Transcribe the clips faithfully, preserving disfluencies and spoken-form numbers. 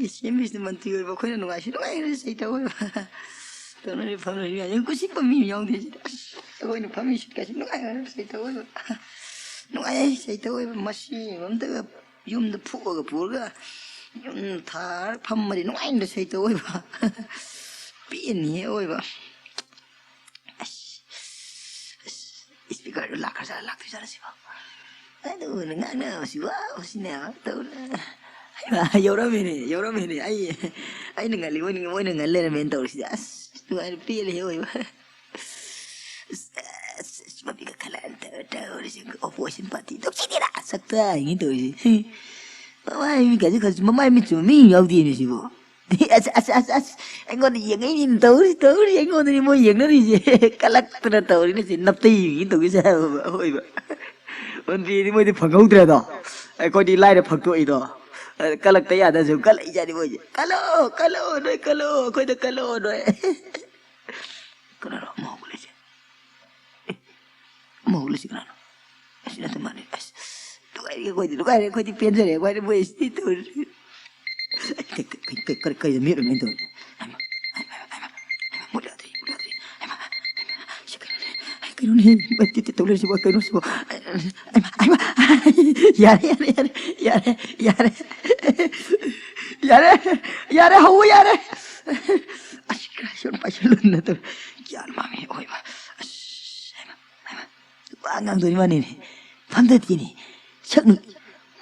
ꯁꯤ ꯑꯦꯝ ꯕꯤꯁꯤꯅ ꯃꯟꯇ꯭ꯔꯤ ꯑꯣꯏꯕ, ꯑꯩꯈꯣꯏꯅ ꯅꯨꯡꯉꯥꯏꯁꯤ ꯅꯨꯡꯉꯥꯏꯅ ꯆꯩꯇꯧ ꯑꯣꯏꯕ꯫ ꯇꯧꯅꯔꯤ ꯐꯝꯅꯔꯤ ꯃꯌꯥꯝꯁꯦ ꯀꯨꯁꯤꯠꯄ ꯃꯤ ꯑꯃ ꯌꯥꯎꯗꯦ ꯁꯤꯗ꯫ ꯑꯁ, ꯑꯩꯈꯣꯏꯅ ꯐꯝꯃꯤ ꯁꯤꯠꯀꯥꯁꯤ ꯅꯨꯡꯉꯥꯏꯅ ꯆꯩꯇꯧ ꯑꯣꯏꯕ꯫ ꯅꯨꯡꯉꯥꯏꯌꯦ ꯆꯩꯇꯧ ꯑꯣꯏꯕ꯫ ꯃꯁꯤ ꯑꯝꯇꯒ ꯌꯨꯝꯗ ꯐꯨꯑꯒ ꯄꯨꯔꯒ ꯌꯨꯝ ꯊꯥꯔ ꯐꯝꯃꯗꯤ ꯅꯨꯡꯉꯥꯏꯅ ꯆꯩꯇꯧ ꯑꯣꯏꯕ꯫ ꯄꯦꯟꯅꯤꯍꯦ ꯑꯣꯏꯕ꯫ ꯑꯁ, ꯑꯁ, ꯏꯁꯄꯤꯀꯔꯗꯨ ꯂꯥꯛꯈ꯭ꯔꯖꯥꯠꯂ ꯂꯥꯛꯇꯣꯏꯖꯥꯠꯂ ꯁꯤꯕꯣ? ꯑꯗꯨꯅ ꯉꯥꯡꯅꯕꯁꯤ ꯋꯥꯕꯁꯤꯅꯦꯕ ꯇꯧꯅ꯫ ꯍꯩꯃꯥ, ꯌꯧꯔꯝꯃꯤꯅꯦ, ꯌꯧꯔꯝꯃꯤꯅꯦ꯫ ꯑꯩ, ꯑꯩꯅ ꯉꯜꯂꯤ, ꯃꯣꯏꯅ, ꯃꯣꯏꯅ ꯉꯜ ꯂꯩꯔꯝꯃꯦꯅ ꯇꯧꯔꯤꯁꯤꯗꯤ꯫ ꯑꯁ, ꯅꯨꯡꯉꯥꯏꯅ ꯄꯦꯜꯂꯦꯍꯦ ꯑꯣꯏꯕ꯫ ꯑꯁ, ꯑꯁ, ꯑꯁ, ꯃꯃꯤꯠꯀ ꯈꯜꯂ ꯇꯧ-, ꯇꯧꯔꯤꯁꯤ opposition party ꯇꯧꯁꯤꯟꯅꯔ ꯁꯛꯇ ꯍꯥꯏꯅꯤ ꯇꯧꯔꯤꯁꯤ꯫ ꯃꯃꯥꯏ ꯃꯤꯠꯀꯁꯤ ꯈꯔ ꯃꯃꯥꯏ ꯃꯤꯠ ꯆꯨꯝꯕ ꯃꯤ ꯌꯥꯎꯗꯦꯅꯦ ꯁꯤꯕꯣ꯫ ꯑꯁ, ꯑꯁ, ꯑꯁ, ꯑꯁ, ꯑꯩꯉꯣꯟꯗ ꯌꯦꯡꯉꯛꯏꯅꯤꯅ ꯇꯧꯔꯤ, ꯇꯧꯔꯤ, ꯑꯩꯉꯣꯟꯗꯅꯤ ꯃꯣꯏ ꯌꯦꯡꯅꯔꯤꯁꯦ꯫ ꯀꯜꯂꯛꯇꯅ ꯇꯧꯔꯤꯅꯦ ꯁꯤ, ꯅꯞꯇꯩ ꯌꯦꯡꯉꯤ ꯇꯧꯔꯤꯁꯦ ꯍꯥꯏꯕ ꯑꯣꯏꯕ꯫ ꯃꯟꯇ꯭ꯔꯤꯗꯤ ꯃꯣꯏꯗꯤ ꯐꯪꯍꯧꯗ꯭ꯔꯦꯗꯣ, ꯑꯩꯈꯣꯏꯗꯤ ꯂꯥꯏꯔ ꯐꯪꯇꯣꯛꯏꯗꯣ꯫ ꯀꯜꯂꯛꯇ ꯌꯥꯗ ꯁꯨꯝ ꯀꯜꯂꯛꯏꯖꯥꯠꯅꯤ ꯃꯣꯏꯁꯦ꯫ "ꯀꯜꯂꯣ, ꯀꯜꯂꯣ, ꯅꯣꯏ ꯀꯜꯂꯣ, ꯑꯩꯈꯣꯏꯗ ꯀꯜꯂꯣ, ꯅꯣꯏ"꯫ ꯀꯅꯥꯅꯣ ꯑꯃ ꯍꯧꯒꯠꯂꯛꯏꯁꯦ? ꯑꯦ, ꯑꯃ ꯍꯧꯒꯠꯂꯛꯏꯁꯦ ꯀꯅꯥꯅꯣ? ꯑꯁꯤ ꯅꯠꯇ ꯃꯥꯜꯂꯦ꯫ ꯑꯁ, ꯅꯨꯡꯉꯥꯏꯔꯦ ꯑꯩꯈꯣꯏꯗꯤ, ꯅꯨꯡꯉꯥꯏꯔꯦ ꯑꯩꯈꯣꯏꯗꯤ, ꯄꯦꯟꯖꯔꯦ ꯑꯩꯈꯣꯏꯗꯤ, ꯃꯣꯏ ꯁꯤꯗꯤ ꯇꯧꯔꯤꯁꯦ꯫ ꯀꯩ-, ꯀꯩ-, ꯀꯩ-, ꯀꯩ-, ꯀꯩꯗ ꯃꯤꯠ ꯑꯣꯏꯅ ꯇꯧꯔꯤ? ꯍꯩꯃꯥ, ꯍꯩꯃꯥ, ꯍꯩꯃꯥ, ꯍꯩꯃꯥ, ꯃꯨꯠꯂꯗ꯭ꯔꯤ, ꯃꯨꯠꯂꯗ꯭ꯔꯤ꯫ ꯍꯩꯃꯥ, ꯍꯩꯃꯥ, ꯁꯤ ꯀꯩꯅꯣꯅꯦ, ꯀꯩꯅꯣꯅꯦ, ꯃꯩ ꯇꯤꯠ ꯇꯤꯠ ꯇꯧ ꯂꯩꯔꯤꯁꯤꯕꯣ, ꯀꯩꯅꯣ ꯁꯤꯕꯣ? ꯍꯩꯃꯥ, ꯍꯩꯃꯥ, ꯌꯥꯔꯦ, ꯌꯥꯔꯦ, ꯌꯥꯔꯦ, ꯌꯥꯔꯦ, ꯌꯥꯔꯦ, ꯌꯥꯔꯦ꯫ ꯌꯥꯔꯦ, ꯌꯥꯔꯦ, ꯍꯧꯕ ꯌꯥꯔꯦ꯫ ꯑꯁ, ꯀꯔꯥꯏ ꯁꯣꯝ ꯄꯥꯏꯁꯤꯜꯂꯨꯗꯅ ꯇꯧꯔꯤ꯫ ꯒ꯭ꯌꯥꯟ ꯃꯥꯡꯉꯦ ꯑꯣꯏꯕ꯫ ꯑꯁ, ꯍꯩꯃꯥ, ꯍꯩꯃꯥ꯫ ꯋꯥ ꯉꯥꯡꯗꯣꯏ ꯃꯥꯅꯤꯅꯦ꯫ ꯐꯝꯗꯠꯀꯦꯅꯦ꯫ ꯁꯛ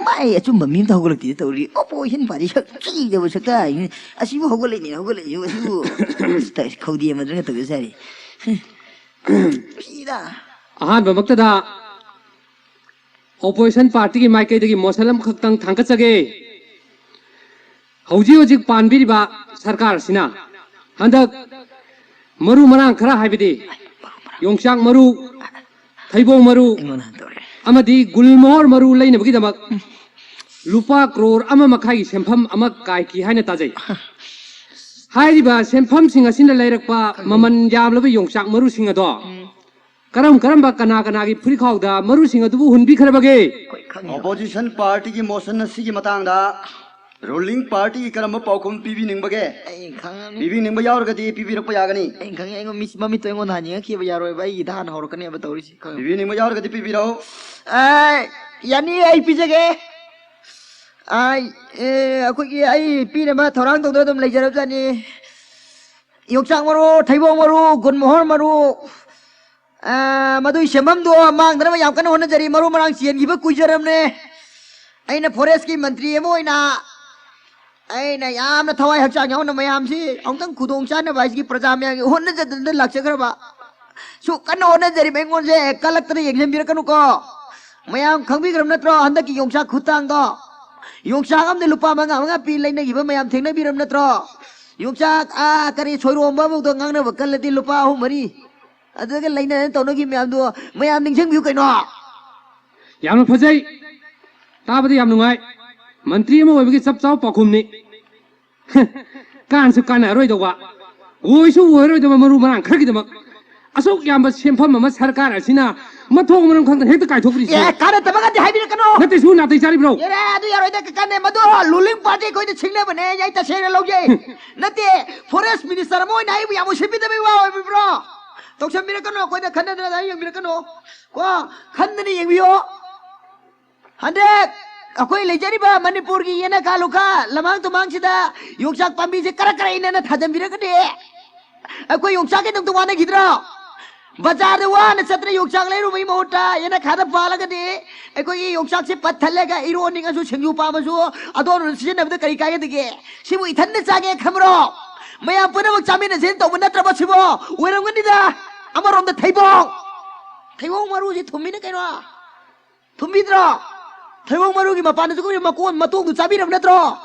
ꯃꯥꯏ ꯑꯆꯨꯝꯕ ꯃꯤ ꯑꯝꯇ ꯍꯧꯒꯠꯂꯛꯇꯦ ꯇꯧꯔꯤ꯫ Opposition party ꯁꯛ ꯊꯤꯗꯕ ꯁꯛꯇ ꯍꯥꯏꯅꯤ꯫ ꯑꯁꯤꯕꯨ ꯍꯧꯒꯠꯂꯛꯏꯅꯦ, ꯍꯧꯒꯠꯂꯛꯏꯁꯤꯕꯨ, ꯑꯁꯤꯕꯨ꯫ ꯇꯧꯔꯤꯁꯤ ꯈꯧꯗꯤ ꯑꯃꯗꯨꯅ ꯇꯧꯖ ꯁꯥꯔꯤ꯫ ꯁꯤꯗ꯫ ꯑꯍꯥꯟꯕꯃꯛꯇꯗ opposition partyꯒꯤ ꯃꯥꯏꯀꯩꯗꯒꯤ motion ꯑꯃꯈꯛꯇꯪ ꯊꯥꯡꯒꯠꯆꯒꯦ꯫ ꯍꯧꯖꯤꯛ ꯍꯧꯖꯤꯛ ꯄꯥꯟꯕꯤꯔꯤꯕ ꯁꯔꯀꯥꯔ ꯑꯁꯤꯅ ꯍꯟꯗꯛ ꯃꯔꯨ ꯃꯔꯥꯡ ꯈꯔ, ꯍꯥꯏꯕꯗꯤ ꯌꯣꯡꯆꯥꯛ ꯃꯔꯨ, ꯊꯩꯕꯣꯡ ꯃꯔꯨ ꯑꯩꯉꯣꯟꯗ ꯍꯟꯗꯣꯔꯛꯑꯦ꯫ ꯑꯃꯗꯤ ꯒꯨꯜꯃꯣꯍꯣꯔ ꯃꯔꯨ ꯂꯩꯅꯕꯒꯤꯗꯃꯛ ꯂꯨꯄꯥ ꯀ꯭ꯔꯣꯔ ꯑꯃ ꯃꯈꯥꯏꯒꯤ ꯁꯦꯟꯐꯝ ꯑꯃ ꯀꯥꯏꯈꯤ ꯍꯥꯏꯅ ꯇꯥꯖꯩ꯫ ꯍꯥꯏꯔꯤꯕ ꯁꯦꯟꯐꯝꯁꯤꯡ ꯑꯁꯤꯅ ꯂꯩꯔꯛꯄ ꯃꯃꯜ ꯌꯥꯝꯂꯕ ꯌꯣꯡꯆꯥꯛ ꯃꯔꯨꯁꯤꯡ ꯑꯗꯣ ꯎꯝ꯫ ꯀꯔꯝ ꯀꯔꯝꯕ ꯀꯅꯥ ꯀꯅꯥꯒꯤ ꯐꯨꯔꯤꯠꯈꯥꯎꯗ ꯃꯔꯨꯁꯤꯡ ꯑꯗꯨꯕꯨ ꯍꯨꯟꯕꯤꯈ꯭ꯔꯕꯒꯦ? ꯑꯩꯈꯣꯏ ꯈꯪꯉꯦꯕ꯫ Opposition partyꯒꯤ motion ꯑꯁꯤꯒꯤ ꯃꯇꯥꯡꯗ Ruling party ꯒꯤ ꯀꯔꯝꯕ ꯄꯥꯎꯈꯨꯝ ꯄꯤꯕꯤꯅꯤꯡꯕꯒꯦ? ꯑꯩ ꯈꯪꯉꯅꯤ꯫ ꯄꯤꯕꯤꯅꯤꯡꯕ ꯌꯥꯎꯔꯒꯗꯤ ꯄꯤꯕꯤꯔꯛꯄ ꯌꯥꯒꯅꯤ꯫ ꯑꯩ ꯈꯪꯉꯦ꯫ ꯑꯩꯉꯣꯟ ꯃꯤꯠ- ꯃꯃꯤꯠꯇꯣ ꯑꯩꯉꯣꯟꯗ ꯍꯥꯟꯅ ꯌꯦꯡꯉꯛꯈꯤꯕ ꯌꯥꯔꯣꯏꯕ꯫ ꯑꯩꯒꯤꯗ ꯍꯥꯟꯅ ꯍꯧꯔꯛꯀꯅꯦꯕ ꯇꯧꯔꯤꯁꯤ꯫ ꯈꯪꯉꯦ꯫ ꯄꯤꯕꯤꯅꯤꯡꯕ ꯌꯥꯎꯔꯒꯗꯤ ꯄꯤꯕꯤꯔꯛꯎ꯫ ꯑꯥ, ꯌꯥꯅꯤ, ꯑꯩ ꯄꯤꯖꯒꯦ꯫ ꯑꯥ, ꯑꯦ, ꯑꯩꯈꯣꯏꯒꯤ ꯑꯩ ꯄꯤꯅꯕ ꯊꯧꯔꯥꯡ ꯇꯧꯗꯨꯅ ꯑꯗꯨꯝ ꯂꯩꯖꯔꯕꯖꯥꯠꯅꯤ꯫ ꯌꯣꯡꯆꯥꯛ ꯃꯔꯨ, ꯊꯩꯕꯣꯡ ꯃꯔꯨ, ꯒꯨꯟꯃꯣꯍꯣꯔ ꯃꯔꯨ, ꯑꯥ, ꯃꯗꯨꯒꯤ ꯁꯦꯝꯐꯝꯗꯣ ꯃꯥꯡꯗꯅꯕ ꯌꯥꯝ ꯀꯟꯅ ꯍꯣꯠꯅꯖꯔꯤ꯫ ꯃꯔꯨ ꯃꯔꯥꯡ ꯆꯦꯟꯈꯤꯕ ꯀꯨꯏꯖꯔꯕꯅꯦ꯫ ꯑꯩꯅ forest ꯀꯤ ꯃꯟꯇ꯭ꯔꯤ ꯑꯃ ꯑꯣꯏꯅ ꯑꯩꯅ ꯌꯥꯝꯅ ꯊꯋꯥꯏ ꯍꯛꯆꯥꯡ ꯌꯥꯎꯅ ꯃꯌꯥꯝꯁꯤ ꯑꯃꯨꯛꯇꯪ ꯈꯨꯗꯣꯡ ꯆꯥꯅꯕ ꯍꯥꯏꯁꯤꯒꯤ ꯄ꯭ꯔꯖꯥ ꯃꯌꯥꯝꯒꯤ ꯍꯣꯠꯅꯖꯗꯅ ꯂꯥꯛꯆꯈ꯭ꯔꯕ꯫ ꯁꯨ ꯀꯟꯅ ꯍꯣꯠꯅꯖꯔꯤꯕ ꯑꯩꯉꯣꯟꯁꯦ ꯀꯜꯂꯛꯇꯅ ꯌꯦꯡꯁꯤꯟꯕꯤꯔꯛꯀꯅꯨꯀꯣ꯫ ꯃꯌꯥꯝ ꯈꯪꯕꯤꯈ꯭ꯔꯕ ꯅꯠꯇ꯭ꯔꯣ ꯍꯟꯗꯛꯀꯤ ꯌꯣꯡꯆꯥꯛ ꯈꯨꯠꯇꯥꯡꯗꯣ? ꯌꯣꯡꯆꯥꯛ ꯑꯃꯗ ꯂꯨꯄꯥ ꯃꯉꯥ ꯃꯉꯥ ꯄꯤ ꯂꯩꯅꯈꯤꯕ ꯃꯌꯥꯝ ꯊꯦꯡꯅꯕꯤꯔꯕ ꯅꯠꯇ꯭ꯔꯣ? ꯌꯣꯡꯆꯥꯛ, ꯑꯥ, ꯀꯔꯤ ꯁꯣꯏꯔꯣꯝꯕ ꯑꯃꯗꯣ ꯉꯥꯡꯅꯕ ꯀꯜꯂꯗꯤ ꯂꯨꯄꯥ ꯑꯍꯨꯝ ꯃꯔꯤ ꯑꯗꯨꯒ ꯂꯩꯅꯗꯅ ꯇꯧꯅꯈꯤꯕ ꯃꯌꯥꯝꯗꯣ ꯃꯌꯥꯝ ꯅꯤꯡꯁꯤꯡꯕꯤꯌꯨ ꯀꯩꯅꯣ꯫ ꯌꯥꯝꯅ ꯐꯖꯩ, ꯇꯥꯕꯗ ꯌꯥꯝ ꯅꯨꯡꯉꯥꯏ꯫ ꯃꯟꯇ꯭ꯔꯤ ꯑꯃ ꯑꯣꯏꯕꯒꯤ ꯆꯞ ꯆꯥꯕ ꯄꯥꯎꯈꯨꯝꯅꯤ꯫ ꯀꯥꯟꯁꯨ ꯀꯥꯟꯅꯔꯣꯏꯗꯧꯕ, ꯑꯣꯏꯁꯨ ꯑꯣꯏꯔꯣꯏꯗꯕ ꯃꯔꯨ ꯃꯔꯥꯡ ꯈꯔꯒꯤꯗꯃꯛ ꯑꯁꯨꯛ ꯌꯥꯝꯕ ꯁꯦꯟꯐꯝ ꯑꯃ ꯁꯔꯀꯥꯔ ꯑꯁꯤꯅ ꯃꯊꯣꯡ ꯃꯔꯝ ꯈꯪꯗꯅ ꯍꯦꯛꯇ ꯀꯥꯏꯊꯣꯛꯄꯤꯔꯤꯁꯤ꯫ ꯑꯦ, ꯀꯥꯟꯅꯗꯕꯒꯗꯤ ꯍꯥꯏꯕꯤꯔꯛꯀꯅꯣ꯫ ꯅꯠꯇꯦ, ꯁꯨ ꯅꯥꯇꯩ ꯆꯥꯔꯤꯕ꯭ꯔꯣ? ꯌꯥꯔꯦ, ꯑꯗꯨ ꯌꯥꯔꯣꯏꯗ ꯀꯀꯥꯅꯦ, ꯃꯗꯨ ruling party ꯑꯩꯈꯣꯏꯗ ꯁꯤꯡꯅꯕꯅꯦ꯫ ꯑꯩ ꯇꯁꯦꯡꯅ ꯂꯧꯖꯩ꯫ ꯅꯠꯇꯦ, forest minister ꯑꯃ ꯑꯣꯏꯅ ꯑꯩꯕꯨ ꯌꯥꯝ ꯎꯁꯤꯠꯄꯤꯗꯕꯩ ꯋꯥ ꯑꯣꯏꯕꯤꯕ꯭ꯔꯣ? ꯇꯧꯁꯟꯕꯤꯔꯛꯀꯅꯨ, ꯑꯩꯈꯣꯏꯗ ꯈꯟꯅꯗꯅ ꯑꯗꯨꯃꯥꯏꯅ ꯌꯦꯡꯕꯤꯔꯛꯀꯅꯨ꯫ ꯀꯣ, ꯈꯟꯗꯅ ꯌꯦꯡꯕꯤꯌꯣ꯫ ꯍꯟꯗꯛ ꯑꯩꯈꯣꯏ ꯂꯩꯖꯔꯤꯕ ꯃꯅꯤꯄꯨꯔꯒꯤ ꯌꯦꯅꯈꯥ ꯂꯨꯈꯥ ꯂꯃꯥꯡ ꯇꯨꯃꯥꯡꯁꯤꯗ ꯌꯣꯡꯆꯥꯛ ꯄꯥꯝꯕꯤꯁꯦ ꯀꯔꯛ ꯀꯔꯛ ꯏꯟꯅꯅ ꯊꯥꯖꯟꯕꯤꯔꯒꯗꯤ ꯑꯩꯈꯣꯏ ꯌꯣꯡꯆꯥꯛꯀꯤꯗꯃꯛꯇ ꯋꯥꯅꯈꯤꯗ꯭ꯔꯣ? ꯕꯖꯥꯔꯗ ꯋꯥꯅ ꯆꯠꯇꯅ ꯌꯣꯡꯆꯥꯛ ꯂꯩꯔꯨꯕꯒꯤ ꯃꯍꯨꯠꯇ ꯌꯦꯅꯈꯥꯗ ꯄꯥꯜꯂꯒꯗꯤ ꯑꯩꯈꯣꯏꯒꯤ ꯌꯣꯡꯆꯥꯛꯁꯦ ꯄꯠ ꯊꯜꯂꯒ ꯏꯔꯣꯟꯅꯤꯡꯉꯁꯨ, ꯁꯤꯡꯖꯨ ꯄꯥꯝꯃꯁꯨ, ꯑꯗꯣ ꯁꯤꯖꯤꯟꯅꯕꯗ ꯀꯔꯤ ꯀꯥꯏꯒꯗꯒꯦ? ꯁꯤꯕꯨ ꯏꯊꯟꯗ ꯆꯥꯒꯦ ꯈꯟꯕ꯭ꯔꯣ? ꯃꯌꯥꯝ ꯄꯨꯝꯅꯃꯛ ꯆꯥꯃꯤꯟꯅꯁꯦꯅ ꯇꯧꯕ ꯅꯠꯇ꯭ꯔꯕ ꯁꯤꯕꯣ? ꯑꯣꯏꯔꯝꯒꯅꯤꯗ꯫ ꯑꯃꯔꯣꯝꯗ ꯊꯩꯕꯣꯡ, ꯊꯩꯕꯣꯡ ꯃꯔꯨꯁꯤ ꯊꯨꯝꯃꯤꯅ ꯀꯩꯅꯣ? ꯊꯨꯝꯕꯤꯗ꯭ꯔꯣ? ꯊꯩꯕꯣꯡ ꯃꯔꯨꯒꯤ ꯃꯄꯥꯟꯗꯁꯨ ꯑꯩꯈꯣꯏ ꯃꯀꯣꯟ ꯃꯇꯣꯡꯗꯨ ꯆꯥꯕꯤꯔꯕ ꯅꯠꯇ꯭ꯔꯣ?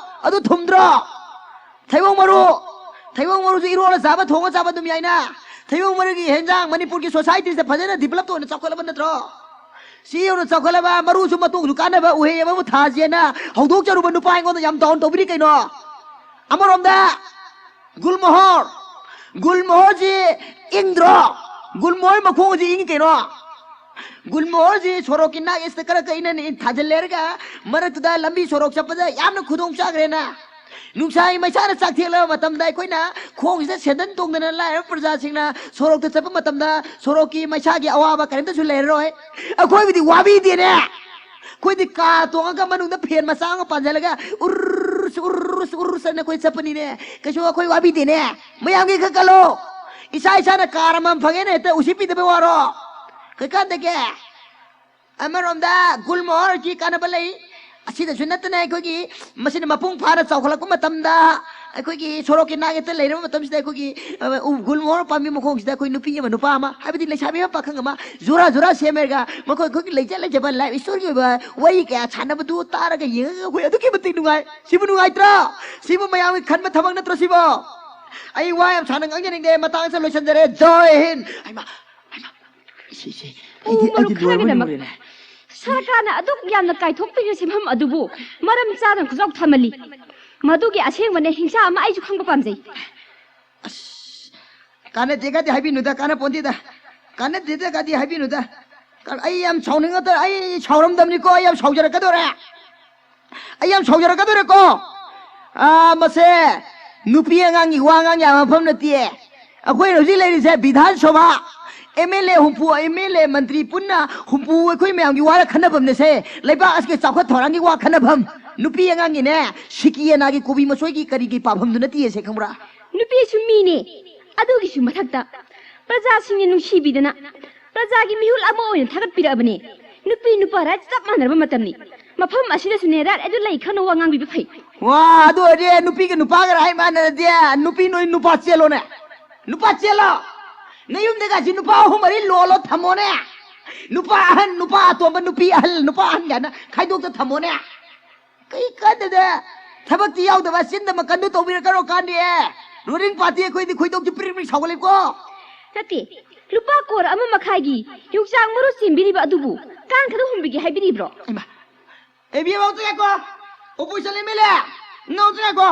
ꯑꯗꯨ ꯊꯨꯝꯗ꯭ꯔꯣ? ꯊꯩꯕꯣꯡ ꯃꯔꯨ, ꯊꯩꯕꯣꯡ ꯃꯔꯨꯁꯨ ꯏꯔꯣꯜꯂ ꯆꯥꯕ, ꯊꯣꯡꯉ ꯆꯥꯕ ꯑꯗꯨꯝ ꯌꯥꯏꯅ꯫ ꯊꯩꯕꯣꯡ ꯃꯔꯨꯒꯤ ꯍꯦꯟꯖꯥꯡ ꯃꯅꯤꯄꯨꯔꯒꯤ society ꯁꯦ ꯐꯖꯅ develop ꯑꯣꯏꯅ ꯆꯥꯎꯈꯠꯂꯕ ꯅꯠꯇ꯭ꯔꯣ? ꯁꯤ ꯌꯧꯅ ꯆꯥꯎꯈꯠꯂꯕ, ꯃꯔꯨꯁꯨ ꯃꯇꯣꯡꯁꯨ ꯀꯥꯟꯅꯕ ꯎꯍꯩ ꯑꯃꯕꯨ ꯊꯥꯁꯦꯅ ꯍꯧꯗꯣꯛꯆꯔꯨꯕ ꯅꯨꯄꯥ ꯑꯩꯉꯣꯟꯗ ꯌꯥꯝ down ꯇꯧꯕꯤꯔꯤ ꯀꯩꯅꯣ? ꯑꯃꯔꯣꯝꯗ ꯒꯨꯜꯃꯣꯍꯣꯔ, ꯒꯨꯜꯃꯣꯍꯣꯔꯁꯤ ꯏꯪꯗ꯭ꯔꯣ? ꯒꯨꯜꯃꯣꯍꯣꯔ ꯃꯈꯣꯡ ꯑꯁꯤ ꯏꯪꯉꯤ ꯀꯩꯅꯣ? ꯒꯨꯜꯃꯣꯍꯣꯔꯁꯤ ꯁꯣꯔꯣꯛꯀꯤ ꯅꯥꯛ ꯑꯦꯁꯇ ꯈꯔ ꯈꯔ ꯏꯅ ꯊꯥꯖꯤꯜꯂꯦꯔꯒ ꯃꯔꯛꯇꯨꯗ ꯂꯝꯕꯤ ꯁꯣꯔꯣꯛ ꯆꯠꯄꯗ ꯌꯥꯝꯅ ꯈꯨꯗꯣꯡ ꯆꯥꯈ꯭ꯔꯦꯅ꯫ ꯅꯨꯡꯁꯥꯒꯤ ꯃꯩꯁꯥꯅ ꯆꯥꯛꯊꯦꯛꯂꯕ ꯃꯇꯝꯗ ꯑꯩꯈꯣꯏꯅ ꯈꯣꯡꯁꯤꯗ ꯁꯦꯟꯗꯟ ꯇꯣꯡꯗꯅ ꯂꯥꯏꯔꯕ ꯄ꯭ꯔꯖꯥꯁꯤꯡꯅ ꯁꯣꯔꯣꯛꯇ ꯆꯠꯄ ꯃꯇꯝꯗ ꯁꯣꯔꯣꯛꯀꯤ ꯃꯩꯁꯥꯒꯤ ꯑꯋꯥꯕ ꯀꯔꯤꯝꯇꯁꯨ ꯂꯩꯔꯔꯣꯏ꯫ ꯑꯩꯈꯣꯏꯕꯨꯗꯤ ꯋꯥꯕꯤꯗꯦꯅꯦ꯫ ꯑꯩꯈꯣꯏꯗꯤ ꯀꯥ ꯇꯣꯡꯉꯒ ꯃꯅꯨꯡꯗ ꯐꯦꯟ ꯃꯆꯥ ꯑꯃ ꯄꯥꯟꯁꯤꯜꯂꯒ ꯎꯔꯁ ꯎꯔꯁ ꯎꯔꯁ ꯍꯥꯏꯅ ꯑꯩꯈꯣꯏ ꯆꯠꯄꯅꯤꯅꯦ꯫ ꯀꯩꯁꯨ ꯑꯩꯈꯣꯏ ꯋꯥꯕꯤꯗꯦꯅꯦ꯫ ꯃꯌꯥꯝꯒꯤ ꯈꯛ ꯈꯜꯂꯣ꯫ ꯏꯁꯥ ꯏꯁꯥꯅ ꯀꯥꯔ ꯑꯃꯃꯝ ꯐꯪꯉꯦꯅ ꯍꯦꯛꯇ ꯎꯁꯤꯠꯄꯤꯗꯕ ꯋꯥꯔꯣ꯫ ꯀꯩꯀꯥꯟꯗꯒꯦ? ꯑꯃꯔꯣꯝꯗ ꯒꯨꯜ ꯃꯣꯍꯔꯒꯤ ꯀꯥꯟꯅꯕ ꯂꯩ꯫ ꯑꯁꯤꯗꯁꯨ ꯅꯠꯇꯅ ꯑꯩꯈꯣꯏꯒꯤ ꯃꯁꯤꯅ ꯃꯄꯨꯡ ꯐꯥꯅ ꯆꯥꯎꯈꯠꯂꯛꯄ ꯃꯇꯝꯗ ꯑꯩꯈꯣꯏꯒꯤ ꯁꯣꯔꯣꯛꯀꯤ ꯅꯥꯛ ꯌꯦꯠꯇ ꯂꯩꯔꯕ ꯃꯇꯝꯁꯤꯗ ꯑꯩꯈꯣꯏꯒꯤ, ꯑ, ꯎ-, ꯒꯨꯜ ꯃꯣꯍꯔ ꯄꯥꯝꯕꯤ ꯃꯈꯣꯡꯁꯤꯗ ꯑꯩꯈꯣꯏ ꯅꯨꯄꯤ ꯑꯃ ꯅꯨꯄꯥ ꯑꯃ, ꯍꯥꯏꯕꯗꯤ ꯂꯩꯁꯥꯕꯤ ꯑꯃ ꯄꯥꯈꯪ ꯑꯃ ꯖꯨꯔꯥ ꯖꯨꯔꯥ ꯁꯦꯝꯃꯦꯔꯒ ꯃꯈꯣꯏ ꯑꯩꯈꯣꯏꯒꯤ ꯂꯩꯖ ꯂꯩꯖꯕ life story ꯑꯣꯏꯕ ꯋꯥꯔꯤ ꯀꯌꯥ ꯁꯥꯟꯅꯕꯗꯨ ꯇꯥꯔꯒ ꯌꯦꯡꯉꯒ ꯑꯩꯈꯣꯏ ꯑꯗꯨꯛꯀꯤ ꯃꯇꯤꯛ ꯅꯨꯡꯉꯥꯏ꯫ ꯁꯤꯕꯨ ꯅꯨꯡꯉꯥꯏꯇ꯭ꯔꯣ? ꯁꯤꯕꯨ ꯃꯌꯥꯝꯒꯤ ꯈꯟꯕ ꯊꯕꯛ ꯅꯠꯇ꯭ꯔꯣ ꯁꯤꯕꯣ? ꯑꯩ ꯋꯥ ꯌꯥꯝ ꯁꯥꯟꯅ ꯉꯥꯡꯖꯅꯤꯡꯗꯦ꯫ ꯃꯇꯥꯡꯁꯤꯗ ꯂꯣꯏꯁꯤꯟꯖꯔꯦ꯫ ꯖꯣꯏ ꯍꯤꯟ꯫ ꯍꯩꯃꯥ, ꯍꯩꯃꯥ꯫ ꯏꯁꯦ, ꯏꯁꯦ꯫ ꯑꯩꯗꯤ, ꯃꯔꯨꯞ ꯑꯩꯗꯤ ꯂꯣꯏꯕ ꯈꯔꯒꯤꯗꯃꯛ ꯂꯣꯏꯔꯦ꯫ ꯁꯔꯀꯥꯔꯅ ꯑꯗꯨꯛ ꯌꯥꯝꯅ ꯀꯥꯏꯊꯣꯛꯄꯤꯔꯤꯕ ꯁꯦꯟꯐꯝ ꯑꯗꯨꯕꯨ ꯃꯔꯝ ꯆꯥꯗꯅ ꯈꯨꯖꯥꯎ ꯊꯝꯃꯜꯂꯤ꯫ ꯃꯗꯨꯒꯤ ꯑꯁꯦꯡꯕꯅꯦ ꯍꯤꯡꯁꯥ ꯑꯃ ꯑꯩꯁꯨ ꯈꯪꯕ ꯄꯥꯝꯖꯩ꯫ ꯑꯁ, ꯀꯥꯟꯅꯗꯦꯒꯗꯤ ꯍꯥꯏꯕꯤꯅꯨꯗ, ꯀꯥꯟꯅꯄꯣꯟꯇꯦꯗ꯫ ꯀꯥꯟꯅꯗꯦꯗꯒꯗꯤ ꯍꯥꯏꯕꯤꯅꯨꯗ꯫ ꯀ-, ꯑꯩ ꯌꯥꯝ ꯁꯥꯎꯅꯤꯡꯉꯛꯇ-, ꯑꯩ ꯁꯥꯎꯔꯝꯗꯕꯅꯤꯀꯣ, ꯑꯩ ꯌꯥꯝ ꯁꯥꯎꯖꯔꯛꯀꯗꯧꯔꯦ꯫ ꯑꯩ ꯌꯥꯝ ꯁꯥꯎꯖꯔꯛꯀꯗꯧꯔꯦꯀꯣ꯫ ꯑꯥ, ꯃꯁꯦ ꯅꯨꯄꯤ ꯑꯉꯥꯡꯒꯤ ꯋꯥ ꯉꯥꯡ ꯌꯥꯕ ꯃꯐꯝ ꯅꯠꯇꯦ꯫ ꯑꯩꯈꯣꯏꯅ ꯍꯧꯖꯤꯛ ꯂꯩꯔꯤꯁꯦ ꯕꯤꯙꯥꯟ ꯁꯚꯥ, MLA ꯍꯨꯝꯐꯨ, MLA ꯃꯟꯇ꯭ꯔꯤ ꯄꯨꯟꯅ ꯍꯨꯝꯐꯨ ꯑꯩꯈꯣꯏ ꯃꯌꯥꯝꯒꯤ ꯋꯥꯔ ꯈꯟꯅꯐꯝꯅꯦꯁꯦ꯫ ꯂꯩꯕꯥꯛ ꯑꯁꯤꯒꯤ ꯆꯥꯎꯈꯠ ꯊꯧꯔꯥꯡꯒꯤ ꯋꯥ ꯈꯟꯅꯐꯝ꯫ ꯅꯨꯄꯤ ꯑꯉꯥꯡꯒꯤꯅꯦ, ꯁꯤꯀꯤ ꯑꯅꯥꯒꯤ ꯀꯣꯕꯤ ꯃꯁꯣꯏꯒꯤ ꯀꯔꯤꯒꯤ ꯄꯥꯐꯝꯗꯨ ꯅꯠꯇꯦꯁꯦ, ꯈꯪꯕ꯭ꯔꯥ? ꯅꯨꯄꯤꯁꯨ ꯃꯤꯅꯦ꯫ ꯑꯗꯨꯒꯤꯁꯨ ꯃꯊꯛꯇ ꯄ꯭ꯔꯖꯥꯁꯤꯡꯅ ꯅꯨꯡꯁꯤꯕꯤꯗꯅ ꯄ꯭ꯔꯖꯥꯒꯤ ꯃꯤꯍꯨꯜ ꯑꯃ ꯑꯣꯏꯅ ꯊꯥꯒꯠꯄꯤꯔꯛꯑꯕꯅꯦ꯫ ꯅꯨꯄꯤ ꯅꯨꯄꯥ right ꯆꯞ ꯃꯥꯟꯅꯔꯕ ꯃꯇꯝꯅꯤ꯫ ꯃꯐꯝ ꯑꯁꯤꯗꯁꯨꯅꯦ right ꯑꯗꯨ ꯂꯩ ꯈꯪꯅ ꯋꯥ ꯉꯥꯡꯕꯤꯕ ꯐꯩ꯫ ꯋꯥ, ꯑꯗꯨ ꯑꯣꯏꯔꯗꯤ ꯅꯨꯄꯤꯒ ꯅꯨꯄꯥꯒ right ꯃꯥꯟꯅꯔꯗꯤ ꯅꯨꯄꯤ ꯅꯣꯏ ꯅꯨꯄꯥ ꯆꯦꯜꯂꯣꯅꯦ꯫ ꯅꯨꯄꯥ ꯆꯦꯜꯂꯣ꯫ ꯅꯌꯨꯝꯗꯒꯁꯤ ꯅꯨꯄꯥ ꯑꯍꯨꯝ ꯃꯔꯤ ꯂꯣꯜꯂꯣ ꯊꯝꯃꯣꯅꯦ꯫ ꯅꯨꯄꯥ ꯑꯍꯟ, ꯅꯨꯄꯥ ꯑꯇꯣꯝꯕ, ꯅꯨꯄꯤ ꯑꯍꯜ, ꯅꯨꯄꯥ ꯑꯍꯟ ꯀꯥꯏꯅ ꯈꯥꯏꯗꯣꯛꯇ ꯊꯝꯃꯣꯅꯦ꯫ ꯀꯩ ꯀꯥꯟꯗꯗ? ꯊꯕꯛꯇꯤ ꯌꯥꯎꯗꯕ, ꯆꯤꯟꯗ ꯃꯀꯟꯗꯨ ꯇꯧꯕꯤꯔꯛꯀꯅꯣ ꯀꯥꯟꯗꯦ꯫ Ruling party ꯑꯩꯈꯣꯏꯗꯤ ꯈꯣꯏꯗꯧꯁꯤ ꯄ꯭ꯔꯤꯛ ꯄ꯭ꯔꯤꯛ ꯁꯥꯎꯒꯠꯂꯦꯀꯣ꯫ ꯅꯠꯇꯦ, ꯂꯨꯄꯥ ꯀꯣꯔ ꯑꯃ ꯃꯈꯥꯏꯒꯤ ꯌꯣꯡꯆꯥꯛ ꯃꯔꯨ ꯆꯦꯟꯕꯤꯔꯤꯕ ꯑꯗꯨꯕꯨ ꯀꯥꯡ ꯈꯔ ꯍꯨꯟꯕꯤꯒꯦ ꯍꯥꯏꯕꯤꯔꯤꯕ꯭ꯔꯣ? ꯏꯃꯥ, ꯑꯦ, ꯕꯤ ꯑꯦꯝ ꯑꯝꯇ ꯉꯥꯏꯈꯣ꯫ Opposition MLA, ꯅꯪ ꯑꯝꯇ ꯉꯥꯏꯈꯣ꯫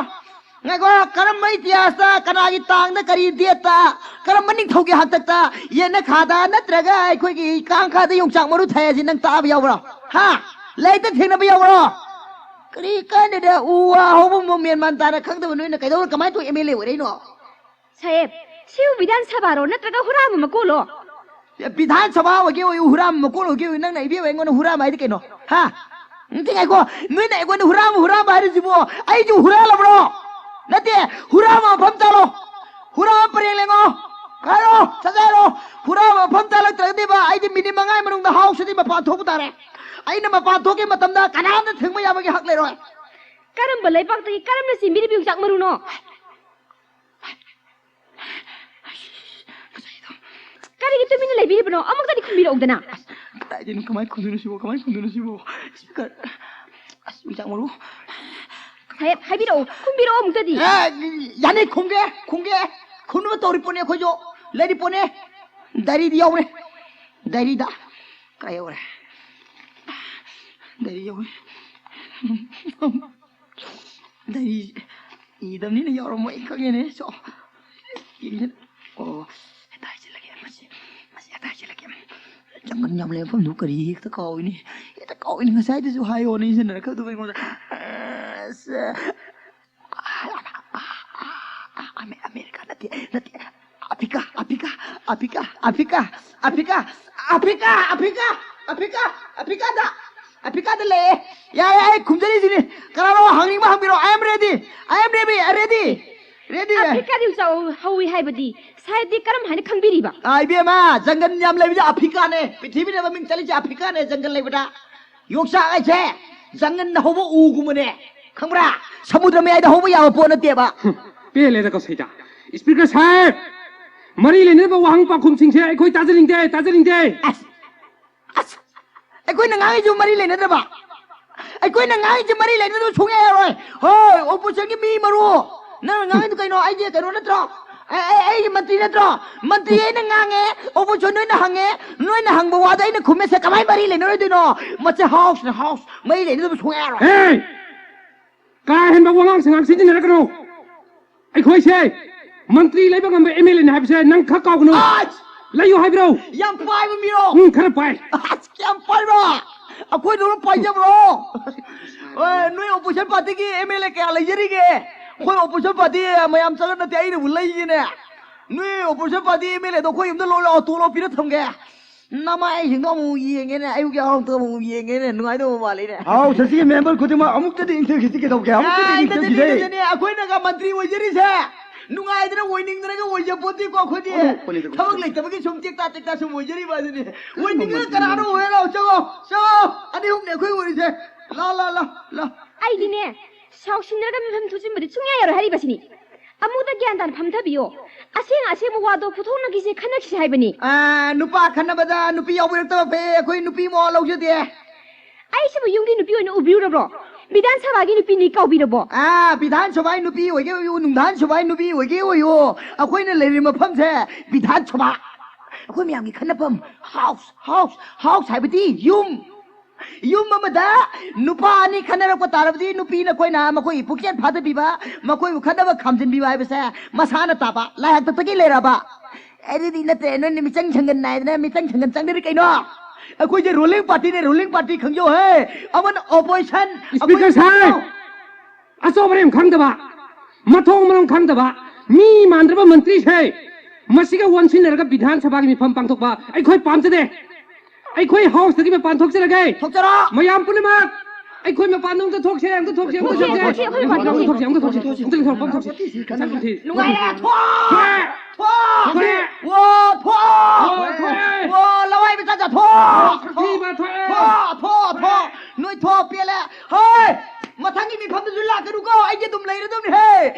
ꯉꯥꯏꯈꯣ, ꯀꯔꯝꯕ ꯏꯇꯤꯍꯥꯁꯇ, ꯀꯅꯥꯒꯤ ꯇꯥꯡꯗ, ꯀꯔꯤ ꯗꯦꯠꯇ, ꯀꯔꯝꯕ ꯅꯤꯡꯊꯧꯒꯤ ꯍꯥꯛꯇꯛꯇ ꯌꯦꯟꯅꯈꯥꯗ ꯅꯠꯇ꯭ꯔꯒ ꯑꯩꯈꯣꯏꯒꯤ ꯀꯥꯡꯈꯥꯗ ꯌꯣꯡꯆꯥꯛ ꯃꯔꯨ ꯊꯥꯏ ꯍꯥꯏꯁꯤ ꯅꯪ ꯇꯥꯕ ꯌꯥꯎꯕ꯭ꯔꯣ? ꯍꯥ? ꯂꯥꯏꯔꯤꯛꯇ ꯊꯦꯡꯅꯕ ꯌꯥꯎꯕ꯭ꯔꯣ? ꯀꯔꯤ ꯀꯥꯟꯗꯗ ꯎ ꯋꯥ ꯍꯧꯕ ꯃꯑꯣꯡ ꯃꯦꯟ ꯃꯥꯟ ꯇꯥꯅ ꯈꯪꯗꯕ ꯅꯣꯏꯅ ꯀꯩꯗꯧꯔ ꯀꯃꯥꯏꯅ ꯇꯧ ꯑꯦꯝ ꯑꯦꯜ ꯑꯦ ꯑꯣꯏꯔꯛꯏꯅꯣ? ꯁꯥꯍꯦꯕ, ꯁꯤꯕꯨ ꯕꯤꯙꯥꯟ ꯁꯚꯥꯔꯣ ꯅꯠꯇ꯭ꯔꯒ ꯍꯨꯔꯥꯟꯕ ꯃꯀꯣꯜꯂꯣ? ꯕꯤꯙꯥꯟ ꯁꯚꯥ ꯑꯣꯏꯒꯦ ꯑꯣꯏꯌꯨ, ꯍꯨꯔꯥꯟꯕ ꯃꯀꯣꯜ ꯑꯣꯏꯒꯦ ꯑꯣꯏꯌꯨ, ꯅꯪꯅ ꯏꯕꯦꯝ ꯑꯩꯉꯣꯟꯗ ꯍꯨꯔꯥꯟꯕ ꯍꯥꯏꯗꯤ ꯀꯩꯅꯣ? ꯍꯥ? ꯅꯠꯇꯦ, ꯉꯥꯏꯈꯣ, ꯅꯣꯏꯅ ꯑꯩꯉꯣꯟꯗ ꯍꯨꯔꯥꯟꯕ, ꯍꯨꯔꯥꯟꯕ ꯍꯥꯏꯔꯤꯁꯤꯕꯨ ꯑꯩꯁꯨ ꯍꯨꯔꯥꯜꯂꯕ꯭ꯔꯣ? ꯅꯠꯇꯦ, ꯍꯨꯔꯥꯟꯕ ꯃꯐꯝ ꯆꯥꯂꯣ, ꯍꯨꯔꯥꯟꯕ ꯄꯔꯦꯡ ꯂꯦꯡꯉꯣ, ꯍꯥꯏꯔꯣ, ꯁꯠ ꯍꯥꯏꯔꯣ, ꯍꯨꯔꯥꯟꯕ ꯃꯐꯝ ꯆꯥꯂꯛꯇ꯭ꯔꯒꯗꯤꯕ ꯑꯩꯗꯤ ꯃꯤꯅꯤꯠ ꯃꯉꯥꯒꯤ ꯃꯅꯨꯡꯗ ꯍꯥꯎꯁꯇꯒꯤ ꯃꯄꯥꯟ ꯊꯣꯛꯄ ꯇꯥꯔꯦ꯫ ꯑꯩꯅ ꯃꯄꯥꯟ ꯊꯣꯛꯈꯤꯕ ꯃꯇꯝꯗ ꯀꯅꯥꯝꯇ ꯊꯤꯡꯕ ꯌꯥꯕꯒꯤ ꯍꯛ ꯂꯩꯔꯣꯏ꯫ ꯀꯔꯝꯕ ꯂꯩꯕꯥꯛꯇꯒꯤ ꯀꯔꯝꯅ ꯆꯦꯟꯕꯤꯔꯤꯕ ꯌꯣꯡꯆꯥꯛ ꯃꯔꯨꯅꯣ? ꯀꯔꯤꯒꯤ ꯇꯨꯃꯤꯟꯅ ꯂꯩꯕꯤꯔꯤꯕꯅꯣ? ꯑꯃꯨꯛꯇꯗꯤ ꯈꯨꯝꯕꯤꯔꯛꯎꯗꯅ꯫ ꯑꯁ, ꯀꯗꯥꯏꯗꯩꯅꯣ? ꯀꯃꯥꯏꯅ ꯈꯨꯝꯗꯣꯏꯅꯣ ꯁꯤꯕꯣ? ꯀꯃꯥꯏꯅ ꯈꯨꯝꯗꯣꯏꯅꯣ ꯁꯤꯕꯣ? ꯏꯁꯄꯤꯀꯔ, ꯑꯁ, ꯌꯣꯡꯆꯥꯛ ꯃꯔꯨ꯫ ꯁꯥꯍꯦꯕ, ꯍꯥꯏꯕꯤꯔꯛꯑꯣ, ꯈꯨꯝꯕꯤꯔꯛꯑꯣ ꯑꯃꯨꯛꯇꯗꯤ꯫ ꯑꯦ, ꯌꯥꯅꯤ, ꯈꯨꯝꯒꯦ, ꯈꯨꯝꯒꯦ꯫ ꯈꯨꯝꯅꯕ ꯇꯧꯔꯤ ꯄꯣꯠꯅꯦ ꯑꯩꯈꯣꯏꯁꯨ꯫ ꯂꯩꯔꯤ ꯄꯣꯠꯅꯦ꯫ ꯗꯥꯏꯔꯤꯗꯤ ꯌꯥꯎꯔꯦ꯫ ꯗꯥꯏꯔꯤꯗ꯫ ꯀꯥꯏ ꯌꯧꯔꯦ? ꯗꯥꯏꯔꯤ ꯌꯧꯔꯦ꯫ ꯗꯥꯏꯔꯤ ꯏꯗꯕꯅꯤꯅ ꯌꯧꯔꯝꯃꯣꯏ, ꯑꯩ ꯈꯪꯉꯦꯅꯦ꯫ ꯁꯣ꯫ ꯏꯗ-, ꯑꯣ, ꯍꯦꯛꯇ ꯍꯥꯏꯖꯤꯜꯂꯒꯦ, ꯃꯁꯤ, ꯃꯁꯤ ꯍꯦꯛꯇ ꯍꯥꯏꯖꯤꯜꯂꯒꯦ꯫ ꯖꯪꯒꯜ ꯌꯥꯝ ꯂꯩꯕ ꯃꯐꯝꯗꯨ ꯀꯔꯤ ꯍꯦꯛꯇ ꯀꯥꯎꯏꯅꯦ꯫ ꯍꯦꯛꯇ ꯀꯥꯎꯏꯅꯦ, ꯉꯁꯥꯏꯗꯁꯨ ꯍꯥꯏꯌꯣꯅ ꯏꯟꯁꯤꯟꯅꯔꯛꯀꯗꯕ ꯑꯩꯉꯣꯟꯗ꯫ ꯑꯁ, ꯑꯃꯦ-, ꯑꯃꯦꯔꯤꯀꯥ ꯅꯠꯇꯦ, ꯅꯠꯇꯦ꯫ Africa, Africa, Africa, Africa, Africa, Africa, Africa, ꯑꯐ꯭ꯔꯤꯀꯥꯗ, ꯑꯐ꯭ꯔꯤꯀꯥꯗ ꯂꯩꯌꯦ꯫ ꯌꯥꯔꯦ, ꯑꯩ ꯈꯨꯝꯖꯔꯤꯁꯤꯅꯤ꯫ ꯀꯅꯥꯅꯣ ꯍꯪꯅꯤꯡꯕ ꯍꯪꯕꯤꯔꯣ꯫ I am ready, I am ready, ready, ready꯫ ꯑꯐ꯭ꯔꯤꯀꯥꯗ ꯌꯣꯡꯆꯥꯛ ꯍꯧꯋꯤ ꯍꯥꯏꯕꯗꯤ ꯁꯥꯍꯦꯕꯗꯤ ꯀꯔꯝ ꯍꯥꯏꯅ ꯈꯪꯕꯤꯔꯤꯕ? ꯑꯥ, ꯏꯕꯦꯝꯃ, ꯖꯪꯒꯜ ꯌꯥꯝ ꯂꯩꯕꯁꯦ ꯑꯐ꯭ꯔꯤꯀꯥꯅꯦ꯫ ꯄ꯭ꯔꯤꯊꯤꯕꯤꯗ ꯃꯃꯤꯡ ꯆꯠꯂꯤꯁꯦ ꯑꯐ꯭ꯔꯤꯀꯥꯅꯦ, ꯖꯪꯒꯜ ꯂꯩꯕꯗ꯫ ꯌꯣꯡꯆꯥꯛ ꯍꯥꯏꯁꯦ ꯖꯪꯒꯜꯗ ꯍꯧꯕ ꯎꯒꯨꯝꯕꯅꯦ, ꯈꯪꯕ꯭ꯔꯥ? ꯁꯃꯨꯗ꯭ꯔ ꯃꯌꯥꯏꯗ ꯍꯧꯕ ꯌꯥꯕ ꯄꯣꯠ ꯅꯠꯇꯦꯕ꯫ ꯍꯨꯝ, ꯄꯦꯜꯂꯦꯗ ꯀꯧꯁꯩꯇꯥ꯫ ꯏꯁꯄꯤꯀꯔ ꯁꯥꯍꯦꯕ, ꯃꯔꯤ ꯂꯩꯅꯗꯕ ꯋꯥꯍꯪ ꯄꯥꯎꯈꯨꯝꯁꯤꯡꯁꯦ ꯑꯩꯈꯣꯏ ꯇꯥꯖꯅꯤꯡꯗꯦ, ꯇꯥꯖꯅꯤꯡꯗꯦ꯫ ꯑꯁ, ꯑꯁ, ꯑꯩꯈꯣꯏꯅ ꯉꯥꯡꯉꯤꯁꯤꯕꯨ ꯃꯔꯤ ꯂꯩꯅꯗ꯭ꯔꯕ? ꯑꯩꯈꯣꯏꯅ ꯉꯥꯡꯉꯤꯁꯤ ꯃꯔꯤ ꯂꯩꯅꯗꯕ ꯁꯨꯡꯌꯥ ꯌꯥꯔꯣꯏ꯫ ꯍꯣꯏ, oppositionꯒꯤ ꯃꯤ ꯃꯔꯨ, ꯅꯪꯅ ꯉꯥꯡꯉꯤꯗꯨ ꯀꯩꯅꯣ? ꯑꯩꯗꯤ ꯀꯩꯅꯣ ꯅꯠꯇ꯭ꯔꯣ? ꯑꯩ, ꯑꯩ, ꯑꯩꯒꯤ ꯃꯟꯇ꯭ꯔꯤ ꯅꯠꯇ꯭ꯔꯣ? ꯃꯟꯇ꯭ꯔꯤ ꯑꯩꯅ ꯉꯥꯡꯉꯦ, opposition ꯅꯣꯏꯅ ꯍꯪꯉꯦ, ꯅꯣꯏꯅ ꯍꯪꯕ ꯋꯥꯗꯣ ꯑꯩꯅ ꯈꯨꯝꯃꯦ, ꯁꯦ ꯀꯃꯥꯏꯅ ꯃꯔꯤ ꯂꯩꯅꯔꯣꯏꯗꯣꯏꯅꯣ? ꯃꯁꯤ Houseꯅ House, ꯃꯔꯤ ꯂꯩꯅꯗꯕ ꯁꯨꯡꯌꯥ ꯌꯥꯔꯣꯏ꯫ ꯍꯦ! ꯀꯥ ꯍꯦꯟꯕ ꯋꯥꯉꯥꯡ ꯁꯉꯥꯡ ꯁꯤꯖꯤꯟꯅꯔꯛꯀꯅꯨ꯫ ꯑꯩꯈꯣꯏꯁꯦ ꯃꯟꯇ꯭ꯔꯤ ꯂꯩꯕ ꯉꯝꯕ ꯑꯦꯝ ꯑꯦꯜ ꯑꯦꯅꯤ ꯍꯥꯏꯕꯁꯦ ꯅꯪ ꯈꯔ ꯀꯥꯎꯒꯅꯨ꯫ ꯑꯁ! ꯂꯩꯌꯨ ꯍꯥꯏꯕ꯭ꯔꯣ? ꯌꯥꯝ ꯄꯥꯏꯕ ꯃꯤꯔꯣ? ꯎꯝ, ꯈꯔ ꯄꯥꯏ꯫ ꯑꯁ, ꯀꯌꯥꯝ ꯄꯥꯏꯕ? ꯑꯩꯈꯣꯏꯗꯧꯅ ꯄꯥꯏꯖꯕ꯭ꯔꯣ? ꯑꯦ, ꯅꯣꯏ opposition party ꯒꯤ ꯑꯦꯝ ꯑꯦꯜ ꯑꯦ ꯀꯌꯥ ꯂꯩꯖꯔꯤꯒꯦ? ꯑꯩꯈꯣꯏ opposition party ꯃꯌꯥꯝ ꯆꯪꯉꯛ ꯅꯠꯇꯦ, ꯑꯩꯅꯕꯨ ꯂꯩꯒꯦꯅꯦ꯫ ꯅꯣꯏ opposition party ꯑꯦꯝ ꯑꯦꯜ ꯑꯦꯗꯣ ꯑꯩꯈꯣꯏ ꯌꯨꯝꯗ ꯂꯣꯏ ꯂꯥꯛꯑꯣ, ꯇꯣꯂꯣꯞ ꯄꯤꯔ ꯊꯝꯒꯦ꯫ ꯅꯃꯥꯏꯁꯤꯡꯗꯣ ꯑꯃꯨꯛ ꯌꯦꯡꯒꯦꯅꯦ, ꯑꯌꯨꯛꯀꯤ ꯑꯍꯥꯎꯇ ꯑꯃꯨꯛ ꯌꯦꯡꯒꯦꯅꯦ, ꯅꯨꯡꯉꯥꯏꯗꯧꯕ ꯃꯥꯜꯂꯤꯅꯦ꯫ ꯍꯥꯎ, ꯁꯤꯒꯤ member ꯈꯨꯗꯤꯡꯃꯛ ꯑꯃꯨꯛꯇꯗꯤ ꯏꯟꯊꯈꯤꯁꯤ ꯀꯩꯗꯧꯒꯦ? ꯑꯃꯨꯛꯇꯗꯤ ꯑꯥ, ꯏꯟꯊꯈꯤꯁꯦ꯫ ꯏꯟꯊꯈꯤꯁꯤꯅꯦ, ꯑꯩꯈꯣꯏꯅꯒ ꯃꯟꯇ꯭ꯔꯤ ꯑꯣꯏꯖꯔꯤꯁꯦ꯫ ꯅꯨꯡꯉꯥꯏꯗꯅ ꯑꯣꯏꯅꯤꯡꯗꯅꯒ ꯑꯣꯏꯖꯄꯣꯠꯇꯦꯀꯣ ꯑꯩꯈꯣꯏꯗꯤ꯫ ꯑꯣꯟꯊꯣꯛꯄꯅꯤꯗ, ꯊꯕꯛ ꯑꯣꯟꯊꯣꯛꯄꯅꯤ꯫ ꯂꯩꯇꯕꯒꯤ ꯁꯨꯝ ꯇꯦꯛꯇꯥ ꯇꯦꯛꯇꯥ ꯁꯨꯝ ꯑꯣꯏꯖꯔꯤꯕ ꯑꯗꯨꯅꯤ꯫ ꯑꯣꯟꯊꯣꯛꯄꯅꯤ꯫ ꯑꯣꯏꯅꯤꯡꯉꯒ ꯀꯅꯥꯅꯣ ꯑꯣꯏꯔ ꯂꯥꯛꯑꯣ, ꯆꯪꯉꯣ, ꯆꯪꯉꯣ꯫ ꯑꯅꯤ ꯑꯍꯨꯝꯅꯦ ꯑꯩꯈꯣꯏ ꯑꯣꯏꯔꯤꯁꯦ꯫ ꯂꯥ, ꯂꯥ, ꯂꯥ, ꯂꯥ꯫ ꯑꯩꯗꯤꯅꯦ, ꯁꯥꯎꯁꯤꯟꯅꯔꯒ ꯃꯤꯐꯝ ꯊꯣꯛꯆꯤꯟꯕꯗꯤ ꯁꯨꯡꯌꯥ ꯌꯥꯔꯣꯏ ꯍꯥꯏꯔꯤꯕꯁꯤꯅꯤ꯫ ꯑꯃꯨꯗ ꯒ꯭ꯌꯥꯟ ꯇꯥꯅ ꯐꯝꯊꯕꯤꯌꯣ꯫ ꯑꯁꯦꯡ ꯑꯁꯦꯡꯕ ꯋꯥꯗꯣ ꯄꯨꯊꯣꯛꯅꯈꯤꯁꯦ, ꯈꯟꯅꯈꯤꯁꯦ ꯍꯥꯏꯕꯅꯤ꯫ ꯑꯥ, ꯅꯨꯄꯥ ꯈꯟꯅꯕꯗ ꯅꯨꯄꯤ ꯌꯥꯎꯕꯤꯔꯛꯇꯕ ꯐꯩ, ꯑꯩꯈꯣꯏ ꯅꯨꯄꯤ ꯃꯋꯥ ꯂꯧꯖꯗꯦ꯫ ꯑꯩꯁꯤꯕꯨ ꯌꯨꯝꯒꯤ ꯅꯨꯄꯤ ꯑꯣꯏꯅ ꯎꯕꯤꯔꯨꯔꯕ꯭ꯔꯣ? ꯕꯤꯙꯥꯟ ꯁꯚꯥꯒꯤ ꯅꯨꯄꯤꯅꯤ ꯀꯥꯎꯕꯤꯔꯕꯣ? ꯑꯥ, ꯕꯤꯙꯥꯟ ꯁꯚꯥꯒꯤ ꯅꯨꯄꯤ ꯑꯣꯏꯒꯦ ꯑꯣꯏꯌꯨ, ꯅꯨꯡꯙꯥꯟ ꯁꯚꯥꯒꯤ ꯅꯨꯄꯤ ꯑꯣꯏꯒꯦ ꯑꯣꯏꯌꯨ, ꯑꯩꯈꯣꯏꯅ ꯂꯩꯔꯤꯕ ꯃꯐꯝꯁꯦ ꯕꯤꯙꯥꯟ ꯁꯚꯥ, ꯑꯩꯈꯣꯏ ꯃꯌꯥꯝꯒꯤ ꯈꯟꯅꯐꯝ, house, house, house ꯍꯥꯏꯕꯗꯤ ꯌꯨꯝ꯫ ꯌꯨꯝ ꯑꯃꯗ ꯅꯨꯄꯥ ꯑꯅꯤ ꯈꯟꯅꯔꯛꯄ ꯇꯥꯔꯕꯗꯤ ꯅꯨꯄꯤꯅ ꯑꯩꯈꯣꯏꯅ ꯃꯈꯣꯏꯒꯤ ꯄꯨꯛꯆꯦꯜ ꯐꯥꯗꯕꯤꯕ, ꯃꯈꯣꯏꯕꯨ ꯈꯠꯅꯕ ꯈꯥꯝꯖꯤꯟꯕꯤꯕ ꯍꯥꯏꯕꯁꯦ ꯃꯁꯥꯅ ꯇꯥꯕ, ꯂꯥꯏ ꯍꯥꯛꯇꯛꯇꯒꯤ ꯂꯩꯔꯕ꯫ ꯑꯗꯨꯗꯤ ꯅꯠꯇ꯭ꯔꯦ, ꯅꯣꯏꯅ ꯃꯤꯆꯪ ꯁꯪꯒꯟ ꯅꯥꯏꯗꯅ ꯃꯤꯆꯪ ꯁꯪꯒꯟ ꯆꯪꯗꯔꯤ ꯀꯩꯅꯣ? ꯑꯩꯈꯣꯏꯁꯦ ruling party ꯅꯦ, ruling party ꯈꯪꯖꯧ ꯍꯦ꯫ ꯑꯃꯅ opposition, Speaker ꯑꯩꯈꯣꯏꯅ ꯁꯥꯍꯦꯕ! ꯑꯆꯧ ꯑꯔꯦꯝ ꯈꯪꯗꯕ, ꯃꯊꯣꯡ ꯃꯔꯝ ꯈꯪꯗꯕ, ꯃꯤ ꯃꯥꯟꯗ꯭ꯔꯕ ꯃꯟꯇ꯭ꯔꯤꯁꯦ ꯃꯁꯤꯒ ꯑꯣꯟꯁꯤꯟꯅꯔꯒ ꯕꯤꯙꯥꯟ ꯁꯚꯥꯒꯤ ꯃꯤꯐꯝ ꯄꯥꯡꯊꯣꯛꯄ ꯑꯩꯈꯣꯏ ꯄꯥꯝꯖꯗꯦ꯫ ꯑꯩꯈꯣꯏ house ꯇꯒꯤ ꯃꯄꯥꯟ ꯊꯣꯛꯆꯔꯒꯦ꯫ ꯊꯣꯛꯆꯔꯣ꯫ ꯃꯌꯥꯝ ꯄꯨꯝꯅꯃꯛ ꯑꯩꯈꯣꯏ ꯃꯄꯥꯟꯗ ꯑꯝꯇ ꯊꯣꯛꯁꯦ, ꯑꯝꯇ ꯊꯣꯛꯁꯦ, ꯑꯝꯇ ꯊꯣꯛꯁꯦ, ꯊꯣꯛꯁꯦ, ꯑꯝꯇ ꯊꯣꯛꯁꯦ, ꯑꯝꯇ ꯊꯣꯛꯁꯦ, ꯑꯝꯇ ꯊꯣꯛꯁꯦ, ꯑꯝꯇ ꯊꯣꯛꯁꯦ, ꯑꯝꯇ ꯊꯣꯛꯁꯦ꯫ ꯅꯨꯡꯉꯥꯏꯔꯦ, ꯊꯣꯛ! ꯊꯣꯛꯑꯦ! ꯊꯣꯛ! ꯋꯥ, ꯊꯣꯛ! ꯊꯣꯛꯑꯦ, ꯊꯣꯛꯑꯦ! ꯋꯥ, ꯂꯋꯥꯏ ꯃꯆꯥ ꯆꯥꯊꯣꯛ! ꯊꯣꯛ! ꯊꯣꯛ! ꯊꯣꯛ! ꯅꯣꯏ ꯊꯣꯛ, ꯄꯦꯜꯂꯦ! ꯍꯣꯏ! ꯃꯊꯪꯒꯤ ꯃꯤꯐꯝꯗꯨꯁꯨ ꯂꯥꯛꯀꯅꯨꯀꯣ, ꯑꯩꯗꯤ ꯑꯗꯨꯝ ꯂꯩꯔꯗꯕꯅꯤ ꯍꯦ!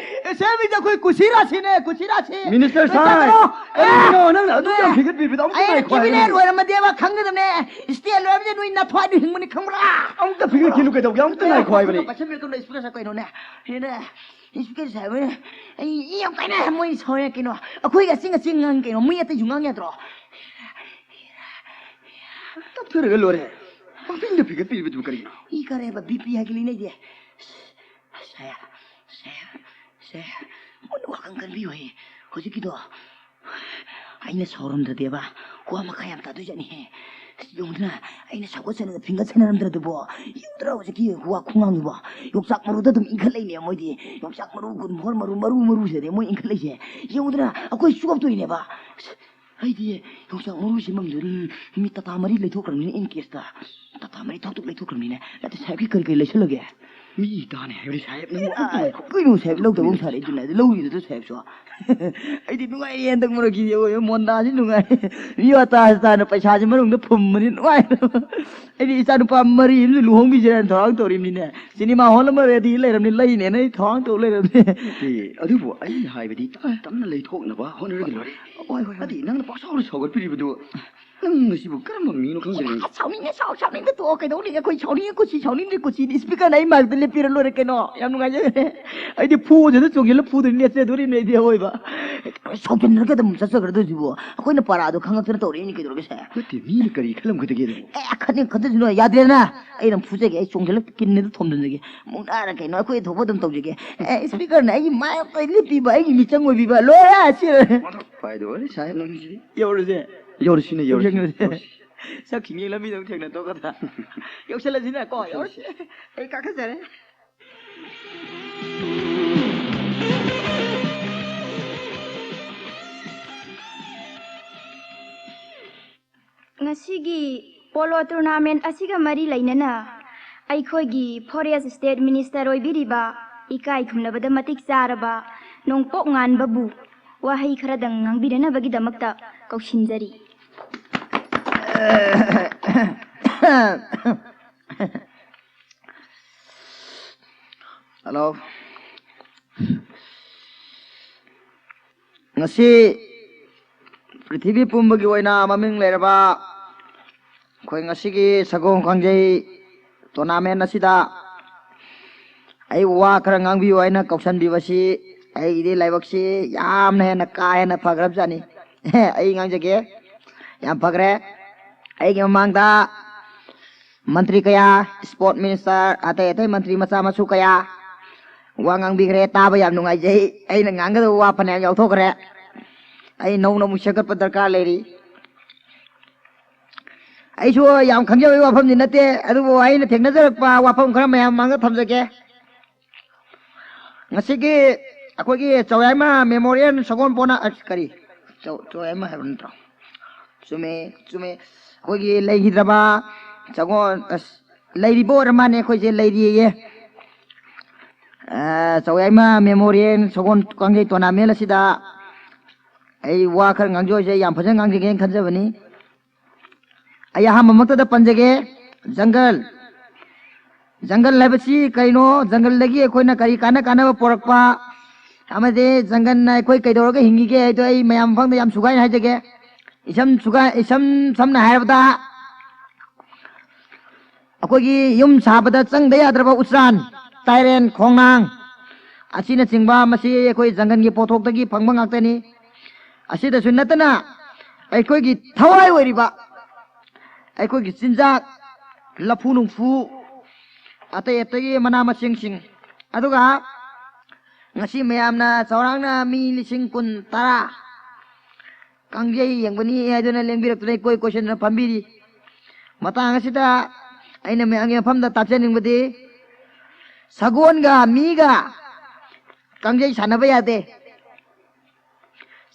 ꯑꯦꯁꯦꯝꯕ꯭ꯂꯤꯗ ꯑꯩꯈꯣꯏ ꯀꯨꯁꯤ ꯔꯥꯁꯤꯅꯦ, ꯀꯨꯁꯤ ꯔꯥꯁꯤ! ꯃꯤꯅꯤꯁꯇꯔ ꯅꯣꯏ ꯁꯥꯍꯦꯕ! ꯆꯠꯈ꯭ꯔꯣ! ꯀꯔꯤꯒꯤꯅꯣ ꯅꯪꯅ ꯑꯗꯨꯛ ꯌꯥꯝ ꯑꯦ! ꯐꯤꯒꯠꯄꯤꯕꯗꯣ? ꯑꯝꯇ ꯑꯩ ꯉꯥꯏꯈꯣ ꯀꯦꯕꯤꯅꯦꯠ ꯍꯥꯏꯕꯅꯤ꯫ ꯑꯣꯏꯔꯝꯃꯗꯤꯕ ꯈꯪꯒꯗꯕꯅꯦ! ꯁ꯭ꯇꯦꯠ ꯑꯣꯏꯔꯝꯃꯗꯤ ꯅꯣꯏ ꯅꯊ꯭ꯋꯥꯏꯗꯨ ꯍꯤꯡꯕꯅꯤ ꯈꯪꯕ꯭ꯔꯥ? ꯑꯝꯇ ꯐꯤꯒꯠꯈꯤꯅꯨ ꯀꯩꯗꯧꯒꯦ? ꯑꯝꯇ ꯉꯥꯏꯈꯣ ꯍꯥꯏꯕꯅꯤ꯫ ꯄꯥꯏꯁꯟꯕꯤꯔꯛꯀꯅꯨ, ꯏꯁꯄꯤꯀꯔ ꯁꯥꯍꯦꯕ, ꯀꯩꯅꯣꯅꯦ? ꯍꯦꯅꯦ! ꯏꯁꯄꯤꯀꯔ ꯁꯥꯍꯦꯕ, ꯑꯩ ꯏ ꯌꯥꯝ ꯀꯥꯏꯅ ꯃꯣꯏ ꯁꯥꯎꯔꯦ ꯀꯩꯅꯣ? ꯑꯩꯈꯣꯏꯒ ꯑꯆꯤꯡ ꯑꯆꯤꯡ ꯉꯥꯡ ꯀꯩꯅꯣ? ꯃꯣꯏ ꯑꯇꯩꯁꯨ ꯉꯥꯡ ꯌꯥꯗ꯭ꯔꯣ? ꯇꯞꯊꯔꯒ ꯂꯣꯏꯔꯦ꯫ ꯄꯪꯐꯤꯡꯗ ꯐꯤꯡꯒꯠꯄꯤꯔꯤꯕꯗꯨꯕꯨ ꯀꯔꯤꯒꯤꯅꯣ? ꯏ ꯀꯥꯔꯦꯕ, ꯕꯤ ꯄꯤ ꯍꯥꯏꯒ ꯂꯩꯅꯩꯗꯦ꯫ ꯁꯦ, ꯁꯦ, ꯁꯦ꯫ ꯋꯥꯈꯜ ꯈꯟꯕꯤꯌꯨꯍꯦ꯫ ꯍꯧꯖꯤꯛꯀꯤꯗꯣ ꯑꯩꯅ ꯁꯥꯎꯔꯝꯗ꯭ꯔꯗꯤꯕ, ꯋꯥ ꯃꯈꯥ ꯌꯥꯝ ꯇꯥꯗꯣꯏꯖꯥꯠꯅꯤꯍꯦ꯫ ꯑꯁ, ꯌꯦꯡꯉꯨꯗꯅ, ꯑꯩꯅ ꯁꯧꯒꯠ ꯁꯅꯗ ꯐꯤꯡꯒꯠ ꯁꯅꯔꯝꯗ꯭ꯔꯗꯨꯕꯣ꯫ ꯌꯦꯡꯉꯨꯗꯅ, ꯍꯧꯖꯤꯛꯀꯤ ꯋꯥ ꯈꯨꯉꯥꯡꯗꯨꯕꯣ꯫ ꯌꯣꯡꯆꯥꯛ ꯃꯔꯨꯗ ꯑꯗꯨꯝ ꯏꯟꯈꯠꯂꯛꯏꯅꯦ ꯃꯣꯏꯗꯤ꯫ ꯌꯣꯡꯆꯥꯛ ꯃꯔꯨ, ꯒꯨꯟ ꯃꯣꯍꯣꯔ ꯃꯔꯨ, ꯃꯔꯨ, ꯃꯔꯨꯁꯤꯗꯅꯦ ꯃꯣꯏ ꯏꯟꯈꯠꯂꯛꯏꯁꯦ꯫ ꯌꯦꯡꯉꯨꯗꯅ, ꯑꯩꯈꯣꯏ ꯆꯣꯞꯇꯣꯏꯅꯦꯕ꯫ ꯑꯁ, ꯑꯩꯗꯤ ꯌꯣꯡꯆꯥꯛ ꯃꯔꯨꯁꯤ ꯃꯪꯗ, ꯎꯝ, ꯃꯤ ꯇꯥꯇꯥ ꯃꯔꯤ ꯂꯩꯊꯣꯛꯈ꯭ꯔꯕꯅꯤꯅꯦ, in case ꯇ꯫ ꯇꯥꯇꯥ ꯃꯔꯤ ꯊꯥꯎꯇꯨꯛ ꯂꯩꯊꯣꯛꯈ꯭ꯔꯕꯅꯤꯅꯦ꯫ ꯅꯠꯇꯦ, ꯁꯥꯍꯦꯕꯀꯤ ꯀꯔꯤ ꯀꯔꯤ ꯂꯩꯁꯜꯂꯒꯦ? ꯃꯤ ꯇꯥꯅꯦ ꯍꯥꯏꯕꯅꯤ, ꯁꯥꯍꯦꯕ, ꯅꯪ ꯑꯦ, ꯋꯥꯈꯜ ꯅꯨꯡꯉꯥꯏ꯫ ꯀꯩꯅꯣ ꯁꯥꯍꯦꯕ ꯂꯧꯗꯕ ꯑꯃꯨꯛ ꯁꯥꯔꯦ, ꯑꯗꯨꯅ ꯑꯗꯨ ꯂꯧꯔꯤꯗꯨꯗ ꯁꯥꯍꯦꯕꯁꯨ꯫ ꯑꯩꯗꯤ ꯅꯨꯡꯉꯥꯏꯔꯤ ꯍꯟꯗꯛ ꯃꯔꯛꯀꯤꯗꯤ, ꯑꯣꯏ, ꯃꯣꯟꯗꯥꯁꯤ ꯅꯨꯡꯉꯥꯏ꯫ ꯃꯤ ꯋꯥꯇꯥ ꯇꯥꯅ ꯄꯩꯁꯥꯁꯤ ꯃꯅꯨꯡꯗ ꯐꯨꯝꯕꯅꯤ, ꯅꯨꯡꯉꯥꯏ꯫ ꯑꯩꯗꯤ ꯏꯆꯥ ꯅꯨꯄꯥ ꯃꯔꯤ ꯑꯃꯁꯨ ꯂꯨꯍꯣꯡꯕꯤꯁꯤꯔꯅ ꯊꯧꯔꯥꯡ ꯇꯧꯔꯤꯕꯅꯤꯅꯦ꯫ ꯁꯤꯅꯦꯃꯥ ꯍꯣꯜ ꯑꯃ ꯔꯦꯗꯤ ꯂꯩꯔꯕꯅꯤ, ꯂꯩꯅꯦꯅ ꯑꯩ ꯊꯧꯔꯥꯡ ꯇꯧ ꯂꯩꯔꯕꯅꯤ꯫ ꯅꯠꯇꯦ, ꯑꯗꯨꯕꯨ ꯑꯩꯅ ꯍꯥꯏꯕꯗꯤ ꯇꯞ ꯇꯞꯅ ꯂꯩꯊꯣꯛꯅꯕ ꯍꯣꯠꯅꯔꯒ ꯂꯣꯏꯔꯦ꯫ ꯍꯣꯏ, ꯍꯣꯏ, ꯍꯣꯏ꯫ ꯅꯠꯇꯦ, ꯅꯪꯅ ꯄꯥꯛꯁꯥꯎꯗ ꯁꯥꯎꯒꯠꯄꯤꯔꯤꯕꯗꯨ, ꯅꯪ ꯑꯁꯤꯕꯨ ꯀꯔꯝꯕ ꯃꯤꯅꯣ ꯈꯪꯗ꯭ꯔꯦꯅꯦ꯫ ꯁꯥꯎꯅꯤꯡꯉꯦ, ꯁꯥꯎ-, ꯁꯥꯎꯅꯤꯡꯗ ꯇꯣꯛꯑꯣ꯫ ꯀꯩꯗꯧꯔꯤꯒꯦ? ꯑꯩꯈꯣꯏ ꯁꯥꯎꯅꯤꯡꯉꯦ, ꯀꯨꯁꯤ ꯁꯥꯎꯅꯤꯡꯗ꯭ꯔꯦ, ꯀꯨꯁꯤꯗꯤ speaker ꯅ ꯑꯩ ꯃꯥꯏꯛꯇ ꯂꯦꯞꯄꯤꯔ ꯂꯣꯏꯔꯦ ꯀꯩꯅꯣ꯫ ꯌꯥꯝ ꯅꯨꯡꯉꯥꯏꯖꯔꯦ꯫ ꯑꯩꯗꯤ ꯐꯨꯁꯤꯗ ꯆꯣꯡꯁꯤꯜꯂ ꯐꯨꯗꯣꯏꯅꯤ, ꯅꯦꯠꯆꯗꯣꯔꯤꯕꯅꯤ ꯑꯩꯗꯤ ꯑꯋꯣꯏꯕ꯫ ꯁꯥꯎꯖꯤꯟꯅꯔꯒ ꯑꯗꯨꯝ ꯆꯠꯆꯈ꯭ꯔꯗꯣꯏꯁꯤꯕꯨ꯫ ꯑꯩꯈꯣꯏꯅ ꯄꯔꯥꯗꯣ ꯈꯪꯉꯛꯇꯅ ꯇꯧꯔꯛꯏꯅꯤ, ꯀꯩꯗꯧꯔꯒꯦ ꯁꯦ? ꯅꯠꯇꯦ, ꯃꯤꯅ ꯀꯔꯤ ꯈꯜꯂꯝꯒꯗꯒꯦ ꯑꯗꯨꯕꯨ? ꯑꯦ, ꯈꯟꯅꯤꯡ ꯈꯟꯖꯁꯅꯨ, ꯌꯥꯗ꯭ꯔꯦꯅ꯫ ꯑꯩ ꯑꯗꯨꯝ ꯐꯨꯖꯒꯦ, ꯑꯩ ꯆꯣꯡꯁꯤꯜꯂ ꯀꯤꯟꯅꯤꯗ ꯊꯣꯝꯖꯤꯟꯖꯒꯦ꯫ ꯃꯨꯛꯅꯥꯔ ꯀꯩꯅꯣ ꯑꯩꯈꯣꯏ ꯊꯣꯛꯄ ꯑꯗꯨꯝ ꯇꯧꯖꯒꯦ꯫ ꯑꯦ, speaker ꯅ ꯑꯩꯒꯤ ꯃꯥꯏ ꯑꯝꯇ ꯂꯤꯄꯤꯕ, ꯑꯩꯒꯤ ꯃꯤꯆꯪ ꯑꯣꯏꯕꯤꯕ, ꯂꯣꯏꯔꯦ ꯁꯤ꯫ ꯃꯗꯨ ꯄꯥꯏꯗꯣꯔꯦ ꯁꯥꯍꯦꯕ ꯅꯪꯁꯤꯗꯤ꯫ ꯌꯧꯔꯁꯦ꯫ ꯌꯧꯔꯁꯤꯅꯦ, ꯌꯧꯔꯁꯤꯅꯦ, ꯌꯧꯔꯁꯤꯅꯦ꯫ ꯌꯧꯔꯁꯤ꯫ ꯁꯛ ꯈꯤꯡꯉꯦ ꯂꯝꯕꯤꯗ ꯑꯃꯨꯛ ꯊꯦꯡꯅ ꯇꯣꯛꯀꯗ꯭ꯔꯥ? ꯌꯧꯁꯜꯂꯁꯤꯅꯦ ꯀꯣ, ꯌꯧꯔꯁꯤ꯫ ꯌꯧꯁꯜꯂꯁꯤ꯫ ꯑꯩ ꯀꯥꯈꯠꯆꯔꯦ꯫ ꯉꯁꯤꯒꯤ polo tournament ꯑꯁꯤꯒ ꯃꯔꯤ ꯂꯩꯅꯅ ꯑꯩꯈꯣꯏꯒꯤ Forest State Minister ꯑꯣꯏꯕꯤꯔꯤꯕ ꯏꯀꯥꯏ ꯈꯨꯝꯅꯕꯗ ꯃꯇꯤꯛ ꯆꯥꯔꯕ ꯅꯣꯡꯄꯣꯛ ꯉꯥꯟꯕꯕꯨ ꯋꯥꯍꯩ ꯈꯔꯗꯪ ꯉꯥꯡꯕꯤꯅꯅꯕꯒꯤꯗꯃꯛꯇ ꯀꯧꯁꯤꯟꯖꯔꯤ꯫ Hello꯫ ꯉꯁꯤ ꯄ꯭ꯔꯤꯊꯤꯕꯤ ꯄꯨꯝꯕꯒꯤ ꯑꯣꯏꯅ ꯃꯃꯤꯡ ꯂꯩꯔꯕ ꯑꯩꯈꯣꯏ ꯉꯁꯤꯒꯤ ꯁꯒꯣꯜ ꯀꯥꯡꯖꯩ tournament ꯑꯁꯤꯗ ꯑꯩ ꯋꯥ ꯈꯔ ꯉꯥꯡꯕꯤꯌꯨ ꯍꯥꯏꯅ ꯀꯧꯁꯟꯕꯤꯕꯁꯤ ꯑꯩꯒꯤꯗꯤ ꯂꯥꯏꯕꯛꯁꯤ ꯌꯥꯝꯅ ꯍꯦꯟꯅ ꯀꯥ ꯍꯦꯟꯅ ꯐꯈ꯭ꯔꯕꯖꯥꯠꯅꯤ꯫ ꯑꯩ ꯉꯥꯡꯖꯒꯦ, ꯌꯥꯝ ꯐꯈ꯭ꯔꯦ꯫ ꯑꯩꯒꯤ ꯃꯃꯥꯡꯗ ꯃꯟꯇ꯭ꯔꯤ ꯀꯌꯥ, sport minister, ꯑꯇꯩ ꯑꯇꯩ ꯃꯟꯇ꯭ꯔꯤ ꯃꯆꯥ ꯃꯁꯨ ꯀꯌꯥ, ꯋꯥ ꯉꯥꯡꯕꯤꯈ꯭ꯔꯦ, ꯇꯥꯕ ꯌꯥꯝ ꯅꯨꯡꯉꯥꯏꯖꯩ꯫ ꯑꯩꯅ ꯉꯥꯡꯒꯗꯕ ꯋꯥ ꯐꯅꯌꯥꯝ ꯌꯥꯎꯊꯣꯛꯈ꯭ꯔꯦ꯫ ꯑꯩ ꯅꯧꯅ ꯑꯃꯨꯛ ꯁꯦꯝꯒꯠꯄ ꯗꯔꯀꯥꯔ ꯂꯩꯔꯤ꯫ ꯑꯩꯁꯨ ꯌꯥꯝ ꯈꯪꯖꯕꯒꯤ ꯋꯥꯐꯝꯗꯤ ꯅꯠꯇꯦ, ꯑꯗꯨꯕꯨ ꯑꯩꯅ ꯊꯦꯡꯅꯖꯔꯛꯄ ꯋꯥꯐꯝ ꯈꯔ ꯃꯌꯥꯝ ꯃꯥꯡꯗ ꯊꯝꯖꯒꯦ꯫ ꯉꯁꯤꯒꯤ ꯑꯩꯈꯣꯏꯒꯤ ꯆꯧꯌꯥꯏꯃ ꯃꯦꯃꯣꯔꯤꯌꯦꯜ ꯁꯒꯣꯜ ꯄꯣꯅ, ꯑ, ꯀꯔꯤ? ꯆꯧ-, ꯆꯧꯌꯥꯏꯃ ꯍꯥꯏꯕ ꯅꯠꯇ꯭ꯔꯣ? ꯆꯨꯝꯃꯦ, ꯆꯨꯝꯃꯦ꯫ ꯑꯩꯈꯣꯏꯒꯤ ꯂꯩꯈꯤꯗ꯭ꯔꯕ ꯁꯒꯣꯜ, ꯑꯁ, ꯂꯩꯔꯤꯕ ꯑꯣꯏꯔ ꯃꯥꯅꯦ, ꯑꯩꯈꯣꯏꯁꯦ ꯂꯩꯔꯤꯌꯦ꯫ ꯑ, ꯆꯧꯌꯥꯏꯃ ꯃꯦꯃꯣꯔꯤꯌꯦꯜ ꯁꯒꯣꯜ ꯀꯥꯡꯖꯩ ꯇꯣꯔꯅꯥꯃꯦꯟ ꯑꯁꯤꯗ ꯑꯩ ꯋꯥ ꯈꯔ ꯉꯥꯡꯖꯧ ꯍꯥꯏꯁꯦ, ꯑꯩ ꯌꯥꯝ ꯐꯖꯅ ꯉꯥꯡꯖꯒꯦꯅ ꯈꯟꯖꯕꯅꯤ꯫ ꯑꯩ ꯑꯍꯥꯟꯕꯃꯛꯇꯗ ꯄꯟꯖꯒꯦ, ꯖꯪꯒꯜ꯫ ꯖꯪꯒꯜ ꯍꯥꯏꯕꯁꯤ ꯀꯩꯅꯣ? ꯖꯪꯒꯜꯗꯒꯤ ꯑꯩꯈꯣꯏꯅ ꯀꯔꯤ ꯀꯥꯟꯅ ꯀꯥꯟꯅꯕ ꯄꯣꯔꯛꯄ? ꯑꯃꯗꯤ ꯖꯪꯒꯜꯅ ꯑꯩꯈꯣꯏ ꯀꯩꯗꯧꯔꯒ ꯍꯤꯡꯉꯤꯒꯦ ꯍꯥꯏꯗꯣ ꯑꯩ ꯃꯌꯥꯝ ꯃꯐꯝꯗ ꯌꯥꯝ ꯁꯨꯒꯥꯏꯅ ꯍꯥꯏꯖꯒꯦ꯫ ꯏꯁꯝ ꯁꯨꯒꯥꯏ-, ꯏꯁꯝ ꯁꯝꯅ ꯍꯥꯏꯔꯕꯗ, ꯑꯩꯈꯣꯏꯒꯤ ꯌꯨꯝ ꯁꯥꯕꯗ ꯆꯪꯗ ꯌꯥꯗ꯭ꯔꯕ ꯎꯆꯥꯟ, ꯇꯥꯏꯔꯦꯟ, ꯈꯣꯡꯅꯥꯡ ꯑꯁꯤꯅꯆꯤꯡꯕ, ꯃꯁꯤ ꯑꯩꯈꯣꯏ ꯖꯪꯒꯜꯒꯤ ꯄꯣꯠꯊꯣꯛꯇꯒꯤ ꯐꯪꯕ ꯉꯥꯛꯇꯅꯤ꯫ ꯑꯁꯤꯗꯁꯨ ꯅꯠꯇꯅ ꯑꯩꯈꯣꯏꯒꯤ ꯊꯋꯥꯏ ꯑꯣꯏꯔꯤꯕ ꯑꯩꯈꯣꯏꯒꯤ ꯆꯤꯟꯖꯥꯛ, ꯂꯐꯨ ꯅꯨꯡꯐꯨ, ꯑꯇꯩ ꯑꯇꯩꯒꯤ ꯃꯅꯥ ꯃꯁꯤꯡꯁꯤꯡ, ꯑꯗꯨꯒ ꯉꯁꯤ ꯃꯌꯥꯝꯅ ꯆꯥꯎꯔꯥꯛꯅ ꯃꯤ ꯂꯤꯁꯤꯡ ꯀꯨꯟ, ꯇꯔꯥ ꯀꯥꯡꯖꯩ ꯌꯦꯡꯕꯅꯤ ꯍꯥꯏꯗꯨꯅ ꯂꯦꯡꯕꯤꯔꯛꯇꯨꯅ ꯏꯀꯣꯏ ꯀꯣꯏꯁꯟꯗꯨꯅ ꯐꯝꯕꯤꯔꯤ꯫ ꯃꯇꯥꯡ ꯑꯁꯤꯗ ꯑꯩꯅ ꯃꯌꯥꯝꯒꯤ ꯃꯐꯝꯗ ꯇꯥꯛꯆꯅꯤꯡꯕꯗꯤ, ꯁꯒꯣꯜꯒ ꯃꯤꯒ ꯀꯥꯡꯖꯩ ꯁꯥꯟꯅꯕ ꯌꯥꯗꯦ꯫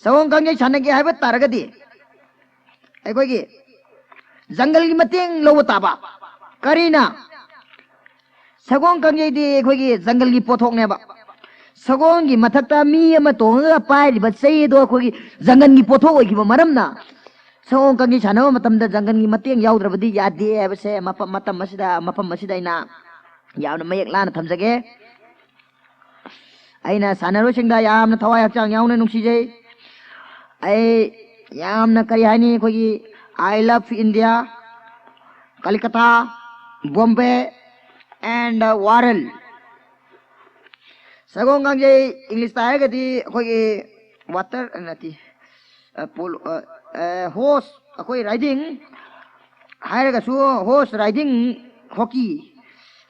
ꯁꯒꯣꯜ ꯀꯥꯡꯖꯩ ꯁꯥꯟꯅꯒꯦ ꯍꯥꯏꯕ ꯇꯥꯔꯒꯗꯤ ꯑꯩꯈꯣꯏꯒꯤ ꯖꯪꯒꯜꯒꯤ ꯃꯇꯦꯡ ꯂꯧꯕ ꯇꯥꯕ꯫ ꯀꯔꯤꯅ? ꯁꯒꯣꯜ ꯀꯥꯡꯖꯩꯗꯤ ꯑꯩꯈꯣꯏꯒꯤ ꯖꯪꯒꯜꯒꯤ ꯄꯣꯠꯊꯣꯛꯅꯦꯕ꯫ ꯁꯒꯣꯜꯒꯤ ꯃꯊꯛꯇ ꯃꯤ ꯑꯃ ꯇꯣꯡꯉꯒ ꯄꯥꯏꯔꯤꯕ ꯆꯩ ꯑꯗꯣ ꯑꯩꯈꯣꯏꯒꯤ ꯖꯪꯒꯜꯒꯤ ꯄꯣꯠꯊꯣꯛ ꯑꯣꯏꯈꯤꯕ ꯃꯔꯝꯅ, ꯁꯒꯣꯜ ꯀꯥꯡꯖꯩ ꯁꯥꯟꯅꯕ ꯃꯇꯝꯗ ꯖꯪꯒꯜꯒꯤ ꯃꯇꯦꯡ ꯌꯥꯎꯗ꯭ꯔꯕꯗꯤ ꯌꯥꯗꯦ ꯍꯥꯏꯕꯁꯦ ꯃꯐꯝ, ꯃꯇꯝ ꯑꯁꯤꯗ, ꯃꯐꯝ ꯑꯁꯤꯗ ꯑꯩꯅ ꯌꯥꯝꯅ ꯃꯌꯦꯛ ꯂꯥꯅ ꯊꯝꯖꯒꯦ꯫ ꯑꯩꯅ ꯁꯥꯟꯅꯔꯣꯏꯁꯤꯡꯗ ꯌꯥꯝꯅ ꯊꯋꯥꯏ ꯍꯛꯆꯥꯡ ꯌꯥꯎꯅ ꯅꯨꯡꯁꯤꯖꯩ꯫ ꯑꯩ ꯌꯥꯝꯅ, ꯀꯔꯤ ꯍꯥꯏꯅꯤ, ꯑꯩꯈꯣꯏꯒꯤ I love India, Kolkata, Bombay and world꯫ ꯁꯒꯣꯜ ꯀꯥꯡꯖꯩ ꯏꯪꯂꯤꯁꯇ ꯍꯥꯏꯔꯒꯗꯤ ꯑꯩꯈꯣꯏꯒꯤ ꯋꯥꯇꯔ ꯅꯠꯇꯦ, ꯑ, ꯄꯣꯂꯣ, ꯑ, ꯑ, ꯍꯣꯁ, ꯑꯩꯈꯣꯏ ꯔꯥꯏꯗꯤꯡ ꯍꯥꯏꯔꯒꯁꯨ, ꯍꯣꯁ ꯔꯥꯏꯗꯤꯡ ꯍꯣꯀꯤ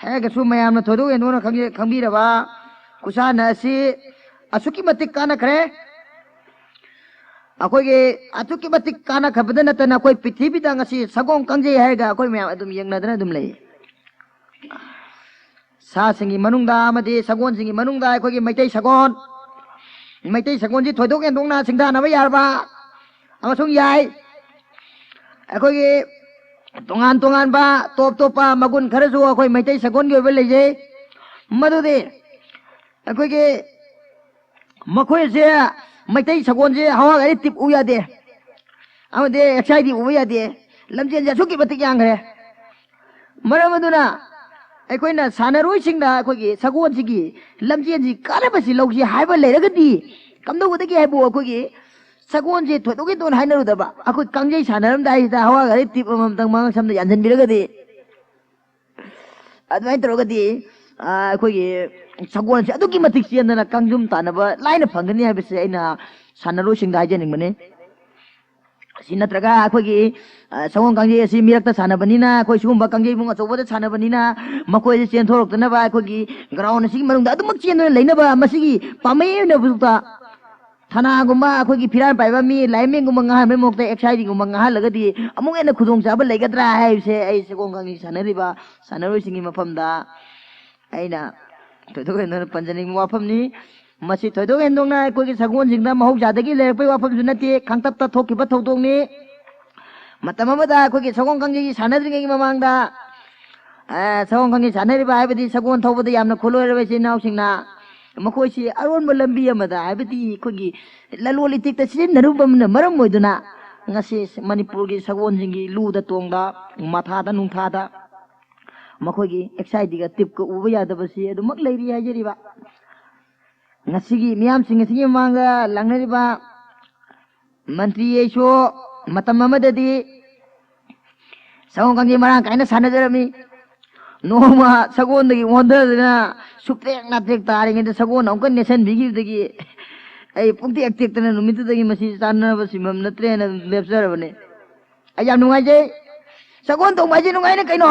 ꯍꯥꯏꯔꯒꯁꯨ ꯃꯌꯥꯝꯅ ꯊꯣꯏꯗꯣꯛ ꯍꯦꯟꯗꯣꯛꯅ ꯈꯪꯖ-, ꯈꯪꯕꯤꯔꯕ ꯈꯨꯁꯥꯟꯅ ꯑꯁꯤ ꯑꯁꯨꯛꯀꯤ ꯃꯇꯤꯛ ꯀꯥꯟꯅꯈ꯭ꯔꯦ꯫ ꯑꯩꯈꯣꯏꯒꯤ ꯑꯁꯨꯛꯀꯤ ꯃꯇꯤꯛ ꯀꯥꯟꯅꯈ꯭ꯔꯕꯗ ꯅꯠꯇꯅ ꯑꯩꯈꯣꯏ ꯄ꯭ꯔꯤꯊꯤꯕꯤꯗ ꯉꯁꯤ ꯁꯒꯣꯜ ꯀꯥꯡꯖꯩ ꯍꯥꯏꯔꯒ ꯑꯩꯈꯣꯏ ꯃꯌꯥꯝ ꯑꯗꯨꯝ ꯌꯦꯡꯅꯗꯅ ꯑꯗꯨꯝ ꯂꯩ꯫ ꯁꯥꯁꯤꯡꯒꯤ ꯃꯅꯨꯡꯗ ꯑꯃꯗꯤ ꯁꯒꯣꯜꯁꯤꯡꯒꯤ ꯃꯅꯨꯡꯗ ꯑꯩꯈꯣꯏꯒꯤ ꯃꯩꯇꯩ ꯁꯒꯣꯜ, ꯃꯩꯇꯩ ꯁꯒꯣꯜꯁꯤ ꯊꯣꯏꯗꯣꯛ ꯍꯦꯟꯗꯣꯛꯅ ꯁꯤꯡꯊꯥꯅꯕ ꯌꯥꯔꯕ ꯑꯃꯁꯨꯡ ꯌꯥꯏ꯫ ꯑꯩꯈꯣꯏꯒꯤ ꯇꯣꯉꯥꯟ ꯇꯣꯉꯥꯟꯕ ꯇꯣꯞ ꯇꯣꯞꯄ ꯃꯒꯨꯟ ꯈꯔꯁꯨ ꯑꯩꯈꯣꯏ ꯃꯩꯇꯩ ꯁꯒꯣꯜꯒꯤ ꯑꯣꯏꯕ ꯂꯩꯖꯩ꯫ ꯃꯗꯨꯗꯤ ꯑꯩꯈꯣꯏꯒꯤ ꯃꯈꯣꯏꯁꯦ ꯃꯩꯇꯩ ꯁꯒꯣꯜꯁꯦ ꯍꯋꯥ ꯒꯥꯔꯤ ꯇꯤꯞ ꯎ ꯌꯥꯗꯦ, ꯑꯃꯗꯤ ꯑꯦꯛꯁꯥꯏꯗꯤ ꯎꯕ ꯌꯥꯗꯦ꯫ ꯂꯝꯖꯦꯜꯁꯦ ꯑꯁꯨꯛꯀꯤ ꯃꯇꯤꯛ ꯌꯥꯡꯈ꯭ꯔꯦ꯫ ꯃꯔꯝ ꯑꯗꯨꯅ ꯑꯩꯈꯣꯏꯅ ꯁꯥꯟꯅꯔꯣꯏꯁꯤꯡꯅ ꯑꯩꯈꯣꯏꯒꯤ ꯁꯒꯣꯜꯁꯤꯒꯤ ꯂꯝꯖꯦꯜꯁꯤ ꯀꯥꯟꯅꯕꯁꯤ ꯂꯧꯁꯤ ꯍꯥꯏꯕ ꯂꯩꯔꯒꯗꯤ, ꯀꯝꯗꯧꯒꯗꯒꯦ ꯍꯥꯏꯕꯨ ꯑꯩꯈꯣꯏꯒꯤ ꯁꯒꯣꯜꯁꯦ ꯊꯣꯏꯗꯣꯛ ꯍꯦꯟꯗꯣꯛꯅ ꯍꯥꯏꯅꯔꯨꯗꯕ, ꯑꯩꯈꯣꯏ ꯀꯥꯡꯖꯩ ꯁꯥꯟꯅꯔꯝꯗꯥꯏꯁꯤꯗ ꯍꯋꯥ ꯒꯥꯔꯤ ꯇꯤꯞ ꯑꯃꯃꯝꯇꯪ ꯃꯉꯛ ꯁꯝꯗ ꯌꯥꯟꯁꯤꯟꯕꯤꯔꯒꯗꯤ, ꯑꯗꯨꯃꯥꯏꯅ ꯇꯧꯔꯒꯗꯤ, ꯑ, ꯑꯩꯈꯣꯏꯒꯤ ꯁꯒꯣꯜꯁꯦ ꯑꯗꯨꯛꯀꯤ ꯃꯇꯤꯛ ꯆꯦꯟꯗꯅ ꯀꯥꯡꯖꯨꯝ ꯇꯥꯟꯅꯕ ꯂꯥꯏꯅ ꯐꯪꯒꯅꯤ ꯍꯥꯏꯕꯁꯦ ꯑꯩꯅ ꯁꯥꯟꯅꯔꯣꯏꯁꯤꯡꯗ ꯍꯥꯏꯖꯅꯤꯡꯕꯅꯤ꯫ ꯑꯁꯤ ꯅꯠꯇ꯭ꯔꯒ ꯑꯩꯈꯣꯏꯒꯤ, ꯑ, ꯁꯒꯣꯜ ꯀꯥꯡꯖꯩ ꯑꯁꯤ ꯃꯤꯔꯛꯇ ꯁꯥꯟꯅꯕꯅꯤꯅ, ꯑꯩꯈꯣꯏ ꯁꯤꯒꯨꯝꯕ ꯀꯥꯡꯖꯩꯕꯨꯡ ꯑꯆꯧꯕꯗ ꯁꯥꯟꯅꯕꯅꯤꯅ, ꯃꯈꯣꯏꯁꯦ ꯆꯦꯟꯊꯣꯔꯛꯇꯅꯕ ꯑꯩꯈꯣꯏꯒꯤ ground ꯑꯁꯤꯒꯤ ꯃꯅꯨꯡꯗ ꯑꯗꯨꯃꯛ ꯆꯦꯟꯗꯨꯅ ꯂꯩꯅꯕ, ꯃꯁꯤꯒꯤ ꯄꯥꯝꯕꯩ ꯑꯣꯏꯅ ꯊꯥꯅꯥꯒꯨꯝꯕ ꯑꯩꯈꯣꯏꯒꯤ ꯐꯤꯔꯥꯜ ꯄꯥꯏꯕ ꯃꯤ, ꯂꯥꯏꯃꯦꯟꯒꯨꯝꯕ ꯉꯥꯡꯍꯟꯕꯒꯤ ꯃꯍꯨꯠꯇ ꯑꯦꯛꯁꯥꯏꯗꯤꯒꯨꯝꯕ ꯉꯥꯡꯍꯜꯂꯒꯗꯤ ꯑꯃꯨꯛ ꯍꯦꯟꯅ ꯈꯨꯗꯣꯡꯆꯥꯕ ꯂꯩꯒꯗ꯭ꯔꯥ ꯍꯥꯏꯕꯁꯦ ꯑꯩ ꯁꯒꯣꯜ ꯀꯥꯡꯖꯩ ꯁꯥꯟꯅꯔꯤꯕ ꯁꯥꯟꯅꯔꯣꯏꯁꯤꯡꯒꯤ ꯃꯐꯝꯗ ꯑꯩꯅ ꯊꯣꯏꯗꯣꯛ ꯍꯦꯟꯗꯣꯛꯅ ꯄꯟꯖꯅꯤꯡꯕ ꯋꯥꯐꯝꯅꯤ꯫ ꯃꯁꯤ ꯊꯣꯏꯗꯣꯛ ꯍꯦꯟꯗꯣꯛꯅ ꯑꯩꯈꯣꯏꯒꯤ ꯁꯒꯣꯜꯁꯤꯡꯗ ꯃꯍꯧꯁꯥꯗꯒꯤ ꯂꯩꯔꯛꯄꯒꯤ ꯋꯥꯐꯝꯁꯨ ꯅꯠꯇꯦ, ꯈꯥꯡꯇꯞꯇ ꯊꯣꯛꯈꯤꯕ ꯊꯧꯗꯣꯛꯅꯤ꯫ ꯃꯇꯝ ꯑꯃꯗ ꯑꯩꯈꯣꯏꯒꯤ ꯁꯒꯣꯜ ꯀꯥꯡꯖꯩ ꯁꯥꯟꯅꯗ꯭ꯔꯤꯉꯩꯒꯤ ꯃꯃꯥꯡꯗ, ꯑ, ꯁꯒꯣꯜ ꯀꯥꯡꯖꯩ ꯁꯥꯟꯅꯔꯤꯕ ꯍꯥꯏꯕꯗꯤ ꯁꯒꯣꯜ ꯊꯧꯕꯗ ꯌꯥꯝꯅ ꯈꯨꯂꯣꯏꯔꯕ ꯏꯆꯤꯟ ꯏꯅꯥꯎꯁꯤꯡꯅ ꯃꯈꯣꯏꯁꯤ ꯑꯔꯣꯟꯕ ꯂꯝꯕꯤ ꯑꯃꯗ, ꯍꯥꯏꯕꯗꯤ ꯑꯩꯈꯣꯏꯒꯤ ꯂꯂꯣꯟ ꯏꯇꯤꯛꯇ ꯁꯤꯖꯤꯟꯅꯔꯨꯕꯅ ꯃꯔꯝ ꯑꯣꯏꯗꯨꯅ ꯉꯁꯤ ꯃꯅꯤꯄꯨꯔꯒꯤ ꯁꯒꯣꯜꯁꯤꯡꯒꯤ ꯂꯨꯗ ꯇꯣꯡꯗ, ꯃꯊꯥꯗ ꯅꯨꯡꯊꯥꯗ ꯃꯈꯣꯏꯒꯤ ꯑꯦꯛꯁꯥꯏꯗꯤꯒ ꯇꯤꯞꯀ ꯎꯕ ꯌꯥꯗꯕꯁꯤ ꯑꯗꯨꯃꯛ ꯂꯩꯔꯤ ꯍꯥꯏꯖꯔꯤꯕ꯫ ꯉꯁꯤꯒꯤ ꯃꯤꯌꯥꯝꯁꯤꯡ ꯑꯁꯤꯒꯤ ꯃꯃꯥꯡꯗ ꯂꯥꯛꯅꯔꯤꯕ ꯃꯟꯇ꯭ꯔꯤ ꯑꯩꯁꯨ ꯃꯇꯝ ꯑꯃꯗꯗꯤ ꯁꯒꯣꯜ ꯀꯥꯡꯖꯩ ꯃꯔꯥꯡ ꯀꯥꯏꯅ ꯁꯥꯟꯅꯖꯔꯝꯃꯤ꯫ ꯅꯣꯡꯃ ꯁꯒꯣꯜꯗꯒꯤ ꯑꯣꯟꯊꯗꯨꯅ ꯁꯨꯞꯇ꯭ꯔꯦꯛ ꯅꯥꯇ꯭ꯔꯦꯛ ꯇꯥꯔꯤꯉꯩꯗ ꯁꯒꯣꯜꯅ ꯑꯃꯨꯛꯀ ꯅꯦꯠꯁꯟꯕꯤꯈꯤꯕꯗꯒꯤ ꯑꯩ ꯄꯨꯡꯇꯦꯛ ꯇꯦꯛꯇꯅ ꯅꯨꯃꯤꯠꯇꯨꯗꯒꯤ ꯃꯁꯤ ꯆꯥꯟꯅꯕ ꯁꯤꯟꯐꯝ ꯅꯠꯇ꯭ꯔꯦꯅ ꯑꯗꯨꯝ ꯂꯦꯞꯆꯔꯕꯅꯤ꯫ ꯑꯩ ꯌꯥꯝ ꯅꯨꯡꯉꯥꯏꯖꯩ꯫ ꯁꯒꯣꯜ ꯇꯣꯡꯕ ꯍꯥꯏꯁꯦ ꯅꯨꯡꯉꯥꯏꯅ ꯀꯩꯅꯣ?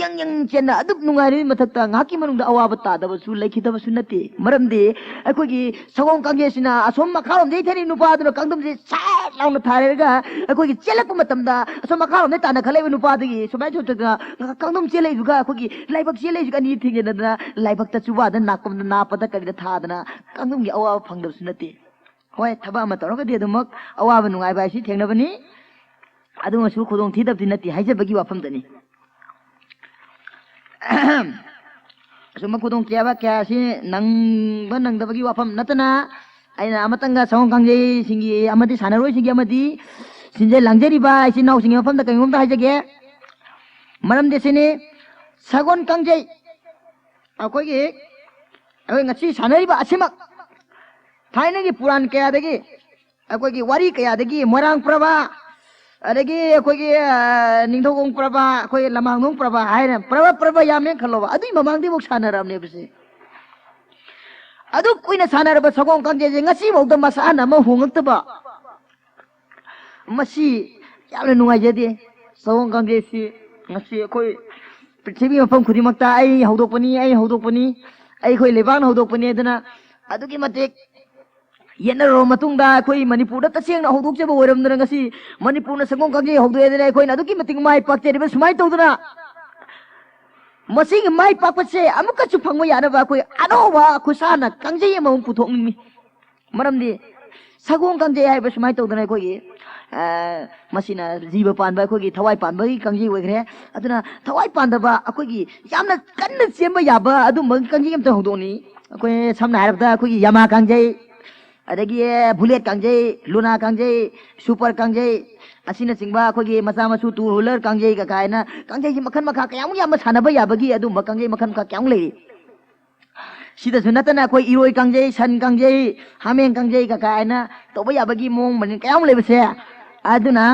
ꯌꯪ ꯌꯪ ꯆꯦꯟꯅ ꯑꯗꯨꯛ ꯅꯨꯡꯉꯥꯏꯔꯤꯕꯒꯤ ꯃꯊꯛꯇ ꯉꯥꯏꯍꯥꯛꯀꯤ ꯃꯅꯨꯡꯗ ꯑꯋꯥꯕ ꯇꯥꯗꯕꯁꯨ ꯂꯩꯈꯤꯗꯕꯁꯨ ꯅꯠꯇꯦ꯫ ꯃꯔꯝꯗꯤ ꯑꯩꯈꯣꯏꯒꯤ ꯁꯒꯣꯜ ꯀꯥꯡꯖꯩꯁꯤꯅ ꯑꯁꯣꯝ ꯃꯈꯥꯔꯣꯝꯗꯒꯤ ꯊꯦꯡꯅꯩ ꯅꯨꯄꯥꯗꯨꯅ ꯀꯥꯡꯗꯨꯝꯁꯦ ꯁꯠ ꯂꯥꯎꯅ ꯊꯥꯔꯒ ꯑꯩꯈꯣꯏꯒꯤ ꯆꯦꯜꯂꯛꯄ ꯃꯇꯝꯗ ꯑꯁꯣꯝ ꯃꯈꯥꯔꯣꯝꯗꯒꯤ ꯇꯥꯟꯅꯈꯠꯂꯛꯏꯕ ꯅꯨꯄꯥꯗꯨꯒꯤ ꯁꯨꯃꯥꯏꯅ ꯁꯨꯝ ꯇꯧꯗꯅ ꯀꯥꯡꯗꯨꯝ ꯆꯦꯜꯂꯛꯏꯗꯨꯒ ꯑꯩꯈꯣꯏꯒꯤ ꯂꯥꯏꯕꯛ ꯆꯦꯜꯂꯛꯏꯁꯤꯒ ꯑꯅꯤ ꯊꯦꯡꯖꯤꯟꯅꯗꯅ ꯂꯥꯏꯕꯛꯇ ꯆꯨꯕꯥꯗ ꯅꯥꯀꯨꯝꯗ ꯅꯥꯞꯄꯗ ꯀꯔꯤꯗ ꯊꯥꯗꯅ ꯀꯥꯡꯗꯨꯝꯒꯤ ꯑꯋꯥꯕ ꯐꯪꯗꯕꯁꯨ ꯅꯠꯇꯦ꯫ ꯍꯣꯏ, ꯊꯕꯛ ꯑꯃ ꯇꯧꯔꯒꯗꯤ ꯑꯗꯨꯃꯛ ꯑꯋꯥꯕ ꯅꯨꯡꯉꯥꯏꯕ ꯍꯥꯏꯁꯤ ꯊꯦꯡꯅꯕꯅꯤ꯫ ꯑꯗꯨꯃꯁꯨ ꯈꯨꯗꯣꯡ ꯊꯤꯗꯕꯗꯤ ꯅꯠꯇꯦ ꯍꯥꯏꯖꯕꯒꯤ ꯋꯥꯐꯝꯗꯅꯤ꯫ ꯑꯁꯨꯝꯕ ꯈꯨꯗꯣꯡꯊꯤꯕ ꯀꯌꯥ ꯑꯁꯤ ꯅꯪꯕ ꯅꯪꯗꯕꯒꯤ ꯋꯥꯐꯝ ꯅꯠꯇꯅ, ꯑꯩꯅ ꯑꯃꯇꯪꯒ ꯁꯒꯣꯜ ꯀꯥꯡꯖꯩꯁꯤꯡꯒꯤ ꯑꯃꯗꯤ ꯁꯥꯟꯅꯔꯣꯏꯁꯤꯡꯒꯤ ꯑꯃꯗꯤ ꯁꯤꯟꯖ ꯂꯥꯡꯖꯔꯤꯕ ꯏꯆꯤꯟ ꯏꯅꯥꯎꯁꯤꯡꯒꯤ ꯃꯐꯝꯗ ꯀꯔꯤꯒꯨꯝꯕ ꯑꯝꯇ ꯍꯥꯏꯖꯒꯦ꯫ ꯃꯔꯝꯗꯤ ꯑꯁꯤꯅꯤ, ꯁꯒꯣꯜ ꯀꯥꯡꯖꯩ ꯑꯩꯈꯣꯏꯒꯤ, ꯑꯩꯈꯣꯏ ꯉꯁꯤ ꯁꯥꯟꯅꯔꯤꯕ ꯑꯁꯤꯃꯛ ꯊꯥꯏꯅꯒꯤ ꯄꯨꯔꯥꯟ ꯀꯌꯥꯗꯒꯤ, ꯑꯩꯈꯣꯏꯒꯤ ꯋꯥꯔꯤ ꯀꯌꯥꯗꯒꯤ, ꯃꯣꯏꯔꯥꯡ ꯄ꯭ꯔꯕ, ꯑꯗꯒꯤ ꯑꯩꯈꯣꯏꯒꯤ, ꯑ, ꯅꯤꯡꯊꯧꯈꯣꯡ ꯄ꯭ꯔꯕ, ꯑꯩꯈꯣꯏ ꯂꯃꯥꯡꯗꯣꯡ ꯄ꯭ꯔꯕ ꯍꯥꯏꯅ ꯄ꯭ꯔꯕ ꯄ꯭ꯔꯕ ꯌꯥꯝꯃꯦꯅ ꯈꯜꯂꯣꯕ, ꯑꯗꯨꯏ ꯃꯃꯥꯡꯗꯒꯤꯐꯥꯎ ꯁꯥꯟꯅꯔꯕꯅꯦꯕꯁꯦ꯫ ꯑꯗꯨ ꯀꯨꯏꯅ ꯁꯥꯟꯅꯔꯕ ꯁꯒꯣꯜ ꯀꯥꯡꯖꯩꯁꯦ ꯉꯁꯤꯐꯥꯎꯗ ꯃꯁꯥꯟꯅ ꯑꯃ ꯍꯣꯡꯉꯛꯇꯕ, ꯃꯁꯤ ꯌꯥꯝꯅ ꯅꯨꯡꯉꯥꯏꯖꯗꯦ꯫ ꯁꯒꯣꯜ ꯀꯥꯡꯖꯩꯁꯤ ꯉꯁꯤ ꯑꯩꯈꯣꯏ ꯄ꯭ꯔꯤꯊꯤꯕꯤ ꯃꯐꯝ ꯈꯨꯗꯤꯡꯃꯛꯇ "ꯑꯩ ꯍꯧꯗꯣꯛꯄꯅꯤ, ꯑꯩ ꯍꯧꯗꯣꯛꯄꯅꯤ, ꯑꯩꯈꯣꯏ ꯂꯩꯕꯥꯛꯅ ꯍꯧꯗꯣꯛꯄꯅꯤ" ꯍꯥꯏꯗꯅ ꯑꯗꯨꯛꯀꯤ ꯃꯇꯤꯛ ꯌꯦꯠꯅꯔꯨꯔꯕ ꯃꯇꯨꯡꯗ, ꯑꯩꯈꯣꯏ ꯃꯅꯤꯄꯨꯔꯗ ꯇꯁꯦꯡꯅ ꯍꯧꯗꯣꯛꯆꯕ ꯑꯣꯏꯔꯝꯗꯅ ꯉꯁꯤ ꯃꯅꯤꯄꯨꯔꯅ ꯁꯒꯣꯜ ꯀꯥꯡꯖꯩ ꯍꯧꯗꯣꯛꯑꯦꯗꯅ ꯑꯩꯈꯣꯏꯅ ꯑꯗꯨꯛꯀꯤ ꯃꯇꯤꯛ ꯃꯥꯏ ꯄꯥꯛꯆꯔꯤꯕ꯫ ꯁꯨꯃꯥꯏꯅ ꯇꯧꯗꯅ ꯃꯁꯤꯒꯤ ꯃꯥꯏ ꯄꯥꯛꯄꯁꯦ ꯑꯃꯨꯛꯀꯁꯨ ꯐꯪꯕ ꯌꯥꯅꯕ ꯑꯩꯈꯣꯏ ꯑꯅꯧꯕ ꯈꯨꯠꯁꯥꯟꯅ ꯀꯥꯡꯖꯩ ꯑꯃꯃꯨꯛ ꯄꯨꯊꯣꯛꯅꯤꯡꯉꯤ꯫ ꯃꯔꯝꯗꯤ ꯁꯒꯣꯜ ꯀꯥꯡꯖꯩ ꯍꯥꯏꯕ ꯁꯨꯃꯥꯏꯅ ꯇꯧꯗꯅ ꯑꯩꯈꯣꯏꯒꯤ, ꯑ, ꯃꯁꯤꯅ ꯖꯤꯕ ꯄꯥꯟꯕ, ꯑꯩꯈꯣꯏꯒꯤ ꯊꯋꯥꯏ ꯄꯥꯟꯕꯒꯤ ꯀꯥꯡꯖꯩ ꯑꯣꯏꯈ꯭ꯔꯦ꯫ ꯑꯗꯨꯅ ꯊꯋꯥꯏ ꯄꯥꯟꯗꯕ, ꯑꯩꯈꯣꯏꯒꯤ ꯌꯥꯝꯅ ꯀꯟꯅ ꯆꯦꯟꯕ ꯌꯥꯕ ꯑꯗꯨꯝꯕꯒꯤ ꯀꯥꯡꯖꯩ ꯑꯝꯇ ꯍꯧꯗꯣꯛꯅꯤꯡꯉꯤ꯫ ꯑꯩꯈꯣꯏ ꯁꯝꯅ ꯍꯥꯏꯔꯕꯗ ꯑꯩꯈꯣꯏꯒꯤ ꯌꯥꯃꯥ ꯀꯥꯡꯖꯩ, ꯑꯗꯒꯤ ꯕꯨꯂꯦꯠ ꯀꯥꯡꯖꯩ, ꯂꯨꯅꯥ ꯀꯥꯡꯖꯩ, ꯁꯨꯄꯔ ꯀꯥꯡꯖꯩ, ꯑꯁꯤꯅꯆꯤꯡꯕ ꯑꯩꯈꯣꯏꯒꯤ ꯃꯆꯥ ꯃꯁꯨ ꯇꯨ ꯍꯨꯏꯂꯔ ꯀꯥꯡꯖꯩ ꯀꯀꯥꯏꯅ ꯀꯥꯡꯖꯩꯁꯤ ꯃꯈꯜ ꯃꯈꯥ ꯀꯌꯥꯃꯨꯛ ꯌꯥꯝꯅ ꯁꯥꯟꯅꯕ ꯌꯥꯕꯒꯤ ꯑꯗꯨꯝꯕ ꯀꯥꯡꯖꯩ ꯃꯈꯜ ꯃꯈꯥ ꯀꯌꯥꯃꯨꯛ ꯂꯩꯔꯤ꯫ ꯁꯤꯗꯁꯨ ꯅꯠꯇꯅ ꯑꯩꯈꯣꯏ ꯏꯔꯣꯏ ꯀꯥꯡꯖꯩ, ꯁꯟ ꯀꯥꯡꯖꯩ, ꯍꯥꯃꯦꯡ ꯀꯥꯡꯖꯩ ꯀꯀꯥꯏꯅ ꯇꯧꯕ ꯌꯥꯕꯒꯤ ꯃꯑꯣꯡ ꯃꯔꯤꯟ ꯀꯌꯥꯃꯨꯛ ꯂꯩꯕꯁꯦ꯫ ꯑꯗꯨꯅ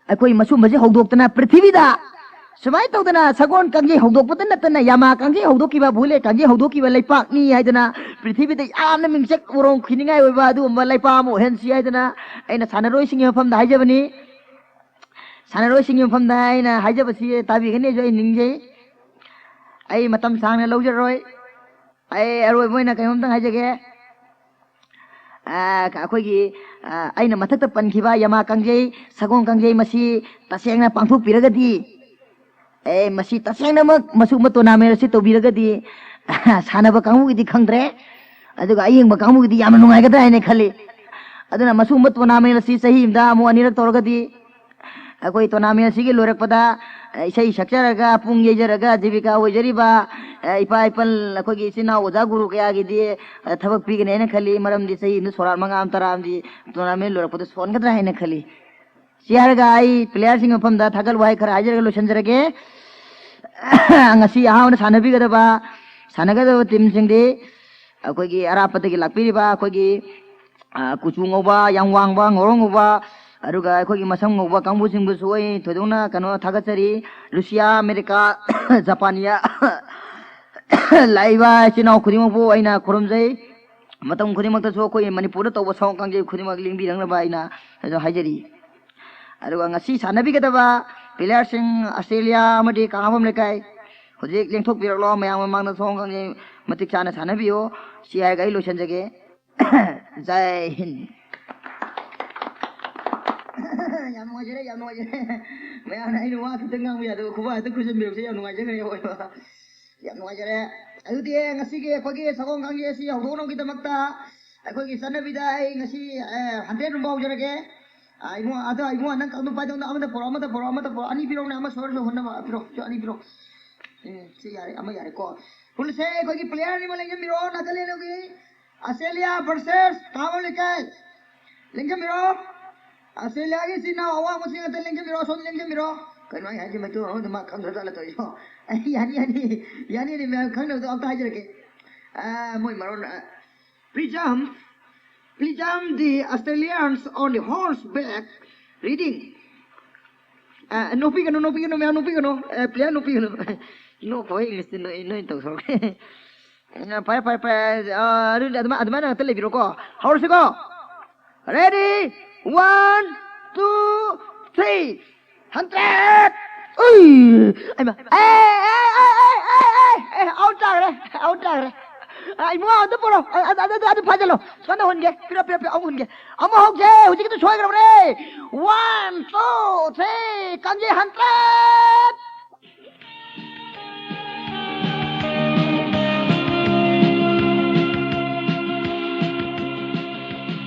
ꯑꯩꯈꯣꯏ ꯃꯁꯨꯝꯕꯁꯦ ꯍꯧꯗꯣꯛꯇꯅ ꯄ꯭ꯔꯤꯊꯤꯕꯤꯗ ꯁꯨꯃꯥꯏꯅ ꯇꯧꯗꯅ ꯁꯒꯣꯜ ꯀꯥꯡꯖꯩ ꯍꯧꯗꯣꯛꯄꯗ ꯅꯠꯇꯅ ꯌꯥꯃꯥ ꯀꯥꯡꯖꯩ ꯍꯧꯗꯣꯛꯈꯤꯕ, ꯕꯨꯂꯦꯠ ꯀꯥꯡꯖꯩ ꯍꯧꯗꯣꯛꯈꯤꯕ ꯂꯩꯄꯥꯛꯅꯤ ꯍꯥꯏꯗꯅ ꯄ꯭ꯔꯤꯊꯤꯕꯤꯗ ꯌꯥꯝꯅ ꯃꯤꯡꯆꯠ ꯎꯔꯣꯡ ꯈꯤꯅꯤꯡꯉꯥꯏ ꯑꯣꯏꯕ ꯑꯗꯨꯒꯨꯝꯕ ꯂꯩꯄꯥꯛ ꯑꯃ ꯑꯣꯏꯍꯟꯁꯤ ꯍꯥꯏꯗꯅ ꯑꯩꯅ ꯁꯥꯟꯅꯔꯣꯏꯁꯤꯡꯒꯤ ꯃꯐꯝꯗ ꯍꯥꯏꯖꯕꯅꯤ꯫ ꯁꯥꯟꯅꯔꯣꯏꯁꯤꯡꯒꯤ ꯃꯐꯝꯗ ꯑꯩꯅ ꯍꯥꯏꯖꯕꯁꯤ ꯇꯥꯕꯤꯒꯅꯤꯁꯨ ꯑꯩ ꯅꯤꯡꯖꯩ꯫ ꯑꯩ ꯃꯇꯝ ꯁꯥꯡꯅ ꯂꯧꯖꯔꯣꯏ꯫ ꯑꯩ ꯑꯔꯣꯏꯕ ꯑꯣꯏꯅ ꯀꯩꯅꯣꯝꯇꯪ ꯍꯥꯏꯖꯒꯦ꯫ ꯑ, ꯑꯩꯈꯣꯏꯒꯤ, ꯑ, ꯑꯩꯅ ꯃꯊꯛꯇ ꯄꯟꯈꯤꯕ ꯌꯃꯥ ꯀꯥꯡꯖꯩ, ꯁꯒꯣꯜ ꯀꯥꯡꯖꯩ ꯃꯁꯤ ꯇꯁꯦꯡꯅ ꯄꯥꯡꯊꯣꯛꯄꯤꯔꯒꯗꯤ, ꯑꯦ, ꯃꯁꯤ ꯇꯁꯦꯡꯅꯃꯛ ꯃꯁꯤꯒꯨꯝꯕ tournament ꯑꯁꯤ ꯇꯧꯕꯤꯔꯒꯗꯤ, ꯁꯥꯟꯅꯕ ꯀꯥꯡꯕꯨꯒꯤꯗꯤ ꯈꯪꯗ꯭ꯔꯦ, ꯑꯗꯨꯒ ꯑꯌꯦꯡꯕ ꯀꯥꯡꯕꯨꯒꯤꯗꯤ ꯌꯥꯝꯅ ꯅꯨꯡꯉꯥꯏꯒꯗ꯭ꯔꯥ ꯍꯥꯏꯅ ꯈꯜꯂꯤ꯫ ꯑꯗꯨꯅ ꯃꯁꯤꯒꯨꯝꯕ tournament ꯑꯁꯤ ꯆꯍꯤ ꯑꯃꯗ ꯑꯃꯨꯛ ꯑꯅꯤꯔꯛ ꯇꯧꯔꯒꯗꯤ, ꯑꯩꯈꯣꯏ tournament ꯑꯁꯤꯒꯤ ꯂꯣꯏꯔꯛꯄꯗ, ꯑ, ꯏꯁꯩ ꯁꯛꯆꯔꯒ, ꯄꯨꯡ ꯌꯩꯖꯔꯒ, ꯖꯤꯕꯤꯀꯥ ꯑꯣꯏꯖꯔꯤꯕ, ꯑ, ꯏꯄꯥ ꯏꯄꯜ, ꯑꯩꯈꯣꯏꯒꯤ ꯏꯆꯤꯟ ꯏꯅꯥꯎ ꯑꯣꯖꯥ ꯒꯨꯔꯨ ꯀꯌꯥꯒꯤꯗꯤ, ꯑ, ꯊꯕꯛ ꯄꯤꯒꯅꯤ ꯍꯥꯏꯅ ꯈꯜꯂꯤ꯫ ꯃꯔꯝꯗꯤ ꯆꯍꯤ ꯑꯃꯗ ꯁꯣꯔꯥꯠ ꯃꯉꯥ ꯑꯃ, ꯇꯔꯥ ꯑꯃꯗꯤ tournament ꯂꯣꯏꯔꯛꯄꯗ ꯁꯣꯟꯒꯗ꯭ꯔꯥ ꯍꯥꯏꯅ ꯈꯜꯂꯤ꯫ ꯁꯤ ꯍꯥꯏꯔꯒ ꯑꯩ playerꯁꯤꯡꯒꯤ ꯃꯐꯝꯗ ꯊꯥꯒꯠ ꯋꯥꯍꯩ ꯈꯔ ꯍꯥꯏꯖꯔꯒ ꯂꯣꯏꯁꯤꯟꯖꯔꯒꯦ꯫ ꯉꯁꯤ ꯑꯍꯥꯟꯕ ꯁꯥꯟꯅꯕꯤꯒꯗꯕ, ꯁꯥꯟꯅꯒꯗꯕ teamꯁꯤꯡꯗꯤ ꯑꯩꯈꯣꯏꯒꯤ ꯑꯔꯥꯞꯄꯗꯒꯤ ꯂꯥꯛꯄꯤꯔꯤꯕ ꯑꯩꯈꯣꯏꯒꯤ, ꯑ, ꯀꯨꯆꯨ ꯉꯧꯕ, ꯌꯥꯝ ꯋꯥꯡꯕ, ꯉꯧꯔꯣꯛ ꯉꯧꯕ, ꯑꯗꯨꯒ ꯑꯩꯈꯣꯏꯒꯤ ꯃꯁꯝ ꯉꯧꯕ ꯀꯥꯡꯕꯨꯁꯤꯡꯕꯨꯁꯨ ꯑꯩ ꯊꯣꯏꯗꯣꯛꯅ ꯀꯩꯅꯣ ꯊꯥꯒꯠꯆꯔꯤ꯫ ꯔꯨꯁꯤꯌꯥ, ꯑꯃꯦꯔꯤꯀꯥ, ꯖꯄꯥꯅꯤꯌꯥ ꯂꯥꯛꯏꯕ ꯏꯆꯤꯟ ꯏꯅꯥꯎ ꯈꯨꯗꯤꯡꯃꯛꯄꯨ ꯑꯩꯅ ꯈꯨꯔꯨꯝꯖꯩ꯫ ꯃꯇꯝ ꯈꯨꯗꯤꯡꯃꯛꯇꯁꯨ ꯑꯩꯈꯣꯏ ꯃꯅꯤꯄꯨꯔꯗ ꯇꯧꯕ ꯁꯒꯣꯜ ꯀꯥꯡꯖꯩ ꯈꯨꯗꯤꯡꯃꯛ ꯂꯦꯡꯕꯤꯔꯛꯅꯕ ꯑꯩꯅ ꯑꯗꯨ ꯍꯥꯏꯖꯔꯤ꯫ ꯑꯗꯨꯒ ꯉꯁꯤ ꯁꯥꯟꯅꯕꯤꯒꯗꯕ playerꯁꯤꯡ ꯑꯁꯇ꯭ꯔꯦꯂꯤꯌꯥ ꯑꯃꯗꯤ ꯀꯥꯉꯥꯕꯝ ꯂꯩꯀꯥꯏ, ꯍꯧꯖꯤꯛ ꯂꯦꯡꯊꯣꯛꯄꯤꯔꯛꯂꯣ, ꯃꯌꯥꯝ ꯃꯃꯥꯡꯗ ꯁꯒꯣꯜ ꯀꯥꯡꯖꯩ ꯃꯇꯤꯛ ꯆꯥꯅ ꯁꯥꯟꯅꯕꯤꯌꯨ꯫ ꯁꯤ ꯍꯥꯏꯔꯒ ꯑꯩ ꯂꯣꯏꯁꯤꯟꯖꯒꯦ꯫ ꯖꯥꯏ ꯍꯤꯟ꯫ ꯌꯥꯝ ꯅꯨꯡꯉꯥꯏꯖꯔꯦ, ꯌꯥꯝ ꯅꯨꯡꯉꯥꯏꯖꯔꯦ꯫ ꯃꯌꯥꯝꯅ ꯑꯩꯅ ꯋꯥ ꯈꯤꯇꯪ ꯉꯥꯡꯕ ꯌꯥꯗꯕ ꯈꯨꯕꯥꯛ ꯍꯦꯛꯇ ꯈꯨꯖꯟꯕꯤꯔꯛꯄꯁꯦ ꯌꯥꯝ ꯅꯨꯡꯉꯥꯏꯖꯈ꯭ꯔꯦ ꯑꯣꯏꯕ꯫ ꯌꯥꯝ ꯅꯨꯡꯉꯥꯏꯖꯔꯦ꯫ ꯑꯗꯨꯗꯤ ꯉꯁꯤꯒꯤ ꯑꯩꯈꯣꯏꯒꯤ ꯁꯒꯣꯜ ꯀꯥꯡꯖꯩ ꯑꯁꯤ ꯍꯧꯗꯣꯛꯅꯕꯒꯤꯗꯃꯛꯇ ꯑꯩꯈꯣꯏꯒꯤ ꯆꯠꯅꯕꯤꯗ ꯑꯩ ꯉꯁꯤ, ꯑ, ꯍꯟꯗ꯭ꯔꯦꯠ ꯔꯨꯝꯕ ꯍꯧꯖꯔꯒꯦ꯫ ꯑ, ꯏꯕꯨꯡꯉꯣ, ꯑꯗꯣ ꯏꯕꯨꯡꯉꯣ, ꯅꯪ ꯀꯥꯡꯗꯨ ꯄꯥꯏꯗꯧꯅ ꯑꯃꯗ ꯄꯨꯔꯛꯑꯣ, ꯑꯃꯗ ꯄꯨꯔꯛꯑꯣ, ꯑꯃꯗ ꯄꯨꯔꯛꯑꯣ, ꯑꯅꯤ ꯄꯤꯔꯛꯎꯅꯦ, ꯑꯃ ꯁꯣꯏꯔꯁꯨ ꯍꯨꯟꯅꯕ ꯄꯤꯔꯛꯑꯣ, ꯁꯤ ꯑꯅꯤ ꯄꯤꯔꯛꯑꯣ꯫ ꯎꯝ, ꯁꯤ ꯌꯥꯔꯦ, ꯑꯃ ꯌꯥꯔꯦꯀꯣ꯫ ꯍꯨꯜꯂꯁꯦ, ꯑꯩꯈꯣꯏꯒꯤ player ꯑꯅꯤꯃꯛ ꯂꯦꯡꯁꯤꯟꯕꯤꯔꯣ, ꯅꯥꯀꯜ ꯂꯦꯟꯂꯣꯝꯒꯤ꯫ ꯑꯁꯇ꯭ꯔꯦꯂꯤꯌꯥ versus ꯀꯥꯉꯥꯕꯝ ꯂꯩꯀꯥꯏ꯫ ꯂꯦꯡꯁꯤꯟꯕꯤꯔꯣ꯫ ꯑꯁꯇ꯭ꯔꯦꯂꯤꯌꯥꯒꯤ ꯏꯆꯤꯟ ꯏꯅꯥꯎ ꯑꯋꯥꯡꯕꯁꯤꯡ ꯑꯇ ꯂꯦꯡꯁꯤꯟꯕꯤꯔꯣ, ꯑꯁꯣꯝꯗ ꯂꯦꯡꯁꯤꯟꯕꯤꯔꯣ꯫ ꯀꯩꯅꯣ ꯑꯩ ꯍꯥꯏꯁꯦ, ꯃꯩꯇꯩ ꯃꯔꯣꯟꯗ ꯃꯥ ꯈꯪꯗ꯭ꯔꯖꯥꯠꯂ ꯇꯧꯔꯤꯁꯤꯕꯣ? ꯑꯩ ꯌꯥꯅꯤ, ꯌꯥꯅꯤ, ꯌꯥꯅꯤ, ꯌꯥꯅꯤ, ꯃꯌꯥꯝ ꯈꯪꯅꯕꯗꯣ ꯑꯝꯇ ꯍꯥꯏꯖꯔꯛꯀꯦ꯫ ꯑ, ꯃꯣꯏ ꯃꯔꯣꯟ, ꯑ, Please jump, please jump the Australians on the horseback riding. ꯑ, ꯅꯣꯛꯄꯤꯒꯅꯨ, ꯅꯣꯛꯄꯤꯒꯅꯨ, ꯃꯌꯥꯝ ꯅꯣꯛꯄꯤꯒꯅꯨ꯫ ꯑ, player ꯅꯣꯛꯄꯤꯒꯅꯨ꯫ ꯅꯣꯛꯈꯣ, English ꯇ ꯅꯣꯛꯏ, ꯅꯣꯏ ꯇꯧꯊꯣꯔꯛꯀꯦ꯫ ꯎꯝ, ꯐꯔꯦ, ꯐꯔꯦ, ꯐꯔꯦ꯫ ꯑ, ꯑꯗꯨꯗꯤ ꯑꯗꯨꯃꯥꯏ-, ꯑꯗꯨꯃꯥꯏꯅ ꯉꯥꯛꯇ ꯂꯩꯕꯤꯔꯣꯀꯣ꯫ ꯍꯧꯔꯁꯤꯀꯣ꯫ Ready? One, two, three. Hundred! ꯎꯏ! ꯑꯩꯃ! ꯑꯦ, ꯑꯦ, ꯑꯦ, ꯑꯦ, ꯑꯦ, ꯑꯦ, ꯑꯦ, out ꯇꯥꯈ꯭ꯔꯦ, out ꯇꯥꯈ꯭ꯔꯦ꯫ ꯑ, ꯏꯕꯨꯡꯉꯣ, ꯑꯗꯨ ꯄꯨꯔꯛꯑꯣ꯫ ꯑ, ꯑ, ꯑꯗꯨ, ꯑꯗꯨ, ꯑꯗꯨ ꯐꯥꯖꯜꯂꯣ꯫ ꯁꯣꯝꯗ ꯍꯨꯟꯒꯦ꯫ ꯄꯤꯔꯣ, ꯄꯤꯔꯣ, ꯄꯤꯔꯣ, ꯑꯃꯨꯛ ꯍꯨꯟꯒꯦ꯫ ꯑꯃꯨꯛ ꯍꯧꯒꯦ꯫ ꯍꯧꯖꯤꯛꯀꯤꯗꯨ ꯁꯣꯏꯈ꯭ꯔꯕꯅꯦ꯫ One, two, three, ꯀꯥꯡꯖꯩ hundred!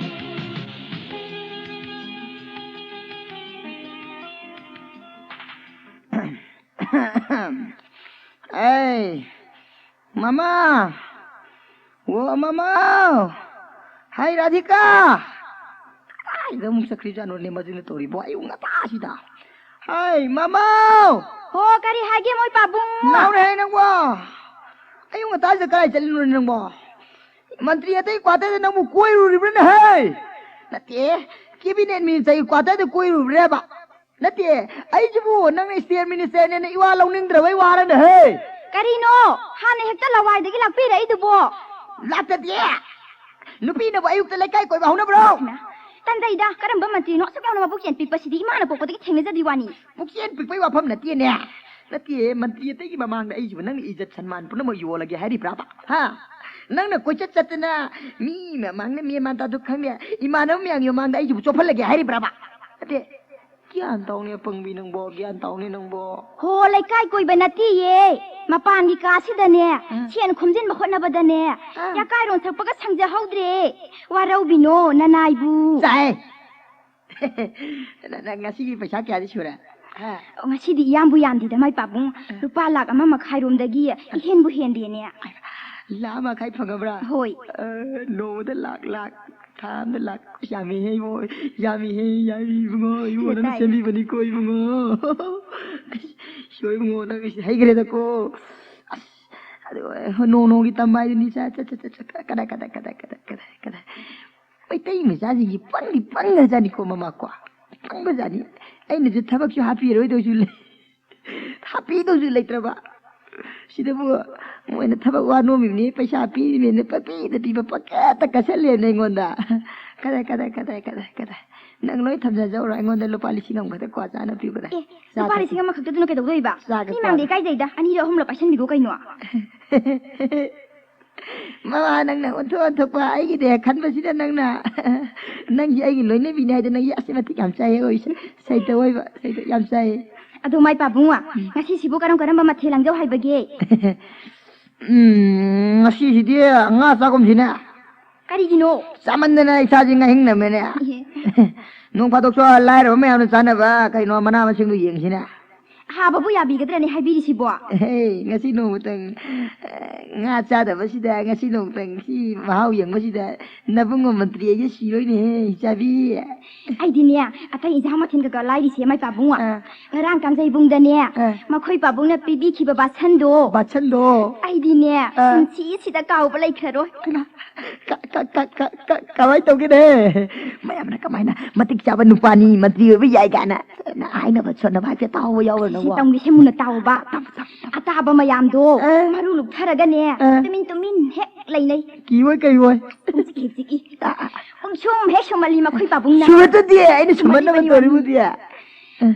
ꯑꯩ, ꯃꯃꯥ! ꯑꯣ, ꯃꯃꯥ! ꯍꯥꯏ, ꯔꯥꯙꯤꯀꯥ! ꯀꯗꯥꯏꯗ ꯑꯃꯨꯛ ꯆꯠꯈ꯭ꯔꯤꯖꯥꯠꯅꯣꯅꯦ ꯃꯗꯨꯅ ꯇꯧꯔꯤꯕꯣ ꯑꯌꯨꯛ ꯉꯟꯇꯥꯁꯤꯗ? ꯍꯥꯏ, ꯃꯃꯥ! ꯍꯣ, ꯀꯔꯤ ꯍꯥꯏꯒꯦ ꯃꯣꯏ ꯄꯥꯕꯨꯡ? ꯂꯥꯎꯅꯦ ꯍꯥꯏ ꯅꯪꯕꯣ! ꯑꯌꯨꯛ ꯉꯟꯇꯥꯁꯤꯗ ꯀꯗꯥꯏ ꯆꯠꯂꯤꯅꯣꯅꯦ ꯅꯪꯕꯣ? ꯃꯟꯇ꯭ꯔꯤ ꯑꯇꯩ ꯀ꯭ꯋꯥꯇꯔꯗ ꯅꯪꯕꯨ ꯀꯣꯏꯔꯨꯔꯤꯕ꯭ꯔꯅꯦ ꯍꯦ? ꯅꯠꯇꯦ, cabinet ministerꯒꯤ ꯀ꯭ꯋꯥꯇꯔꯗ ꯀꯣꯏꯔꯨꯕ꯭ꯔꯦꯕ? ꯅꯠꯇꯦ, ꯑꯩꯁꯤꯕꯨ ꯅꯪꯅ state ministerꯅꯦꯅ ꯏꯋꯥ ꯂꯧꯅꯤꯡꯗ꯭ꯔꯕꯩ ꯋꯥꯔꯅꯦ ꯍꯦ? ꯀꯔꯤꯅꯣ? ꯍꯥꯟꯅ ꯍꯦꯛꯇ ꯂꯋꯥꯏꯗꯒꯤ ꯂꯥꯛꯄꯤꯔꯛꯏꯗꯨꯕꯣ? ꯂꯥꯛꯇꯗꯤ! ꯅꯨꯄꯤꯅꯕꯨ ꯑꯌꯨꯛꯇ ꯂꯩꯀꯥꯏ ꯀꯣꯏꯕ ꯍꯧꯅꯕ꯭ꯔꯣ? ꯍꯩꯃꯥ, ꯇꯟꯖꯩꯗ, ꯀꯔꯝꯕ ꯃꯟꯇ꯭ꯔꯤꯅꯣ ꯑꯁꯨꯛ ꯌꯥꯝꯅ ꯃꯕꯨꯛ ꯆꯦꯟ ꯄꯤꯛꯄꯁꯤꯗꯤ ꯏꯃꯥꯅ ꯄꯣꯛꯄꯗꯒꯤ ꯊꯦꯡꯅꯖꯗ꯭ꯔꯤ ꯋꯥꯅꯤ꯫ ꯄꯨꯛꯆꯦꯟ ꯄꯤꯛꯄꯩ ꯋꯥꯐꯝ ꯅꯠꯇꯦꯅꯦ꯫ ꯅꯠꯇꯦ, ꯃꯟꯇ꯭ꯔꯤ ꯑꯇꯩꯒꯤ ꯃꯃꯥꯡꯗ ꯑꯩꯁꯤꯕꯨ ꯅꯪꯅ ꯏꯖꯠ ꯁꯟꯃꯥꯟ ꯄꯨꯝꯅꯃꯛ ꯌꯣꯜꯂꯒꯦ ꯍꯥꯏꯔꯤꯕ꯭ꯔꯥꯕ? ꯍꯥ? ꯅꯪꯅ ꯀꯣꯏꯆꯠ ꯆꯠꯇꯅ ꯃꯤ ꯃꯃꯥꯡꯗ ꯃꯦꯟ ꯃꯥꯟ ꯇꯥꯗꯨ ꯈꯪꯗꯦ, ꯏꯃꯥꯟꯅꯕ ꯃꯌꯥꯝꯒꯤ ꯃꯃꯥꯡꯗ ꯑꯩꯁꯤꯕꯨ ꯆꯣꯞꯍꯜꯂꯒꯦ ꯍꯥꯏꯔꯤꯕ꯭ꯔꯥꯕ? ꯅꯠꯇꯦ, ꯒ꯭ꯌꯥꯟ ꯇꯧꯅꯦ ꯑꯄꯪꯕꯤ ꯅꯪꯕꯣ, ꯒ꯭ꯌꯥꯟ ꯇꯧꯅꯦ ꯅꯪꯕꯣ꯫ ꯍꯣ, ꯂꯩꯀꯥꯏ ꯀꯣꯏꯕ ꯅꯠꯇꯦꯌꯦ, ꯃꯄꯥꯟꯒꯤ ꯀꯥꯁꯤꯗꯅꯦ, ꯎꯝ꯫ ꯁꯦꯟ ꯈꯣꯝꯖꯤꯟꯕ ꯍꯣꯠꯅꯕꯗꯅꯦ, ꯑꯥ꯫ ꯌꯥꯀꯥꯏꯔꯣꯟ ꯁꯛꯄꯒ ꯁꯪꯖꯍꯧꯗ꯭ꯔꯦ꯫ ꯋꯥꯔꯧꯕꯤꯅꯣ ꯅꯅꯥꯏꯕꯨ꯫ ꯆꯥꯏ꯫ ꯅ-, ꯅ-, ꯉꯁꯤꯒꯤ ꯄꯩꯁꯥ ꯀꯌꯥꯗꯤ ꯁꯨꯔꯦ? ꯍꯥ? ꯑꯣ, ꯉꯁꯤꯗꯤ ꯏꯌꯥꯝꯕꯨ ꯌꯥꯝꯗꯦꯗ ꯃꯥꯏ ꯄꯥꯕꯨꯡ꯫ ꯑꯥ꯫ ꯂꯨꯄꯥ ꯂꯥꯛ ꯑꯃ ꯃꯈꯥꯏꯔꯣꯝꯗꯒꯤ ꯏꯍꯦꯟꯕꯨ ꯍꯦꯟꯗꯦꯅꯦ꯫ ꯂꯥꯛ ꯑꯃ ꯃꯈꯥꯏ ꯐꯪꯉꯕ꯭ꯔꯥ? ꯍꯣꯏ꯫ ꯑ, ꯅꯣꯡꯃꯗ ꯂꯥꯛ, ꯂꯥꯛ, ꯊꯥ ꯑꯃꯗ ꯂꯥꯛ꯫ ꯌꯥꯝꯃꯤꯍꯦ ꯏꯕꯨꯡꯉꯣ, ꯌꯥꯝꯃꯤꯍꯦ, ꯌꯥꯝꯃꯤ ꯏꯕꯨꯡꯉꯣ, ꯏꯕꯨꯡꯉꯣ ꯅꯪꯅ ꯀꯗꯥꯏ? ꯁꯦꯝꯕꯤꯕꯅꯤꯀꯣ ꯏꯕꯨꯡꯉꯣ꯫ ꯁꯣꯏ ꯏꯕꯨꯡꯉꯣ, ꯅꯪ ꯍꯩꯈ꯭ꯔꯦꯗꯀꯣ꯫ ꯑꯁ, ꯑꯗꯨ ꯅꯣꯡ ꯅꯣꯡꯒꯤ ꯇꯝꯕ ꯍꯥꯏꯗꯨꯅꯤ꯫ ꯆꯠ, ꯆꯠ, ꯆꯠ, ꯆꯠ, ꯀꯗꯥꯏ, ꯀꯗꯥꯏ, ꯀꯗꯥꯏ꯫ ꯃꯩꯇꯩ ꯃꯆꯥꯁꯤꯡꯁꯤ ꯄꯪꯗꯤ ꯄꯪꯈ꯭ꯔꯖꯥꯠꯅꯤꯀꯣ ꯃꯃꯥ ꯀꯣ꯫ ꯄꯪꯕꯖꯥꯠꯅꯤ꯫ ꯑꯩꯅꯁꯨ ꯊꯕꯛꯁꯨ ꯍꯥꯞꯄꯤꯔꯣꯏꯗꯧꯁꯨ ꯂꯩ꯫ ꯍꯥꯞꯄꯤꯗꯧꯁꯨ ꯂꯩꯇ꯭ꯔꯕ꯫ ꯁꯤꯗꯕꯨ ꯃꯣꯏꯅ ꯊꯕꯛ ꯋꯥ ꯅꯣꯝꯃꯤꯕꯅꯤ, ꯄꯩꯁꯥ ꯄꯤꯔꯤꯕꯅꯤꯅ ꯄꯪꯄꯤꯗ ꯄꯤꯕ, ꯄꯪꯀꯠꯇ ꯀꯠꯁꯜꯂꯦꯅ ꯑꯩꯉꯣꯟꯗ꯫ ꯀꯗꯥꯏ, ꯀꯗꯥꯏ, ꯀꯗꯥꯏ, ꯀꯗꯥꯏ, ꯀꯗꯥꯏ? ꯅꯪ ꯂꯣꯏ ꯊꯝꯖꯖꯧꯔꯣ, ꯑꯩꯉꯣꯟꯗ ꯂꯨꯄꯥ ꯂꯤꯁꯤꯡ ꯑꯃꯈꯛꯇ ꯀ꯭ꯋꯥ ꯆꯥꯅ ꯄꯤꯌꯨ ꯀꯗꯥꯏ? ꯑꯦ, ꯆꯥ ꯂꯨꯄꯥ ꯊꯛꯀꯦ꯫ ꯂꯤꯁꯤꯡ ꯑꯃꯈꯛꯇꯗꯨꯅ ꯀꯩꯗꯧꯗꯣꯏꯕ? ꯆꯥꯒꯦ, ꯃꯤ ꯃꯥꯡꯗꯦ ꯆꯥꯒꯦ꯫ ꯏꯀꯥꯏꯖꯩꯗ, ꯑꯅꯤꯔ ꯑꯍꯨꯝꯂ ꯄꯥꯏꯁꯟꯕꯤꯈꯣ ꯀꯩꯅꯣ꯫ ꯃꯃꯥ, ꯅꯪꯅ ꯑꯣꯟꯊꯣꯛ ꯑꯣꯟꯊꯣꯛꯄ ꯑꯩꯒꯤꯗꯤ ꯈꯟꯕꯁꯤꯗ ꯅꯪꯅ, ꯅꯪꯁꯤ ꯑꯩꯒꯤ ꯂꯣꯏꯅꯕꯤꯅꯤ ꯍꯥꯏꯗꯅ ꯅꯪꯁꯤ ꯑꯁꯤ ꯃꯇꯤꯛ ꯌꯥꯝ ꯆꯥꯏꯌꯦ ꯑꯣꯏꯁꯦ꯫ ꯁꯩꯇ ꯑꯣꯏꯕ, ꯁꯩꯇ ꯌꯥꯝ ꯆꯥꯏꯌꯦ꯫ ꯑꯗꯣ ꯃꯥꯏ ꯄꯥꯕꯨꯡ, ꯎꯝ꯫ ꯉꯁꯤꯁꯤꯕꯨ ꯀꯔꯝ ꯀꯔꯝꯕ ꯃꯊꯦꯜ ꯂꯥꯡꯖꯧ ꯍꯥꯏꯕꯒꯦ? ꯎꯝ, ꯉꯁꯤꯁꯤꯗꯤ ꯉꯥ ꯆꯥꯒꯨꯝꯁꯤꯅꯦ꯫ ꯀꯔꯤꯒꯤꯅꯣ? ꯆꯥꯃꯟꯗꯅ ꯏꯁꯥꯁꯤ ꯉꯥꯍꯤꯡ ꯅꯝꯃꯦꯅꯦ꯫ ꯏꯍꯦ꯫ ꯅꯣꯡ ꯐꯥꯗꯣꯛꯁꯨ ꯂꯥꯏꯔꯕ ꯃꯌꯥꯝꯅ ꯆꯥꯅꯕ ꯀꯩꯅꯣ ꯃꯅꯥ ꯃꯁꯤꯡꯗꯣ ꯌꯦꯡꯁꯤꯅꯦ꯫ ꯍꯥꯕꯕꯨ ꯌꯥꯕꯤꯒꯗ꯭ꯔꯅꯦ ꯍꯥꯏꯕꯤꯔꯤꯁꯤꯕꯣ? ꯍꯦ, ꯉꯁꯤ ꯅꯣꯡꯃꯇꯪ, ꯑ, ꯉꯥ ꯆꯥꯗꯕꯁꯤꯗ, ꯉꯁꯤ ꯅꯣꯡꯃꯇꯪ ꯁꯤ ꯃꯍꯥꯎ ꯌꯦꯡꯕꯁꯤꯗ ꯅꯕꯨꯡꯉꯣ ꯃꯟꯇ꯭ꯔꯤ ꯑꯩꯁꯦ ꯁꯤꯔꯣꯏꯅꯦꯍꯦ, ꯏꯆꯥꯕꯤ꯫ ꯑꯩꯗꯤꯅꯦ, ꯑꯇꯩ ꯏꯟꯁꯥꯡ ꯃꯊꯦꯜ ꯀꯩꯀꯥ ꯂꯥꯏꯔꯤꯁꯦ, ꯃꯥꯏ ꯄꯥꯕꯨꯡ꯫ ꯑꯥ꯫ ꯉꯔꯥꯡ ꯀꯥꯡꯖꯩꯕꯨꯡꯗꯅꯦ, ꯑꯥ꯫ ꯃꯈꯣꯏ ꯄꯥꯕꯨꯡꯅ ꯄꯤꯕꯤꯈꯤꯕ ꯕꯥꯁꯟꯗꯣ꯫ ꯕꯥꯁꯟꯗꯣ꯫ ꯑꯩꯗꯤꯅꯦ, ꯑꯥ꯫ ꯄꯨꯟꯁꯤꯁꯤꯗ ꯀꯥꯎꯕ ꯂꯩꯈ꯭ꯔꯔꯣꯏ꯫ ꯍꯩꯃꯥ, ꯀ-, ꯀ-, ꯀ-, ꯀ-, ꯀ-, ꯀꯃꯥꯏꯅ ꯇꯧꯒꯦꯅꯦ? ꯃꯌꯥꯝꯅ ꯀꯃꯥꯏꯅ ꯃꯇꯤꯛ ꯆꯥꯕ ꯅꯨꯄꯥꯅꯤ, ꯃꯟꯇ꯭ꯔꯤ ꯑꯣꯏꯕ ꯌꯥꯏ ꯀꯥꯏꯅ ꯍꯥꯏꯅꯕ ꯁꯣꯟꯅꯕ ꯍꯥꯏꯐꯦꯠ ꯇꯥꯍꯧꯕ ꯌꯥꯎꯕ꯭ꯔꯥ ꯁꯤꯁꯦ ꯅꯪꯕꯣ? ꯇꯝꯒꯦꯁꯦ ꯃꯨꯟꯅ ꯇꯥꯎꯕ꯫ ꯇꯥꯎ, ꯇꯥꯎ, ꯇꯥꯎ꯫ ꯑꯇꯥꯕ ꯃꯌꯥꯝꯗꯣ ꯑꯥ꯫ ꯃꯔꯨ ꯂꯨꯛꯊꯔꯒꯅꯦ, ꯑꯥ꯫ ꯇꯨꯃꯤꯟ ꯇꯨꯃꯤꯟ ꯍꯦꯛ ꯂꯩꯅꯩ꯫ ꯀꯤꯕꯣꯏ ꯀꯩꯕꯣꯏ꯫ ꯄꯨꯡꯆꯤꯛ ꯍꯦꯛ ꯆꯤꯛꯏ꯫ ꯑꯥ, ꯑꯥ꯫ ꯄꯨꯡꯁꯨꯝ ꯍꯦꯛ ꯁꯨꯝꯍꯜꯂꯤ ꯃꯈꯣꯏ ꯄꯥꯕꯨꯡꯅ꯫ ꯁꯨꯝꯍꯠꯇꯗꯤ ꯑꯩꯅ ꯁꯨꯝꯍꯠꯅꯕ ꯃꯅꯤ, ꯃꯅꯤ, ꯇꯧꯔꯤꯕꯨꯗꯤ꯫ ꯑꯥ꯫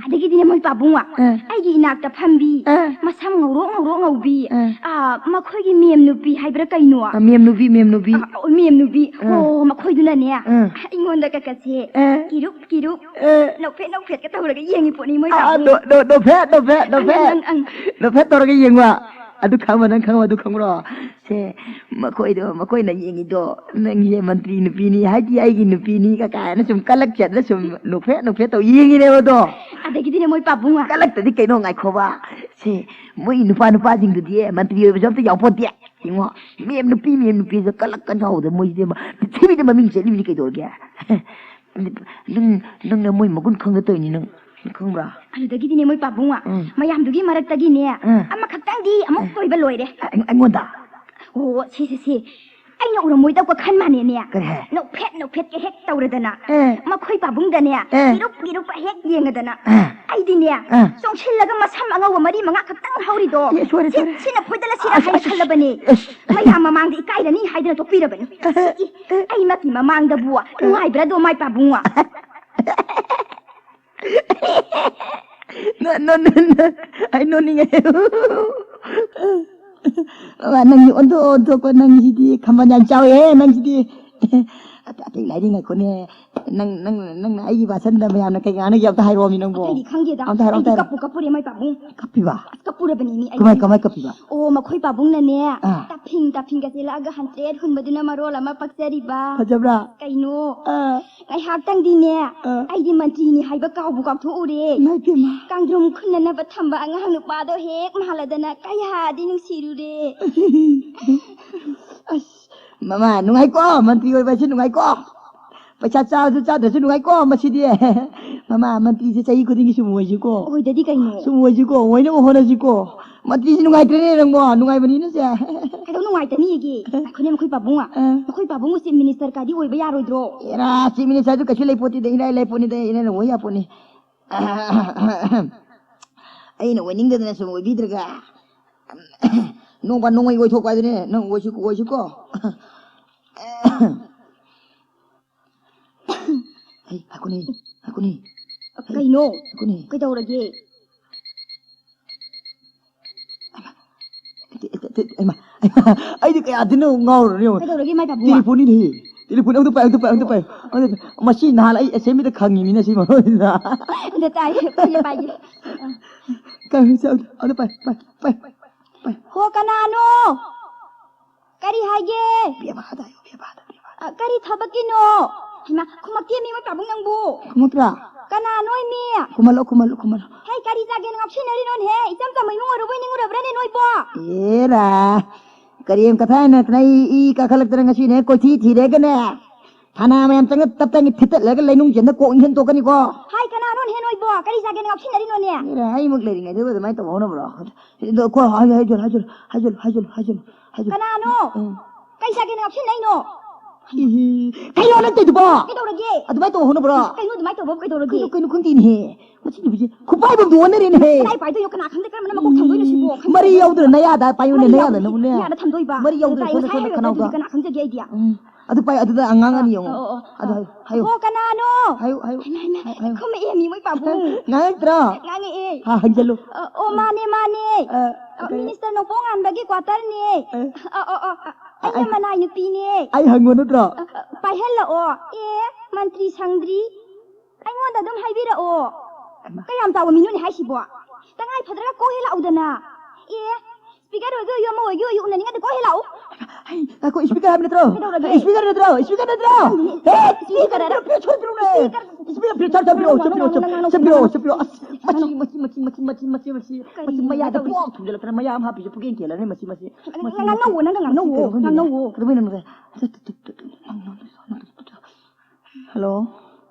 ꯑꯗꯒꯤꯗꯤꯅꯦ ꯃꯣꯏ ꯄꯥꯕꯨꯡ, ꯑꯥ꯫ ꯑꯩꯒꯤ ꯏꯅꯥꯛꯇ ꯐꯝꯕꯤ, ꯑꯥ꯫ ꯃꯁꯝ ꯉꯧꯔꯣꯛ ꯉꯧꯔꯣꯛ ꯉꯧꯕꯤ, ꯑꯥ꯫ ꯑꯥ, ꯃꯈꯣꯏꯒꯤ ꯃꯦꯝ ꯅꯨꯄꯤ ꯍꯥꯏꯕ꯭ꯔꯥ ꯀꯩꯅꯣ? ꯑꯥ, ꯃꯦꯝ ꯅꯨꯄꯤ, ꯃꯦꯝ ꯅꯨꯄꯤ꯫ ꯑꯥ, ꯑꯣ, ꯃꯦꯝ ꯅꯨꯄꯤ꯫ ꯑꯥ꯫ ꯍꯣ, ꯃꯈꯣꯏꯗꯨꯅꯅꯦ, ꯑꯥ꯫ ꯑꯩꯉꯣꯟꯗ ꯀꯀꯠꯁꯦ, ꯑꯥ꯫ ꯀꯤꯔꯨꯞ ꯀꯤꯔꯨꯞ, ꯑꯥ꯫ ꯅꯣꯛꯐꯦꯠ ꯅꯣꯛꯐꯦꯠꯀ ꯇꯧꯔꯒ ꯌꯦꯡꯉꯤ ꯄꯣꯠꯅꯤ ꯃꯣꯏ ꯑꯥ, ꯄꯥꯕꯨꯡ꯫ ꯅꯣ-, ꯅꯣ-, ꯅꯣꯛꯐꯦꯠ, ꯅꯣꯛꯐꯦꯠ, ꯑꯪ, ꯅꯣꯛꯐꯦꯠ꯫ ꯑꯪ, ꯑꯪ, ꯑꯪ꯫ ꯅꯣꯛꯐꯦꯠ ꯇꯧꯔꯒ ꯌꯦꯡꯕ꯫ ꯑꯗꯨ ꯈꯪꯕ, ꯅꯪ ꯈꯪꯕ, ꯑꯗꯨ ꯈꯪꯕ꯭ꯔꯣ? ꯁꯦ, ꯃꯈꯣꯏꯗꯣ, ꯃꯈꯣꯏꯅ ꯌꯦꯡꯉꯤꯗꯣ, ꯅꯪꯁꯦ ꯃꯟꯇ꯭ꯔꯤ ꯅꯨꯄꯤꯅꯤ, ꯍꯥꯏꯗꯤ ꯑꯩꯒꯤ ꯅꯨꯄꯤꯅꯤ, ꯀ-, ꯀꯥꯏꯅ ꯁꯨꯝ ꯀꯜꯂꯛ ꯆꯠꯂ ꯁꯨꯝ ꯅꯣꯛꯐꯦꯠ, ꯅꯣꯛꯐꯦꯠ ꯇꯧ ꯌꯦꯡꯉꯤꯅꯦꯕ ꯑꯗꯣ꯫ ꯑꯗꯒꯤꯗꯤꯅꯦ ꯃꯣꯏ ꯄꯥꯕꯨꯡ꯫ ꯀꯜꯂꯛꯇꯗꯤ ꯀꯩꯅꯣ, ꯉꯥꯏꯈꯣꯕ꯫ ꯁꯦ, ꯃꯣꯏ ꯅꯨꯄꯥ ꯅꯨꯄꯥꯁꯤꯡꯗꯨꯗꯤ ꯃꯟꯇ꯭ꯔꯤ ꯑꯣꯏꯕꯁꯨ ꯑꯝꯇ ꯌꯥꯎꯄꯣꯠꯇꯦ꯫ ꯌꯦꯡꯉꯣ, ꯃꯦꯝ ꯅꯨꯄꯤ, ꯃꯦꯝ ꯅꯨꯄꯤꯁꯨ ꯀꯜꯂꯛ ꯀꯟ ꯍꯧꯗꯅ ꯃꯣꯏꯁꯤꯗꯤ ꯄ꯭ꯔꯤꯊꯤꯕꯤꯗ ꯃꯃꯤꯡ ꯆꯠꯂꯤꯕꯅꯤ ꯀꯩꯗꯧꯔꯒꯦ? ꯅꯪ, ꯅꯪꯅ ꯃꯣꯏ ꯃꯒꯨꯟ ꯈꯪꯗ ꯇꯧꯔꯤꯅꯤ ꯅꯪ, ꯅꯪ ꯈꯪꯕ꯭ꯔꯥ? ꯑꯗꯨꯗꯒꯤꯗꯤꯅꯦ ꯃꯣꯏ ꯄꯥꯕꯨꯡ, ꯎꯝ꯫ ꯃꯌꯥꯝꯗꯨꯒꯤ ꯃꯔꯛꯇꯒꯤ ꯅꯦ, ꯎꯝ꯫ ꯑꯃꯈꯛꯇꯪꯗꯤ ꯑꯃꯨꯛ ꯎꯝ꯫ ꯇꯣꯏꯕ ꯂꯣꯏꯔꯦ꯫ ꯑꯩ-, ꯑꯩꯉꯣꯟꯗ? ꯑꯣ, ꯁꯤ, ꯁꯤ, ꯁꯤ꯫ ꯑꯩꯅ ꯎꯔꯝꯃꯣꯏꯗꯧꯕ ꯈꯟ ꯃꯥꯅꯦꯅꯦ꯫ ꯀꯔꯤ ꯍꯥꯏ? ꯅꯣꯛꯐꯦꯠ, ꯅꯣꯛꯐꯦꯠꯀ ꯍꯦꯛ ꯇꯧꯔꯗꯅ꯫ ꯑꯦ꯫ ꯃꯈꯣꯏ ꯄꯥꯕꯨꯡꯗꯅꯦ, ꯑꯦ꯫ ꯏꯔꯨꯞ, ꯏꯔꯨꯞ ꯍꯦꯛ ꯌꯦꯡꯉꯗꯅ꯫ ꯑꯦ꯫ ꯑꯩꯗꯤꯅꯦ, ꯑꯥ꯫ ꯆꯣꯡꯁꯤꯜꯂꯒ ꯃꯁꯝ ꯑꯉꯧꯕ ꯃꯔꯤ ꯃꯉꯥ ꯈꯛꯇꯪ ꯍꯧꯔꯤꯗꯣ, ꯑꯦ, ꯁꯣꯏꯔꯦ, ꯁꯤ-, ꯁꯣꯏꯔꯦ꯫ ꯁꯤꯅ ꯐꯣꯏꯗꯠꯂꯁꯤꯔꯥ ꯑꯁ, ꯍꯥꯏꯅ ꯑꯁ, ꯈꯜꯂꯕꯅꯦ꯫ ꯑꯁ꯫ ꯃꯌꯥꯝ ꯃꯃꯥꯡꯗ ꯏꯀꯥꯏꯔꯅꯤ ꯍꯥꯏꯗꯅ ꯇꯣꯛꯄꯤꯔꯕꯅꯤ꯫ ꯁꯤ, ꯑꯩ ꯃꯛꯀꯤ ꯃꯃꯥꯡꯗꯕꯨ ꯅꯨꯡꯉꯥꯏꯕ꯭ꯔꯥꯗꯣ, ꯃꯥꯏ ꯄꯥꯕꯨꯡꯉꯣ? ꯅꯣ, ꯅꯣ, ꯅꯣ, ꯅꯣ꯫ ꯑꯩ ꯅꯣꯛꯅꯤꯡꯉꯦ꯫ ꯃꯃꯥ, ꯅꯪꯗꯤ ꯑꯣꯟꯊꯣꯛ ꯑꯣꯟꯊꯣꯛꯄ, ꯅꯪꯁꯤꯗꯤ ꯈꯝꯕꯜ ꯌꯥꯝ ꯆꯥꯎꯋꯦꯍꯦ, ꯅꯪꯁꯤꯗꯤ꯫ ꯑꯇꯩ, ꯑꯇꯩ ꯂꯥꯏꯔꯤ ꯉꯥꯏꯈꯣꯅꯦ꯫ ꯅꯪ, ꯅꯪ, ꯅꯪꯅ ꯑꯩꯒꯤ ꯚꯥꯁꯟꯗ ꯃꯌꯥꯝꯅ ꯀꯩ ꯉꯥꯡꯅꯒꯦ ꯑꯝꯇ ꯍꯥꯏꯔꯛꯑꯣꯃꯤ ꯅꯪꯕꯣ꯫ ꯑꯇꯩꯗꯤ ꯈꯪꯗꯦꯗ꯫ ꯑꯝꯇ ꯍꯥꯏꯔꯛꯑꯣ, ꯑꯝꯇ ꯑꯩꯗꯤ ꯍꯥꯏꯔꯛꯑꯣ꯫ ꯀꯞꯄꯨ ꯀꯞꯄꯨꯔꯦ ꯃꯥꯏ ꯄꯥꯕꯨꯡ꯫ ꯀꯞꯄꯤꯕ? ꯑꯁ, ꯀꯞꯄꯨꯔꯕꯅꯤꯅꯦ ꯑꯩꯗꯤ꯫ ꯀꯃꯥꯏ, ꯀꯃꯥꯏ ꯀꯞꯄꯤꯕ? ꯑꯣ, ꯃꯈꯣꯏ ꯄꯥꯕꯨꯡꯅꯅꯦ, ꯑꯥ꯫ ꯇꯥꯐꯤꯡ ꯇꯥꯐꯤꯡꯒ ꯆꯦꯜꯂꯛꯑꯒ ꯍꯟꯇ꯭ꯔꯦꯠ ꯍꯨꯟꯕꯗꯨꯅ ꯃꯔꯣꯜ ꯑꯃ ꯄꯛꯆꯔꯤꯕ꯫ ꯐꯖꯕ꯭ꯔꯥ? ꯀꯩꯅꯣ? ꯑꯥ꯫ ꯉꯥꯏꯍꯥꯛꯇꯪꯗꯤꯅꯦ, ꯑꯥ꯫ ꯑꯩꯗꯤ ꯃꯟꯇ꯭ꯔꯤꯅꯤ ꯍꯥꯏꯕ ꯀꯥꯎꯕꯨ ꯀꯥꯎꯊꯣꯛꯎꯔꯦ꯫ ꯏꯃꯥꯏ ꯄꯦꯝꯃ꯫ ꯀꯥꯡꯗ꯭ꯔꯨꯝ ꯈꯨꯟꯅꯅꯕ ꯊꯝꯕ ꯑꯉꯥꯡ ꯅꯨꯄꯥꯗꯣ ꯍꯦꯛ ꯃꯥꯜꯂꯗꯅ ꯀꯌꯥꯗꯤ ꯅꯨꯡꯁꯤꯔꯨꯔꯦ꯫ ꯑꯁ, ꯃꯃꯥ, ꯅꯨꯡꯉꯥꯏꯀꯣ? ꯃꯟꯇ꯭ꯔꯤ ꯑꯣꯏꯕ ꯍꯥꯏꯁꯦ ꯅꯨꯡꯉꯥꯏꯀꯣ? ꯄꯩꯁꯥ ꯆꯥꯔꯁꯨ ꯆꯥꯗ꯭ꯔꯁꯨ ꯅꯨꯡꯉꯥꯏꯀꯣ ꯃꯁꯤꯗꯤ꯫ ꯃꯃꯥ, ꯃꯟꯇ꯭ꯔꯤꯁꯦ ꯆꯍꯤ ꯈꯨꯗꯤꯡꯒꯤ ꯁꯨꯝ ꯑꯣꯏꯁꯤꯀꯣ꯫ ꯑꯣꯏꯗꯗꯤ ꯀꯩꯅꯣ? ꯁꯨꯝ ꯑꯣꯏꯁꯤꯀꯣ, ꯑꯣꯏꯅꯕ ꯍꯣꯠꯅꯁꯤꯀꯣ꯫ ꯃꯟꯇ꯭ꯔꯤꯁꯦ ꯅꯨꯡꯉꯥꯏꯇ꯭ꯔꯦꯅꯦ ꯅꯪꯕꯣ, ꯅꯨꯡꯉꯥꯏꯕꯅꯤꯅꯦ ꯁꯦ꯫ ꯀꯩꯗꯧ ꯅꯨꯡꯉꯥꯏꯇꯅꯤꯒꯦ? ꯉꯥꯏꯈꯣꯅꯦ, ꯃꯈꯣꯏ ꯄꯥꯕꯨꯡ꯫ ꯑ꯫ ꯃꯈꯣꯏ ꯄꯥꯕꯨꯡ ꯆꯤꯐ ꯃꯤꯅꯤꯁꯇꯔ ꯀꯥꯗꯤ ꯑꯣꯏꯕ ꯌꯥꯔꯣꯏꯗ꯭ꯔꯣ? ꯑꯦꯔꯥ, ꯆꯤꯐ ꯃꯤꯅꯤꯁꯇꯔꯗꯨ ꯀꯩꯁꯨ ꯂꯩꯄꯣꯠꯇꯦꯗ, ꯏꯔꯥꯏ ꯂꯥꯏꯄꯣꯠꯅꯤꯗ, ꯏꯔꯥꯏ ꯂꯥꯏ ꯑꯣꯏ ꯌꯥꯄꯣꯠꯅꯤ꯫ ꯑꯩꯅ ꯑꯣꯏꯅꯤꯡꯗꯗꯅ ꯁꯨꯝ ꯑꯣꯏꯕꯤꯗ꯭ꯔꯒ꯫ ꯅꯣꯡꯃ ꯅꯣꯡꯃꯩ ꯑꯣꯏꯊꯣꯛꯄ ꯍꯥꯏꯗꯨꯅꯦ, ꯅꯪ ꯑꯣꯏꯁꯨ, ꯑꯣꯏꯁꯨꯀꯣ꯫ ꯑꯩ, ꯉꯥꯏꯈꯣꯅꯦ, ꯉꯥꯏꯈꯣꯅꯦ꯫ ꯀꯩꯅꯣ? ꯉꯥꯏꯈꯣꯅꯦ꯫ ꯀꯩꯗꯧꯔꯒꯦ? ꯍꯩꯃꯥ, ꯍꯩꯃꯥ, ꯑꯩꯗꯤ ꯀꯌꯥ ꯊꯤꯅ ꯉꯥꯎꯔꯨꯔꯦ ꯌꯦꯡꯉꯣ꯫ ꯀꯩꯗꯧꯔꯒꯦ, ꯃꯥꯏ ꯄꯥꯕꯨꯡ? ꯇꯦꯂꯤꯐꯣꯟꯅꯤꯅꯦꯍꯦ꯫ ꯇꯦꯂꯤꯐꯣꯟ ꯑꯝꯇ ꯄꯥꯏ, ꯑꯝꯇ ꯄꯥꯏ, ꯑꯝꯇ ꯄꯥꯏ, ꯑꯝꯇ ꯄꯥꯏ꯫ ꯃꯁꯤ ꯅꯍꯥꯟ ꯑꯩ ꯑꯦꯁꯦꯝꯕ꯭ꯂꯤꯗ ꯈꯪꯉꯤꯃꯤꯅꯦ ꯁꯤ ꯃꯔꯣꯟꯁꯤꯗ꯫ ꯑꯝꯇ ꯇꯥꯏ, ꯄꯥꯏꯒꯦ, ꯄꯥꯏꯒꯦ꯫ ꯀꯩꯅꯣ ꯁꯤ ꯑꯝꯇ, ꯑꯝꯇ ꯄꯥꯏ, ꯄꯥꯏ, ꯄꯥꯏ, ꯄꯥꯏ꯫ ꯍꯣ, ꯀꯅꯥꯅꯣ? ꯀꯔꯤ ꯍꯥꯏꯒꯦ? ꯕꯦꯕꯥꯗ ꯍꯥꯏꯌꯣ, ꯕꯦꯕꯥꯗ, ꯕꯦꯕꯥꯗ꯫ ꯑ, ꯀꯔꯤ ꯊꯕꯛꯀꯤꯅꯣ? ꯍꯩꯃꯥ, ꯈꯨꯝꯃꯛꯇꯦ ꯃꯤ, ꯃꯣꯏ ꯄꯥꯕꯨꯡ ꯅꯪꯕꯨ꯫ ꯈꯨꯝꯃꯛꯇ꯭ꯔꯥ? ꯀꯅꯥꯅꯣ ꯃꯤ? ꯈꯨꯝꯍꯜꯂꯣ, ꯈꯨꯝꯍꯜꯂꯣ, ꯈꯨꯝꯍꯜꯂꯣ꯫ ꯍꯦ, ꯀꯔꯤ ꯆꯥꯒꯦꯅ ꯉꯥꯎꯁꯤꯟꯅꯔꯤꯅꯣꯅꯦꯍꯦ? ꯏꯆꯝ ꯆꯝꯕ ꯏꯃꯨꯡ ꯑꯣꯏꯔꯨꯕꯣꯏ ꯅꯤꯡꯉꯨꯔꯕ꯭ꯔꯥꯅꯦ ꯅꯣꯏꯕꯣ? ꯑꯦꯔꯥ, ꯀꯔꯦꯝ ꯀꯊꯥꯏꯅ ꯀꯅꯥ ꯏ, ꯏ ꯀꯥꯈꯠꯂꯛꯇꯅ ꯉꯁꯤꯅꯦ ꯀꯣꯏꯊꯤ ꯊꯤꯔꯦꯒꯅꯦ꯫ ꯊꯥꯅꯥ ꯃꯌꯥꯝ ꯆꯪꯉ ꯇꯞ ꯇꯥꯏꯉꯩ ꯊꯤꯠꯇꯠꯂꯒ ꯂꯩꯅꯨꯡ ꯆꯦꯟꯗ ꯀꯣꯛ ꯏꯟꯁꯤꯟ ꯇꯣꯛꯀꯅꯤꯀꯣ꯫ ꯍꯥꯏ, ꯀꯅꯥꯅꯣꯅꯦꯍꯦ ꯅꯣꯏꯕꯣ? ꯀꯔꯤ ꯆꯥꯒꯦꯅ ꯉꯥꯎꯁꯤꯟꯅꯔꯤꯅꯣꯅꯦ? ꯑꯦꯔꯥ, ꯑꯩꯃꯛ ꯂꯩꯔꯤꯉꯩꯗꯕꯨ ꯑꯗꯨꯃꯥꯏꯅ ꯇꯧꯍꯧꯅꯕ꯭ꯔꯣ? ꯑꯗꯣ ꯀꯣ, ꯍꯥꯏ-, ꯍꯥꯏꯖꯜꯂꯨ, ꯍꯥꯏꯖꯜꯂꯨ, ꯍꯥꯏꯖꯜꯂꯨ, ꯍꯥꯏꯖꯜꯂꯨ, ꯍꯥꯏꯖꯜꯂꯨ, ꯍꯥꯏꯖꯜꯂꯨ꯫ ꯀꯅꯥꯅꯣ? ꯎꯝ꯫ ꯀꯩ ꯁꯥꯒꯦꯅ ꯉꯥꯎꯁꯤꯟꯅꯩꯅꯣ? ꯏꯍꯤ, ꯀꯩꯅꯣ ꯅꯪ ꯇꯧꯏꯗꯨꯕꯣ? ꯀꯩꯗꯧꯔꯒꯦ? ꯑꯗꯨꯃꯥꯏꯅ ꯇꯧ ꯍꯧꯅꯕ꯭ꯔꯣ? ꯀꯩꯅꯣ ꯑꯗꯨꯃꯥꯏꯅ ꯇꯧꯕ ꯀꯩꯗꯧꯔꯒꯦ? ꯀꯩꯅꯣ ꯀꯩꯅꯣ ꯈꯪꯗꯦꯅꯦꯍꯦ꯫ ꯃꯁꯤ ꯅꯨꯄꯤꯁꯦ ꯈꯨꯄꯥꯏꯕꯝꯗ ꯑꯣꯟꯅꯔꯦꯅꯦꯍꯦ꯫ ꯀꯗꯥꯏ ꯄꯥꯏꯗꯣꯏꯅꯣ? ꯀꯅꯥ ꯈꯪꯗꯦ ꯀꯔꯝꯕꯅ ꯃꯀꯣꯛ ꯊꯪꯗꯣꯏꯅꯣ ꯁꯤꯕꯣ? ꯃꯔꯤ ꯌꯥꯎꯗ꯭ꯔ ꯅꯌꯥꯗ ꯄꯥꯏꯌꯨꯅꯦ, ꯃꯔꯤ ꯅꯌꯥꯗ ꯌꯥꯎꯗ꯭ꯔꯗꯤ ꯅꯕꯨꯛꯅꯦ꯫ ꯌꯥꯗ ꯊꯝꯗꯣꯏꯕ? ꯃꯔꯤ ꯌꯥꯎꯗ꯭ꯔ ꯉꯁꯥꯏ ꯁꯣꯝꯗ ꯉꯁꯥꯏ ꯁꯣꯝꯗ ꯍꯥꯏꯔꯛꯇ꯭ꯔꯗꯤ ꯈꯅꯥꯎꯗ꯫ ꯀꯅꯥ ꯈꯪꯖꯒꯦ ꯑꯩꯗꯤ? ꯎꯝ꯫ ꯑꯗꯨ ꯄꯥꯏ ꯑꯗꯨꯗ ꯑꯉꯥꯡ ꯑꯅꯤ ꯌꯦꯡꯉꯣ꯫ ꯑꯣ, ꯑꯣ, ꯑꯣ꯫ ꯑꯗꯨ ꯍꯥꯏꯌꯨ, ꯍꯥꯏꯌꯨ꯫ ꯍꯣ ꯀꯅꯥꯅꯣ? ꯍꯥꯏꯌꯨ, ꯍꯥꯏꯌꯨ, ꯍꯩꯃꯥ, ꯍꯩꯃꯥ, ꯍꯥꯏꯌꯨ꯫ ꯈꯨꯝꯃꯛꯑꯦ ꯃꯤ ꯃꯣꯏ ꯄꯥꯕꯨꯡ꯫ ꯉꯥꯡꯉꯛꯇ꯭ꯔꯣ? ꯉꯥꯡꯉꯛꯑꯦ꯫ ꯍꯥ, ꯍꯪꯖꯜꯂꯨ꯫ ꯑ, ꯑꯣ ꯃꯥꯅꯦ ꯃꯥꯅꯦ꯫ ꯑ, ꯑ, ꯀꯩ? ꯃꯤꯅꯤꯁꯇꯔ ꯅꯣꯡꯄꯣꯛ ꯉꯥꯟꯕꯒꯤ ꯀ꯭ꯋꯥꯇꯔꯅꯦ꯫ ꯑ, ꯑ, ꯑ, ꯑ, ꯑ, ꯑꯩꯅ ꯑ, ꯃꯅꯥꯏ ꯅꯨꯄꯤꯅꯦ꯫ ꯑꯩ ꯍꯪꯉꯣ ꯅꯠꯇ꯭ꯔꯣ? ꯑ, ꯑ, ꯄꯥꯏꯍꯜꯂꯛꯑꯣ꯫ ꯑꯦ ꯃꯟꯇ꯭ꯔꯤ ꯁꯪꯗ꯭ꯔꯤ꯫ ꯑꯩꯉꯣꯟꯗ ꯑꯗꯨꯝ ꯍꯥꯏꯕꯤꯔꯛꯑꯣ꯫ ꯍꯩꯃꯥ꯫ ꯀꯌꯥꯝ ꯆꯥꯎꯕ ꯃꯤꯅꯣꯅꯦ ꯍꯥꯏꯁꯤꯕꯣ? ꯇꯉꯥꯏ ꯐꯗ꯭ꯔꯒ ꯀꯣꯛ ꯍꯦꯛ ꯂꯥꯛꯎꯗꯅ꯫ ꯑꯦ ꯏꯁꯄꯤꯀꯔ ꯑꯣꯏꯒꯦ ꯑꯣꯏꯌꯨ ꯑꯃ ꯑꯣꯏꯒꯦ ꯑꯣꯏꯌꯨ ꯎꯅꯅꯤꯡꯉꯗꯤ ꯀꯣꯛ ꯍꯦꯛ ꯂꯥꯛꯎ꯫ ꯍꯩ, ꯉꯥꯏꯈꯣ, ꯏꯁꯄꯤꯀꯔ ꯍꯥꯏꯕ ꯅꯠꯇ꯭ꯔꯣ? ꯀꯩꯗꯧꯔꯒꯦ? ꯏꯁꯄꯤꯀꯔ ꯅꯠꯇ꯭ꯔꯣ? ꯏꯁꯄꯤꯀꯔ ꯅꯠꯇ꯭ꯔꯣ? ꯈꯪꯗꯦꯅꯦ꯫ ꯍꯦ, ꯏꯁꯄꯤꯀꯔ ꯍꯥꯏꯔ- ꯏꯁꯄꯤꯀꯔ ꯄꯤꯔꯛꯑꯣ, ꯁꯣꯏꯗ꯭ꯔꯣꯅꯦ? ꯏꯁꯄꯤꯀꯔ ꯄꯤꯔꯛꯑꯣ, ꯁꯠ ꯁꯠ ꯄꯤꯔꯛꯑꯣ, ꯁꯠ ꯄꯤꯔꯛꯑꯣ, ꯁꯠ ꯄꯤꯔꯛꯑꯣ, ꯁꯠ ꯄꯤꯔꯛꯑꯣ꯫ ꯑꯁ, ꯃꯁꯤ, ꯃꯁꯤ, ꯃꯁꯤ, ꯃꯁꯤ, ꯃꯁꯤ, ꯃꯁꯤ, ꯃꯁꯤ, ꯃꯁꯤ, ꯃꯁꯤ ꯀꯔꯤꯅꯣ ꯃꯌꯥꯗ ꯇꯧꯔꯤꯁꯦ? ꯄꯣꯛ ꯊꯨꯝꯖꯤꯜꯂꯛꯇꯅ ꯃꯌꯥ ꯑꯃ ꯍꯥꯞꯄꯤꯁꯦ ꯄꯨꯛꯀꯦꯟ ꯀꯦꯜꯂꯅꯤ, ꯃꯁꯤ, ꯃꯁꯤ, ꯃꯁꯤ, ꯉꯥꯡꯅꯧꯑꯣ, ꯅꯪ ꯉꯥꯡꯅꯧꯑꯣ, ꯀꯩꯗꯧꯕꯩꯅꯣ ꯉꯥꯡꯅꯧꯑꯣ꯫ ꯈꯪꯗꯦ꯫ ꯀꯩꯗꯧꯕꯩꯅꯣ ꯈꯪꯗꯦ? ꯍꯜꯂꯣ?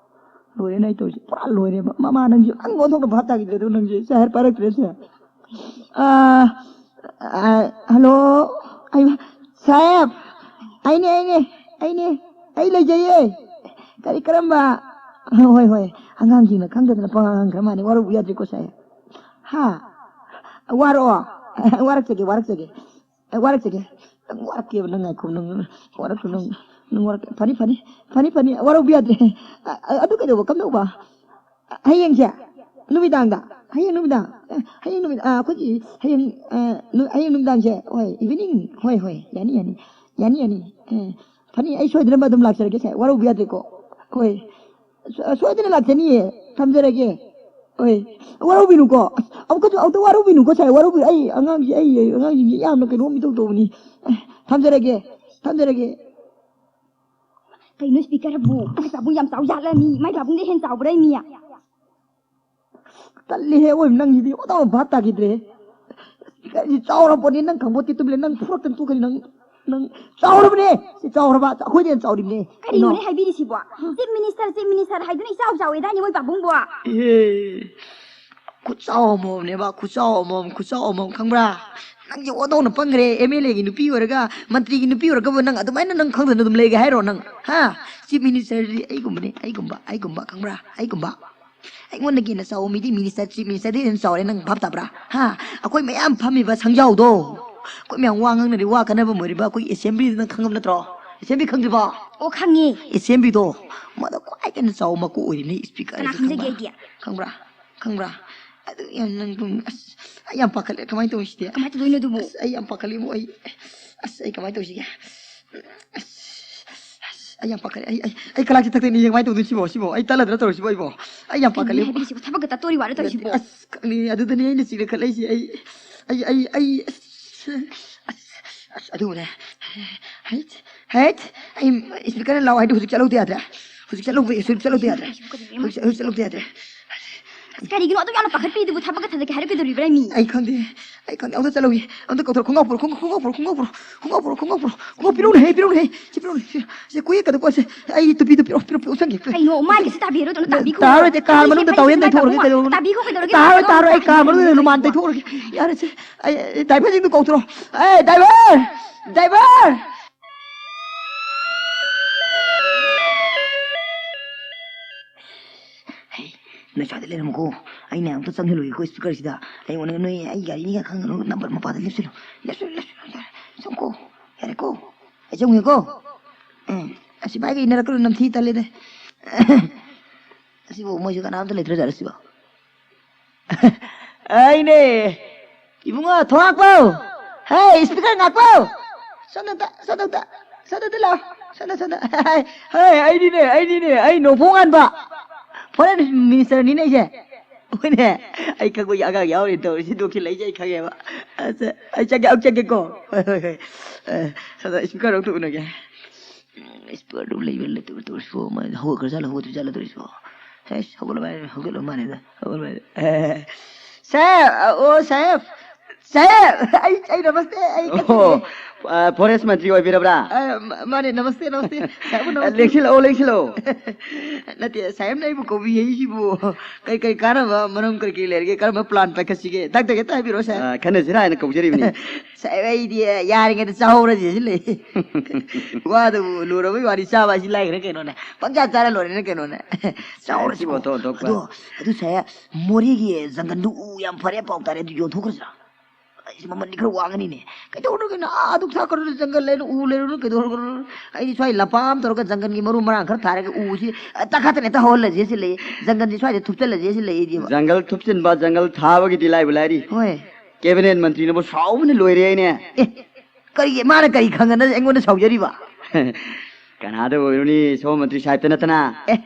ꯂꯣꯏꯔꯦꯅꯦ ꯑꯩ ꯇꯧꯔꯤꯁꯦ꯫ ꯄꯨꯔꯥ ꯂꯣꯏꯔꯦꯕ꯫ ꯃꯃꯥ ꯅꯪꯁꯦ ꯑꯪ ꯑꯣꯟꯊꯣꯛꯅ ꯚꯥꯞ ꯇꯥꯈꯤꯗ꯭ꯔꯦ ꯑꯗꯨ ꯅꯪꯁꯦ꯫ ꯁꯦ, ꯍꯥꯏꯔ ꯄꯥꯏꯔꯛꯇ꯭ꯔꯦ ꯁꯦ꯫ ꯑꯥ, ꯑꯥ, ꯍꯜꯂꯣ? ꯑꯩ, ꯁꯥꯍꯦꯕ! ꯑꯩꯅꯦ, ꯑꯩꯅꯦ, ꯑꯩꯅꯦ꯫ ꯑꯩ ꯂꯩꯖꯩꯌꯦ꯫ ꯀꯔꯤ, ꯀꯔꯝꯕ? ꯍꯣꯏ, ꯍꯣꯏ꯫ ꯑꯉꯥꯡꯁꯤꯡꯅ ꯈꯪꯗꯗꯅ ꯄꯉꯥꯡ ꯉꯥꯡꯈ꯭ꯔ ꯃꯥꯜꯂꯦ꯫ ꯋꯥꯔꯧꯕ ꯌꯥꯗ꯭ꯔꯦꯀꯣ ꯁꯥꯍꯦꯕ꯫ ꯍꯥ? ꯋꯥꯔꯛꯑꯣ? ꯋꯥꯔꯛꯆꯒꯦ, ꯋꯥꯔꯛꯆꯒꯦ꯫ ꯑꯦ, ꯋꯥꯔꯛꯆꯒꯦ꯫ ꯅꯪ ꯋꯥꯔꯛꯀꯦꯕ, ꯅꯪ ꯉꯥꯏꯈꯣ, ꯅꯪ ꯋꯥꯔꯛꯇꯣ, ꯅꯪ, ꯅꯪ ꯋꯥꯔꯛ-, ꯐꯅꯤ, ꯐꯅꯤ, ꯐꯅꯤ, ꯐꯅꯤ, ꯋꯥꯔꯧꯕ ꯌꯥꯗ꯭ꯔꯦ꯫ ꯑ, ꯑ, ꯑꯗꯨ ꯀꯩꯗꯧꯕ, ꯀꯝꯗꯧꯕ? ꯑ, ꯍꯌꯦꯡꯁꯦ? ꯅꯨꯃꯤꯗꯥꯡꯗ? ꯍꯌꯦꯡ ꯅꯨꯃꯤꯗꯥꯡ? ꯑꯦ, ꯍꯌꯦꯡ ꯅꯨꯃꯤꯗꯥꯡ, ꯑ, ꯑꯩꯈꯣꯏꯒꯤ ꯍꯌꯦꯡ, ꯑ, ꯅꯨ-, ꯍꯌꯦꯡ ꯅꯨꯃꯤꯗꯥꯡꯁꯦ? ꯍꯣꯏ, evening, ꯍꯣꯏ, ꯍꯣꯏ, ꯌꯥꯅꯤ, ꯌꯥꯅꯤ, ꯌꯥꯅꯤ, ꯌꯥꯅꯤ꯫ ꯑꯦ, ꯐꯅꯤ, ꯑꯩ ꯁꯣꯏꯗꯅꯕ ꯑꯗꯨꯝ ꯂꯥꯛꯆꯔꯒꯦꯁꯦ, ꯋꯥꯔꯧꯕ ꯌꯥꯗ꯭ꯔꯦꯀꯣ꯫ ꯍꯣꯏ, ꯁꯣ-, ꯁꯣꯏꯗꯅ ꯂꯥꯛꯆꯅꯤꯌꯦ, ꯊꯝꯖꯔꯒꯦ꯫ ꯍꯣꯏ, ꯋꯥꯔꯧꯕꯤꯅꯨꯀꯣ꯫ ꯑꯁ, ꯑꯃꯨꯛꯀꯁꯨ ꯑꯝꯇ ꯋꯥꯔꯧꯕꯤꯅꯨꯀꯣ ꯁꯥꯔ, ꯋꯥꯔꯧꯕꯤ-, ꯑꯩ ꯑꯉꯥꯡꯁꯤ, ꯑꯩ, ꯑꯩ ꯑꯉꯥꯡꯁꯤꯡꯁꯤ ꯌꯥꯝꯅ ꯀꯩꯅꯣꯝ ꯏꯇꯧ ꯇꯧꯕꯅꯤ꯫ ꯑꯦ, ꯊꯝꯖꯔꯒꯦ, ꯊꯝꯖꯔꯒꯦ꯫ ꯀꯩꯅꯣ ꯏꯁꯄꯤꯀꯔꯕꯨ? ꯃꯥꯏ ꯄꯥꯕꯨꯡ ꯌꯥꯝ ꯆꯥꯎ ꯖꯥꯠꯂ ꯃꯤ? ꯃꯥꯏ ꯄꯥꯕꯨꯡꯗꯩ ꯍꯦꯟ ꯆꯥꯎꯕ꯭ꯔꯥ ꯃꯤ? ꯇꯜꯂꯤꯍꯦ, ꯑꯣꯏ ꯅꯪꯁꯤꯗꯤ ꯑꯣꯟꯊꯣꯛꯅ ꯚꯥꯞ ꯇꯥꯈꯤꯗ꯭ꯔꯦ꯫ ꯏꯁꯄꯤꯀꯔꯁꯤ ꯆꯥꯎꯔꯕꯅꯤ, ꯅꯪ ꯈꯪꯄꯣꯠꯇꯦ, ꯇꯨꯃꯤꯟ ꯂꯩ, ꯅꯪ ꯐꯨꯔꯛꯇꯅ ꯇꯣꯛꯀꯅꯤ, ꯅꯪ, ꯅꯪ ꯆꯥꯎꯔꯕꯅꯦ, ꯁꯤ ꯆꯥꯎꯔꯕ, ꯑꯩꯈꯣꯏꯗꯩ ꯍꯦꯟꯅ ꯆꯥꯎꯔꯤꯕꯅꯦ꯫ ꯀꯩꯅꯣ? ꯀꯔꯤꯅꯣꯅꯦ ꯍꯥꯏꯕꯤꯔꯤꯁꯤꯕꯣ? ꯆꯤꯞ ꯃꯤꯅꯤꯁꯇꯔ, ꯆꯤꯞ ꯃꯤꯅꯤꯁꯇꯔ ꯍꯥꯏꯗꯨꯅ ꯏꯆꯥꯎ ꯆꯥꯎꯋꯦꯗꯥꯏꯅꯦ ꯃꯣꯏ ꯄꯥꯕꯨꯡꯕꯣ? ꯏꯍꯦ꯫ ꯈꯨꯠꯆꯥꯎ ꯑꯃꯃꯝꯅꯦꯕ, ꯈꯨꯠꯆꯥꯎ ꯑꯃꯃꯝ, ꯈꯨꯠꯆꯥꯎ ꯑꯃꯃꯝ, ꯈꯪꯕ꯭ꯔꯥ? ꯅꯪꯁꯦ ꯑꯣꯟꯊꯣꯛꯅ ꯄꯪꯈ꯭ꯔꯦ꯫ ꯑꯦꯝ ꯑꯦꯜ ꯑꯦꯒꯤ ꯅꯨꯄꯤ ꯑꯣꯏꯔꯒ, ꯃꯟꯇ꯭ꯔꯤꯒꯤ ꯅꯨꯄꯤ ꯑꯣꯏꯔꯒꯕꯨ ꯅꯪ ꯑꯗꯨꯃꯥꯏꯅ ꯅꯪ ꯈꯪꯗꯅ ꯑꯗꯨꯝ ꯂꯩꯒꯦ ꯍꯥꯏꯔꯣ ꯅꯪ? ꯍꯥ? ꯆꯤꯐ ꯃꯤꯅꯤꯁꯇꯔꯗꯤ ꯑꯩꯒꯨꯝꯕꯅꯦ, ꯑꯩꯒꯨꯝꯕ, ꯑꯩꯒꯨꯝꯕ, ꯈꯪꯕ꯭ꯔꯥ? ꯑꯩꯒꯨꯝꯕ꯫ ꯑꯩꯉꯣꯟꯗꯒꯤ ꯍꯦꯟꯅ ꯆꯥꯎꯕ ꯃꯤꯗꯤ ꯃꯤꯅꯤꯁꯇꯔ, ꯆꯤꯐ ꯃꯤꯅꯤꯁꯇꯔꯗꯤ ꯍꯦꯟꯅ ꯆꯥꯎꯔꯦ, ꯅꯪ ꯚꯥꯞ ꯇꯥꯕ꯭ꯔꯥ? ꯍꯥ? ꯑꯩꯈꯣꯏ ꯃꯌꯥꯝ ꯐꯝꯃꯤꯕ ꯁꯪꯖꯥꯎꯗꯣ, ꯑꯩꯈꯣꯏ ꯃꯌꯥꯝ ꯋꯥ ꯉꯥꯡꯅꯔꯤ, ꯋꯥ ꯈꯟꯅꯐꯝ ꯑꯣꯏꯔꯤꯕ ꯑꯩꯈꯣꯏꯒꯤ ꯑꯦꯁꯦꯝꯕ꯭ꯂꯤꯗꯨ ꯅꯪ ꯈꯪꯉꯕ ꯅꯠꯇ꯭ꯔꯣ? ꯑꯦꯁꯦꯝꯕ꯭ꯂꯤ ꯈꯪꯗ꯭ꯔꯤꯕꯣ? ꯑꯣ, ꯈꯪꯉꯦ꯫ ꯑꯦꯁꯦꯝꯕ꯭ꯂꯤꯗꯣ, ꯃꯗ ꯈ꯭ꯋꯥꯏꯗꯒꯤ ꯍꯦꯟꯅ ꯆꯥꯎꯕ ꯃꯀꯣꯛ ꯑꯣꯏꯔꯤꯕꯅꯤ ꯏꯁꯄꯤꯀꯔ ꯀꯅꯥ ꯍꯥꯏꯁꯦ, ꯈꯪꯖꯒꯦ ꯈꯪꯕ꯭ꯔꯥ? ꯑꯩꯗꯤ? ꯈꯪꯕ꯭ꯔꯥ? ꯈꯪꯕ꯭ꯔꯥ? ꯑꯗꯨ ꯌꯥꯝ ꯅꯪ ꯑꯗꯨꯝ, ꯑꯁ, ꯑꯩ ꯌꯥꯝ ꯄꯥꯈꯠꯂꯦ꯫ ꯀꯃꯥꯏꯅ ꯇꯧꯁꯤꯗꯤ? ꯀꯃꯥꯏꯅ ꯇꯧꯗꯣꯏꯅꯣ ꯑꯗꯨꯕꯨ? ꯑꯁ, ꯑꯩ ꯌꯥꯝ ꯄꯥꯈꯠꯂꯦ ꯏꯕꯨꯡꯉꯣ꯫ ꯑꯩ, ꯑꯁ, ꯑꯩ ꯀꯃꯥꯏꯅ ꯇꯧꯁꯤꯒꯦ? ꯑꯁ, ꯑꯁ, ꯑꯩ ꯌꯥꯝ ꯄꯥꯈꯠꯂꯦ꯫ ꯑꯩ, ꯑꯩ, ꯑꯩ ꯀꯂꯥ ꯆꯤꯊꯛꯇꯅꯤ꯫ ꯀꯃꯥꯏꯅ ꯇꯧꯗꯣꯏꯅꯣ ꯁꯤꯕꯣ? ꯁꯤꯕꯣ? ꯑꯩ ꯇꯜꯂꯗ꯭ꯔꯥ ꯇꯧꯔꯤꯁꯤꯕꯣ ꯑꯩꯕꯣ? ꯑꯩ ꯌꯥꯝ ꯀꯩꯅꯣꯅꯦ ꯄꯥꯈꯠꯂꯦ꯫ ꯍꯥꯏꯕꯤꯔꯤꯁꯤꯕꯣ? ꯊꯕꯛꯀ ꯇꯠꯇꯣꯔꯤ ꯋꯥꯔ ꯅꯠꯇꯦ, ꯇꯧꯔꯤꯁꯤꯕꯣ? ꯑꯁ, ꯈꯪꯅꯤ꯫ ꯑꯗꯨꯗꯅꯤ ꯑꯩꯅ ꯆꯤꯡꯅꯈꯠꯂꯛꯏꯁꯦ꯫ ꯑꯩ, ꯑꯩ, ꯑꯩ, ꯑꯩ, ꯑꯁ, ꯑꯁ, ꯑꯁ, ꯑꯗꯨꯕꯨꯅꯦ꯫ ꯍꯩꯠ, ꯍꯩꯠ, ꯑꯩ ꯏꯁꯄꯤꯀꯔꯅ ꯂꯥꯎ ꯍꯥꯏꯗꯣ ꯍꯧꯖꯤꯛ ꯆꯠꯍꯧꯗ ꯌꯥꯗ꯭ꯔꯦ꯫ ꯍꯧꯖꯤꯛ ꯆꯠꯍꯧꯕ, ꯍꯧꯖꯤꯛ ꯆꯠꯍꯧꯗ ꯌꯥꯗ꯭ꯔꯦ꯫ ꯍꯧꯖꯤꯛ, ꯍꯧꯖꯤꯛ ꯆꯠꯍꯧꯗ ꯌꯥꯗ꯭ꯔꯦ꯫ ꯑꯁ, ꯀꯔꯤꯒꯤꯅꯣ ꯑꯗꯨꯛ ꯌꯥꯝꯅ ꯄꯥꯈꯠꯄꯤꯔꯤꯗꯨꯕꯨ? ꯊꯕꯛꯀ ꯊꯥꯗꯣꯛꯀꯦ ꯍꯥꯏꯔꯛꯀꯗꯧꯔꯤꯕ꯭ꯔꯥ ꯃꯤ? ꯑꯩ ꯈꯪꯗꯦ, ꯑꯩ ꯈꯪꯗꯦ꯫ ꯑꯝꯇ ꯆꯠꯍꯧꯒꯦ, ꯑꯝꯇ ꯀꯧꯊꯣꯔꯛꯑꯣ꯫ ꯈꯣꯡꯒ꯭ꯔꯥꯎ ꯄꯨꯔꯛꯑꯣ, ꯈꯣꯡꯒ꯭ꯔꯥꯎ ꯄꯨꯔꯛꯑꯣ, ꯈꯣꯡꯒ꯭ꯔꯥꯎ ꯄꯨꯔꯛꯑꯣ, ꯈꯣꯡꯒ꯭ꯔꯥꯎ ꯄꯨꯔꯛꯑꯣ, ꯈꯣꯡꯒ꯭ꯔꯥꯎ ꯄꯤꯔꯛꯎꯅꯦꯍꯦ, ꯄꯤꯔꯛꯎꯅꯦ꯫ ꯁꯦ, ꯀꯨꯏꯌꯦ ꯀꯩꯅꯣ ꯄꯣꯠꯁꯦ꯫ ꯑꯩ ꯇꯨꯄꯤꯗꯣ ꯄꯤꯔꯛꯑꯣ, ꯄꯤꯔꯛꯑꯣ, ꯄꯤꯔꯛꯑꯣ, ꯎꯞꯁꯟꯒꯦ꯫ ꯀꯩꯅꯣ, ꯃꯥꯏꯒꯁꯦ ꯇꯥꯕꯤꯔꯣ, ꯑꯗꯨꯝ ꯇꯥꯕꯤꯈꯣ꯫ ꯇꯥꯔꯣꯏ, ꯀꯥꯔ ꯃꯅꯨꯡꯗ ꯇꯥꯋꯦꯜ ꯑꯝꯇ ꯊꯣꯛꯎꯔꯒꯦ ꯀꯩꯗꯧꯔꯒꯦ? ꯇꯥꯕꯤꯈꯣ, ꯀꯩꯗꯧꯔꯒꯦ? ꯇꯥꯔꯣꯏ, ꯇꯥꯔꯣꯏ, ꯑꯩ ꯀꯥꯔ ꯃꯅꯨꯡꯗ ꯔꯨꯃꯥꯟ ꯇꯩꯊꯣꯛꯎꯔꯒꯦ꯫ ꯌꯥꯔꯦꯁꯦ꯫ ꯑꯩ, ꯑꯩ, ꯗ꯭ꯔꯥꯏꯚꯔꯁꯤꯡꯗꯣ ꯀꯧꯊꯣꯔꯛꯑꯣ꯫ ꯑꯦ, ꯗ꯭ꯔꯥꯏꯚꯔ! ꯗ꯭ꯔꯥꯏꯚꯔ! ꯍꯩ, ꯅꯣꯏ ꯁ꯭ꯋꯥꯏꯗ ꯂꯩꯔꯝꯃꯨꯀꯣ꯫ ꯑꯩꯅ ꯑꯝꯇ ꯆꯪꯁꯤꯜꯂꯨꯒꯦꯀꯣ ꯏꯁꯄꯤꯀꯔꯁꯤꯗ꯫ ꯑꯩꯉꯣꯟꯗ ꯅꯣꯏ ꯑꯩ ꯒꯥꯔꯤꯅꯤꯒ ꯈꯪꯒꯅꯨ, ꯅꯝꯕꯔ ꯃꯄꯥꯗ ꯂꯦꯞꯁꯤꯜꯂꯨ꯫ ꯂꯦꯞꯁꯤꯜꯂꯨ, ꯂꯦꯞꯁꯤꯜꯂꯨ, ꯌꯥꯔꯦ꯫ ꯆꯪꯉꯨꯀꯣ꯫ ꯌꯥꯔꯦꯀꯣ꯫ ꯑꯦ, ꯑꯁꯤ ꯚꯥꯏꯒ ꯏꯟꯅꯔꯛꯀꯅꯨ, ꯅꯝꯊꯤ ꯇꯜꯂꯦꯗ꯫ ꯑꯁꯤꯕꯨ ꯃꯣꯏꯁꯨ ꯀꯅꯥꯝꯇ ꯂꯩꯇ꯭ꯔꯖꯥꯠꯂꯣ ꯁꯤꯕꯣ? ꯑꯩꯅꯦ! ꯏꯕꯨꯡꯉꯣ, ꯊꯣꯡ ꯉꯥꯛꯄꯧ! ꯍꯦ, ꯏꯁꯄꯤꯀꯔ ꯉꯥꯛꯄꯧ! ꯁꯣꯝꯗ ꯑꯝꯇ, ꯁꯣꯝꯗ ꯑꯝꯇ, ꯁꯣꯝꯗ ꯑꯝꯇ ꯂꯥꯛꯑꯣ꯫ ꯁꯣꯝꯗ, ꯁꯣꯝꯗ꯫ ꯍꯦ, ꯑꯩꯅꯤꯅꯦ, ꯑꯩꯅꯤꯅꯦ, ꯑꯩ ꯅꯣꯡꯐꯣꯡ ꯉꯥꯟꯕ꯫ ꯐꯣꯔꯦꯟ ꯃꯤꯅꯤꯁꯇꯔꯅꯤꯅꯦ ꯑꯩꯁꯦ꯫ ꯍꯣꯏꯅꯦ, ꯑꯩ ꯈꯪꯕꯒꯤ ꯑꯉꯥꯡ ꯌꯥꯎꯔꯤ ꯇꯧꯔꯤꯁꯤ, ꯅꯣꯛꯁꯤꯜꯂꯛꯏꯁꯦ ꯑꯩ ꯈꯪꯉꯦꯕ꯫ ꯑꯁ, ꯑꯩ ꯆꯪꯒꯦ, ꯑꯩ ꯆꯪꯒꯦꯀꯣ꯫ ꯍꯣꯏ, ꯍꯣꯏ, ꯍꯣꯏ꯫ ꯑ, ꯁꯣꯝꯗ ꯏꯁꯄꯤꯀꯔ ꯑꯝꯇ ꯎꯅꯒꯦ꯫ ꯏꯁꯄꯤꯀꯔꯗꯨ ꯂꯩꯕ ꯂꯩꯇꯕ ꯇꯧꯔꯤꯁꯤꯕꯣ, ꯃꯥꯏ ꯍꯧꯒꯠꯈ꯭ꯔꯖꯥꯠꯂ, ꯍꯧꯒꯠꯇ꯭ꯔꯤꯖꯥꯠꯂ ꯇꯧꯔꯤꯁꯤꯕꯣ? ꯍꯩꯁ, ꯍꯧꯒꯠꯂ ꯃꯥꯜꯂꯦ, ꯍꯧꯒꯠꯂ ꯃꯥꯜꯂꯦꯗ, ꯍꯧꯒꯠꯂ ꯃꯥꯜꯂꯦ꯫ ꯑꯦ, ꯁꯥꯍꯦꯕ, ꯑ, ꯑꯣ, ꯁꯥꯍꯦꯕ, ꯁꯥꯍꯦꯕ, ꯑꯩ, ꯑꯩ ꯅꯃꯁꯇꯦ, ꯑꯩ ꯑꯣ, ꯀꯞꯄꯤꯅꯦ꯫ ꯑ, ꯐꯣꯔꯦꯁ ꯃꯟꯇ꯭ꯔꯤ ꯑꯣꯏꯕꯤꯔꯕ꯭ꯔꯥ? ꯑ, ꯃ- ꯃꯥꯅꯦ, ꯅꯃꯁꯇꯦ, ꯅꯃꯁꯇꯦ꯫ ꯁꯥꯍꯦꯕ, ꯅꯃꯁꯇꯦ꯫ ꯂꯦꯡꯁꯤꯜꯂꯛꯑꯣ, ꯂꯦꯡꯁꯤꯜꯂꯛꯑꯣ꯫ ꯅꯠꯇꯦ, ꯁꯥꯍꯦꯕꯅ ꯑꯩꯕꯨ ꯀꯧꯕꯤꯔꯛꯏꯁꯤꯕꯨ ꯀꯩ ꯀꯩ ꯀꯥꯟꯅꯕ, ꯃꯔꯝ ꯀꯔꯤ ꯀꯔꯤ ꯂꯩꯔꯒꯦ? ꯀꯔꯝꯕ ꯄ꯭ꯂꯥꯟ ꯄꯥꯏꯈꯠꯁꯤꯒꯦ? ꯇꯛ ꯇꯛ ꯍꯦꯛꯇ ꯍꯥꯏꯕꯤꯔꯛꯑꯣ, ꯁꯥꯍꯦꯕ꯫ ꯑ, ꯈꯟꯅꯁꯤꯔꯥ ꯍꯥꯏꯅ ꯀꯧꯖꯔꯤꯕꯅꯤ꯫ ꯁꯥꯍꯦꯕ, ꯑꯩꯗꯤ ꯌꯥꯔꯤꯉꯩꯗ ꯆꯥꯍꯧꯔꯁꯤ ꯁꯤ ꯂꯩ꯫ ꯋꯥꯗꯨꯕꯨ ꯂꯨꯔꯕꯩ ꯋꯥꯗꯤ, ꯆꯥꯕ ꯍꯥꯏꯁꯤ ꯂꯥꯏꯈ꯭ꯔꯦ ꯀꯩꯅꯣꯅꯦ꯫ ꯄꯪꯆꯥ ꯆꯥꯔ ꯂꯣꯏꯔꯦꯅꯦ ꯀꯩꯅꯣꯅꯦ꯫ ꯆꯥꯍꯧꯔꯁꯤꯀꯣ꯫ ꯑꯣꯟꯊꯣꯛ ꯑꯣꯟꯊꯣꯛꯄ꯫ ꯑꯗꯣ, ꯑꯗꯨ ꯁꯥꯍꯦꯕ, ꯃꯣꯔꯦꯒꯤ ꯖꯪꯒꯜꯗꯨ ꯎ ꯌꯥꯝ ꯐꯔꯦ ꯄꯥꯎ ꯇꯥꯔꯦ, ꯑꯗꯨ ꯌꯣꯟꯊꯣꯛꯈ꯭ꯔꯁꯤꯔꯥ? ꯑꯩꯁꯦ ꯃꯃꯜꯗꯤ ꯈꯔ ꯋꯥꯡꯒꯅꯤꯅꯦ꯫ ꯀꯩꯗꯧꯔꯒꯦꯅ ꯑꯥ ꯑꯗꯨꯛ ꯁꯥꯈ꯭ꯔꯗꯨꯅ ꯖꯪꯒꯜ ꯂꯩꯔꯨ, ꯎ ꯂꯩꯔꯨꯅ ꯀꯩꯗꯧꯔꯒꯅꯣ? ꯑꯩꯗꯤ ꯁ꯭ꯋꯥꯏ ꯂꯝꯄꯥꯛ ꯑꯃ ꯇꯧꯔꯒ ꯖꯪꯒꯜꯒꯤ ꯃꯔꯨ ꯃꯔꯥꯡ ꯈꯔ ꯊꯥꯔꯒ ꯎꯁꯤ, ꯑ, ꯇꯛꯈꯠꯇꯅ ꯍꯦꯛꯇ ꯍꯧꯍꯜꯂꯁꯦ ꯁꯤ ꯂꯩ꯫ ꯖꯪꯒꯜꯁꯤ ꯁ꯭ꯋꯥꯏꯗ ꯊꯨꯞꯆꯜꯂꯁꯦ ꯁꯤ ꯂꯩ ꯑꯩꯗꯤ꯫ ꯖꯪꯒꯜ ꯊꯨꯞꯆꯤꯟꯕ, ꯖꯪꯒꯜ ꯊꯥꯕꯒꯤꯗꯤ ꯂꯥꯏꯕꯨ ꯂꯥꯏꯔꯤ꯫ ꯍꯣꯏ꯫ ꯀꯦꯕꯤꯅꯦꯠ ꯃꯟꯇ꯭ꯔꯤꯅꯕꯨ ꯁꯥꯎꯕꯅ ꯂꯣꯏꯔꯦ ꯍꯥꯏꯅꯦ꯫ ꯑꯦ, ꯀꯔꯤꯒꯤ, ꯃꯥꯅ ꯀꯔꯤ ꯈꯪꯉꯅ ꯑꯩꯉꯣꯟꯗ ꯁꯥꯎꯖꯔꯤꯕ? ꯀꯅꯥꯗ ꯑꯣꯏꯔꯨꯅꯤ, ꯁꯣꯝ ꯃꯟꯇ꯭ꯔꯤ ꯁꯥꯍꯦꯕꯇ ꯅꯠꯇꯅ꯫ ꯑꯦ,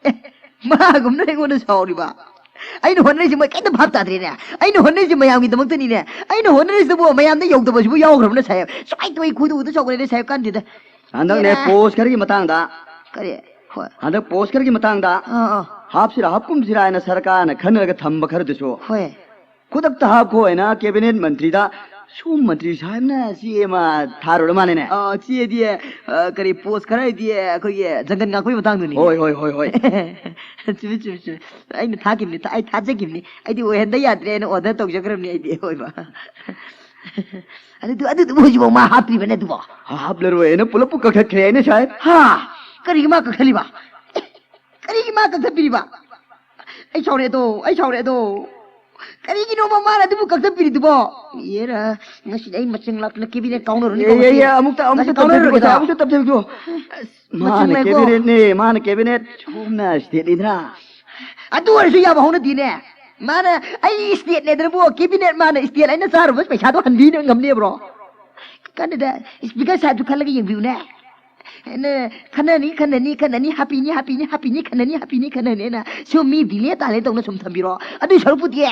ꯑꯦ, ꯃꯥꯒꯨꯝꯅ ꯑꯩꯉꯣꯟꯗ ꯁꯥꯎꯔꯤꯕ? ꯑꯩꯅ ꯍꯣꯠꯅꯔꯤꯁꯦ ꯃꯣꯏ ꯀꯩꯝꯇ ꯚꯥꯞ ꯇꯥꯗ꯭ꯔꯦꯅꯦ꯫ ꯑꯩꯅ ꯍꯣꯠꯅꯔꯤꯁꯦ ꯃꯌꯥꯝꯒꯤꯗꯃꯛꯇꯅꯤꯅꯦ꯫ ꯑꯩꯅ ꯍꯣꯠꯅꯔꯤꯁꯤꯕꯨ ꯃꯌꯥꯝꯗ ꯌꯧꯗꯕꯁꯤꯕꯨ ꯌꯥꯎꯈ꯭ꯔꯕꯅ ꯁꯥꯍꯦꯕ? ꯁꯨꯃꯥꯏꯅ ꯇꯧꯏ ꯈꯨꯗꯨꯗ ꯁꯥꯎꯒꯠꯂꯦꯅꯦ ꯁꯥꯍꯦꯕ ꯀꯥꯟꯗꯦꯗ꯫ ꯍꯟꯗꯛꯅꯦ ꯍꯦꯔꯥ꯫ ꯄꯣꯁ ꯈꯔꯒꯤ ꯃꯇꯥꯡꯗ, ꯀꯔꯤ? ꯍꯣꯏ꯫ ꯍꯟꯗꯛ ꯄꯣꯁ ꯈꯔꯒꯤ ꯃꯇꯥꯡꯗ ꯑꯥ, ꯑꯥ꯫ ꯍꯥꯞꯁꯤꯔꯥ ꯍꯥꯞꯀꯨꯝꯁꯤꯔꯥ ꯍꯥꯏꯅ ꯁꯔꯀꯥꯔꯅ ꯈꯟꯅꯔꯒ ꯊꯝꯕ ꯈꯔꯗꯨꯁꯨ ꯍꯣꯏ꯫ ꯈꯨꯗꯛꯇ ꯍꯥꯞꯈꯣ ꯍꯥꯏꯅ ꯀꯦꯕꯤꯅꯦꯠ ꯃꯟꯇ꯭ꯔꯤꯗ ꯁꯣꯝ ꯃꯟꯇ꯭ꯔꯤ ꯁꯥꯍꯦꯕꯅ ꯆꯦ ꯑꯃ ꯊꯥꯔꯨꯔ ꯃꯥꯜꯂꯦꯅꯦ꯫ ꯑꯥ, ꯆꯦꯗꯤ, ꯑ, ꯀꯔꯤ ꯄꯣꯁ ꯈꯔ ꯍꯥꯏꯗꯤ ꯑꯩꯈꯣꯏꯒꯤ ꯖꯪꯒꯜ ꯉꯥꯛꯄꯒꯤ ꯃꯇꯥꯡꯗꯨꯅꯤ꯫ ꯍꯣꯏ, ꯍꯣꯏ, ꯍꯣꯏ, ꯍꯣꯏ꯫ ꯆꯨꯝꯃꯤ, ꯆꯨꯝꯃꯤ, ꯆꯨꯝꯃꯤ꯫ ꯑꯩꯅ ꯊꯥꯈꯤꯕꯅꯤ, ꯊꯥ-, ꯑꯩ ꯊꯥꯖꯈꯤꯕꯅꯤ꯫ ꯑꯩꯗꯤ ꯑꯣꯏꯍꯟꯗ ꯌꯥꯗ꯭ꯔꯦ ꯍꯥꯏꯅ ꯑꯣꯔꯗꯔ ꯇꯧꯖꯈ꯭ꯔꯕꯅꯤ ꯑꯩꯗꯤ ꯑꯣꯏꯕ꯫ ꯑꯗꯨꯗꯨ-, ꯑꯗꯨꯗꯨꯕꯨ ꯍꯧꯖꯤꯛꯐꯥꯎ ꯃꯥ ꯍꯥꯞꯇ꯭ꯔꯤꯕꯅꯦ ꯑꯗꯨꯕꯣ꯫ ꯍꯥꯞꯂꯔꯣꯏꯅ ꯄꯨꯂꯞꯄꯨ ꯀꯛꯊꯠꯈ꯭ꯔꯦ ꯍꯥꯏꯅꯦ ꯁꯥꯍꯦꯕ꯫ ꯍꯥ? ꯀꯔꯤꯒꯤ ꯃꯥ ꯀꯛꯊꯠꯂꯤꯕ? ꯑꯦ, ꯀꯔꯤꯒꯤ ꯃꯥ ꯀꯛꯊꯠꯄꯤꯔꯤꯕ? ꯑꯩ ꯁꯥꯎꯔꯛꯑꯦꯗꯣ, ꯑꯩ ꯁꯥꯎꯔꯛꯑꯦꯗꯣ꯫ ꯀꯔꯤꯒꯤꯅꯣꯕ ꯃꯥꯅ ꯑꯗꯨꯕꯨ ꯀꯛꯊꯠꯄꯤꯔꯤꯗꯨꯕꯣ? ꯌꯦꯔ, ꯉꯁꯤꯗꯤ ꯑꯩ ꯃꯆꯤꯡ ꯂꯥꯛꯇꯅ ꯀꯦꯕꯤꯅꯦꯠ ꯀꯥꯎꯅꯔꯨꯅꯤ ꯑꯦ, ꯑꯦ, ꯑꯦ, ꯑꯃꯨꯛꯇ, ꯑꯃꯨꯛꯇ ꯉꯁꯤ ꯇꯞꯊꯒꯦꯀꯣ, ꯀꯥꯎꯅꯔꯨꯔꯒꯦꯗꯣ꯫ ꯁꯥꯍꯦꯕ, ꯑꯃꯨꯛꯇ ꯇꯞꯊꯒꯦꯀꯣ꯫ ꯑꯁ, ꯃꯥꯅ ꯃꯆꯤꯡ ꯂꯥꯛꯑꯦꯀꯣ꯫ ꯀꯦꯕꯤꯅꯦꯠꯅꯦ, ꯃꯥꯅ ꯀꯦꯕꯤꯅꯦꯠ, ꯁꯣꯝꯅ ꯁ꯭ꯇꯦꯠ ꯂꯤꯗꯅ꯫ ꯑꯗꯨ ꯑꯣꯏꯔꯁꯨ ꯌꯥꯕ ꯍꯧꯅꯗꯦꯅꯦ꯫ ꯃꯥꯅ ꯑꯩ ꯁ꯭ꯇꯦꯠ ꯂꯤꯗꯔꯕꯨ ꯀꯦꯕꯤꯅꯦꯠ ꯃꯥꯅ ꯁ꯭ꯇꯦꯠ ꯑꯩꯅ ꯆꯥꯔꯨꯕ ꯄꯩꯁꯥꯗꯣ ꯍꯟꯕꯤꯅ ꯉꯝꯅꯦꯕ꯭ꯔꯣ? ꯀꯥꯟꯅꯗ ꯁ꯭ꯄꯤꯀꯔ ꯁꯥꯍꯦꯕꯁꯨ ꯈꯜꯂꯒ ꯌꯦꯡꯕꯤꯌꯨꯅꯦ꯫ ꯑꯩꯅ ꯈꯟꯅꯅꯤ, ꯈꯟꯅꯅꯤ, ꯈꯟꯅꯅꯤ, ꯍꯥꯞꯄꯤꯅꯤ, ꯍꯥꯞꯄꯤꯅꯤ, ꯍꯥꯞꯄꯤꯅꯤ, ꯈꯟꯅꯅꯤ, ꯍꯥꯞꯄꯤꯅꯤ, ꯈꯟꯅꯅꯤꯅ ꯁꯨꯝ ꯃꯤ ꯗꯤꯂꯦ ꯇꯥꯂꯦ ꯇꯧꯅ ꯁꯨꯝ ꯊꯝꯕꯤꯔꯣ꯫ ꯑꯗꯨꯏ ꯁꯔꯨꯛꯄꯨꯗꯤ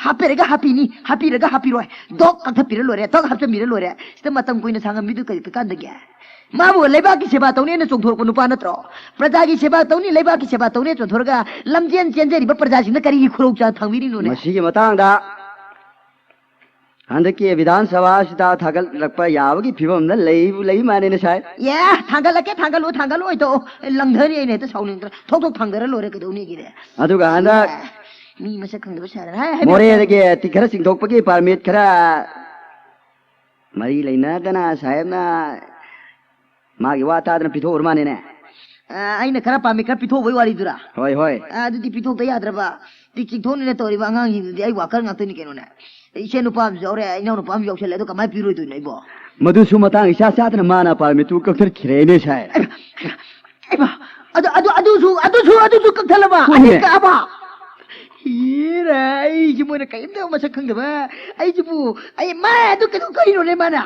ꯍꯥꯞꯄꯤꯔꯒ ꯍꯥꯞꯄꯤꯅꯤ, ꯍꯥꯞꯄꯤꯔꯒ ꯍꯥꯞꯄꯤꯔꯣꯏ꯫ ꯗꯣꯛ ꯀꯛꯊꯠꯄꯤꯔ ꯂꯣꯏꯔꯦ, ꯗꯣꯛ ꯍꯥꯞꯆꯤꯟꯕꯤꯔ ꯂꯣꯏꯔꯦ꯫ ꯁꯤꯗ ꯃꯇꯝ ꯀꯨꯏꯅ ꯁꯥꯡꯍꯟꯕꯤꯗꯨ ꯀꯔꯤ ꯀꯥꯟꯗꯒꯦ? ꯃꯥꯕꯨ ꯂꯩꯕꯥꯛꯀꯤ ꯁꯦꯕꯥ ꯇꯧꯅꯦꯅ ꯆꯣꯡꯊꯣꯔꯛꯄ ꯅꯨꯄꯥ ꯅꯠꯇ꯭ꯔꯣ? ꯄ꯭ꯔꯖꯥꯒꯤ ꯁꯦꯕꯥ ꯇꯧꯅꯤ, ꯂꯩꯕꯥꯛꯀꯤ ꯁꯦꯕꯥ ꯇꯧꯅꯦ ꯆꯣꯡꯊꯣꯔꯒ ꯂꯝꯖꯦꯟ ꯆꯦꯟꯖꯔꯤꯕ ꯄ꯭ꯔꯖꯥꯁꯤꯡꯅ ꯀꯔꯤꯒꯤ ꯈꯨꯔꯧ ꯆꯥ ꯊꯥꯡꯕꯤꯔꯤꯅꯣꯅꯦ? ꯃꯁꯤꯒꯤ ꯃꯇꯥꯡꯗ ꯍꯟꯗꯛꯀꯤ ꯕꯤꯙꯥꯟ ꯁꯚꯥꯁꯤꯗ ꯊꯥꯒꯠꯂꯛꯄ ꯌꯥꯕꯒꯤ ꯐꯤꯕꯝꯗ ꯂꯩꯕꯨ ꯂꯩ ꯃꯥꯜꯂꯦꯅꯦ ꯁꯥꯍꯦꯕ꯫ ꯑꯦ, ꯊꯥꯡꯒꯠꯂꯛꯀꯦ, ꯊꯥꯡꯒꯠꯂꯨ, ꯊꯥꯡꯒꯠꯂꯨ, ꯑꯩ ꯇꯧ ꯂꯪꯊꯅꯤ ꯑꯩꯅ ꯍꯦꯛꯇ ꯁꯥꯎꯅꯤꯡꯗ꯭ꯔꯦ꯫ ꯊꯣꯛ ꯊꯣꯛ ꯊꯥꯡꯊꯔ ꯂꯣꯏꯔꯦ, ꯀꯩꯗꯧꯅꯤꯒꯤꯅꯦ? ꯑꯗꯨꯒ ꯍꯟꯗꯛ ꯃꯤ ꯃꯁꯛ ꯈꯪꯗꯕ ꯁꯥꯔ ꯍꯥꯏ, ꯍꯥꯏ, ꯃꯣꯔꯦꯗꯒꯤ ꯇꯤꯛ ꯈꯔ ꯆꯤꯡꯊꯣꯛꯄꯒꯤ ꯄꯥꯔꯃꯤꯠ ꯈꯔ ꯃꯔꯤ ꯂꯩꯅꯗꯅ ꯁꯥꯍꯦꯕꯅ ꯃꯥꯒꯤ ꯋꯥ ꯇꯥꯗꯅ ꯄꯤꯊꯣꯛꯎꯔ ꯃꯥꯅꯦꯅꯦ꯫ ꯑ, ꯑꯩꯅ ꯈꯔ ꯄꯥꯝꯃꯤ, ꯈꯔ ꯄꯤꯊꯣꯛꯎꯕꯩ ꯋꯥꯔꯤꯗꯨꯔꯥ? ꯍꯣꯏ, ꯍꯣꯏ꯫ ꯑ, ꯑꯗꯨꯗꯤ ꯄꯤꯊꯣꯛꯇ ꯌꯥꯗ꯭ꯔꯕ꯫ ꯇꯤꯛ ꯆꯤꯡꯊꯣꯛꯅꯤꯅ ꯇꯧꯔꯤꯕ ꯑꯉꯥꯡꯁꯤꯡꯗꯨꯗꯤ ꯑꯩ ꯋꯥꯀꯔ ꯉꯥꯛꯇꯅꯤ ꯀꯩꯅꯣꯅꯦ꯫ ꯏꯆꯦ ꯅꯨꯄꯥ ꯑꯃꯁꯨ ꯌꯥꯎꯔꯦ, ꯏꯅꯥꯎ ꯅꯨꯄꯥ ꯑꯃꯁꯨ ꯌꯥꯎꯁꯜꯂꯦ, ꯑꯗꯣ ꯀꯃꯥꯏꯅ ꯄꯤꯔꯣꯏꯗꯣꯏꯅꯣ ꯑꯩꯕꯣ? ꯃꯗꯨꯁꯨ ꯃꯇꯥꯡ ꯏꯆꯥ ꯆꯥꯗꯅ ꯃꯥꯅ ꯄꯥꯔꯃꯤꯠꯇꯨ ꯀꯛꯊꯠꯈ꯭ꯔꯦꯅꯦ ꯁꯥꯍꯦꯕ꯫ ꯑꯩꯃ, ꯑꯗꯨ, ꯑꯗꯨ, ꯑꯗꯨꯁꯨ, ꯑꯗꯨꯁꯨ, ꯑꯗꯨꯁꯨ ꯀꯛꯊꯠꯂꯕ? ꯍꯣꯏꯅꯦ꯫ ꯑꯅꯤ ꯀꯛꯑꯕ? ꯍꯦꯔꯥ, ꯑꯩꯁꯤ ꯃꯣꯏꯅ ꯀꯔꯤꯝꯇ ꯃꯁꯛ ꯈꯪꯗꯕ꯫ ꯑꯩꯁꯤꯕꯨ, ꯑꯩ, ꯃꯥ ꯑꯗꯨ ꯀꯩꯅꯣ ꯀꯔꯤꯅꯣꯅꯦ ꯃꯥꯅ?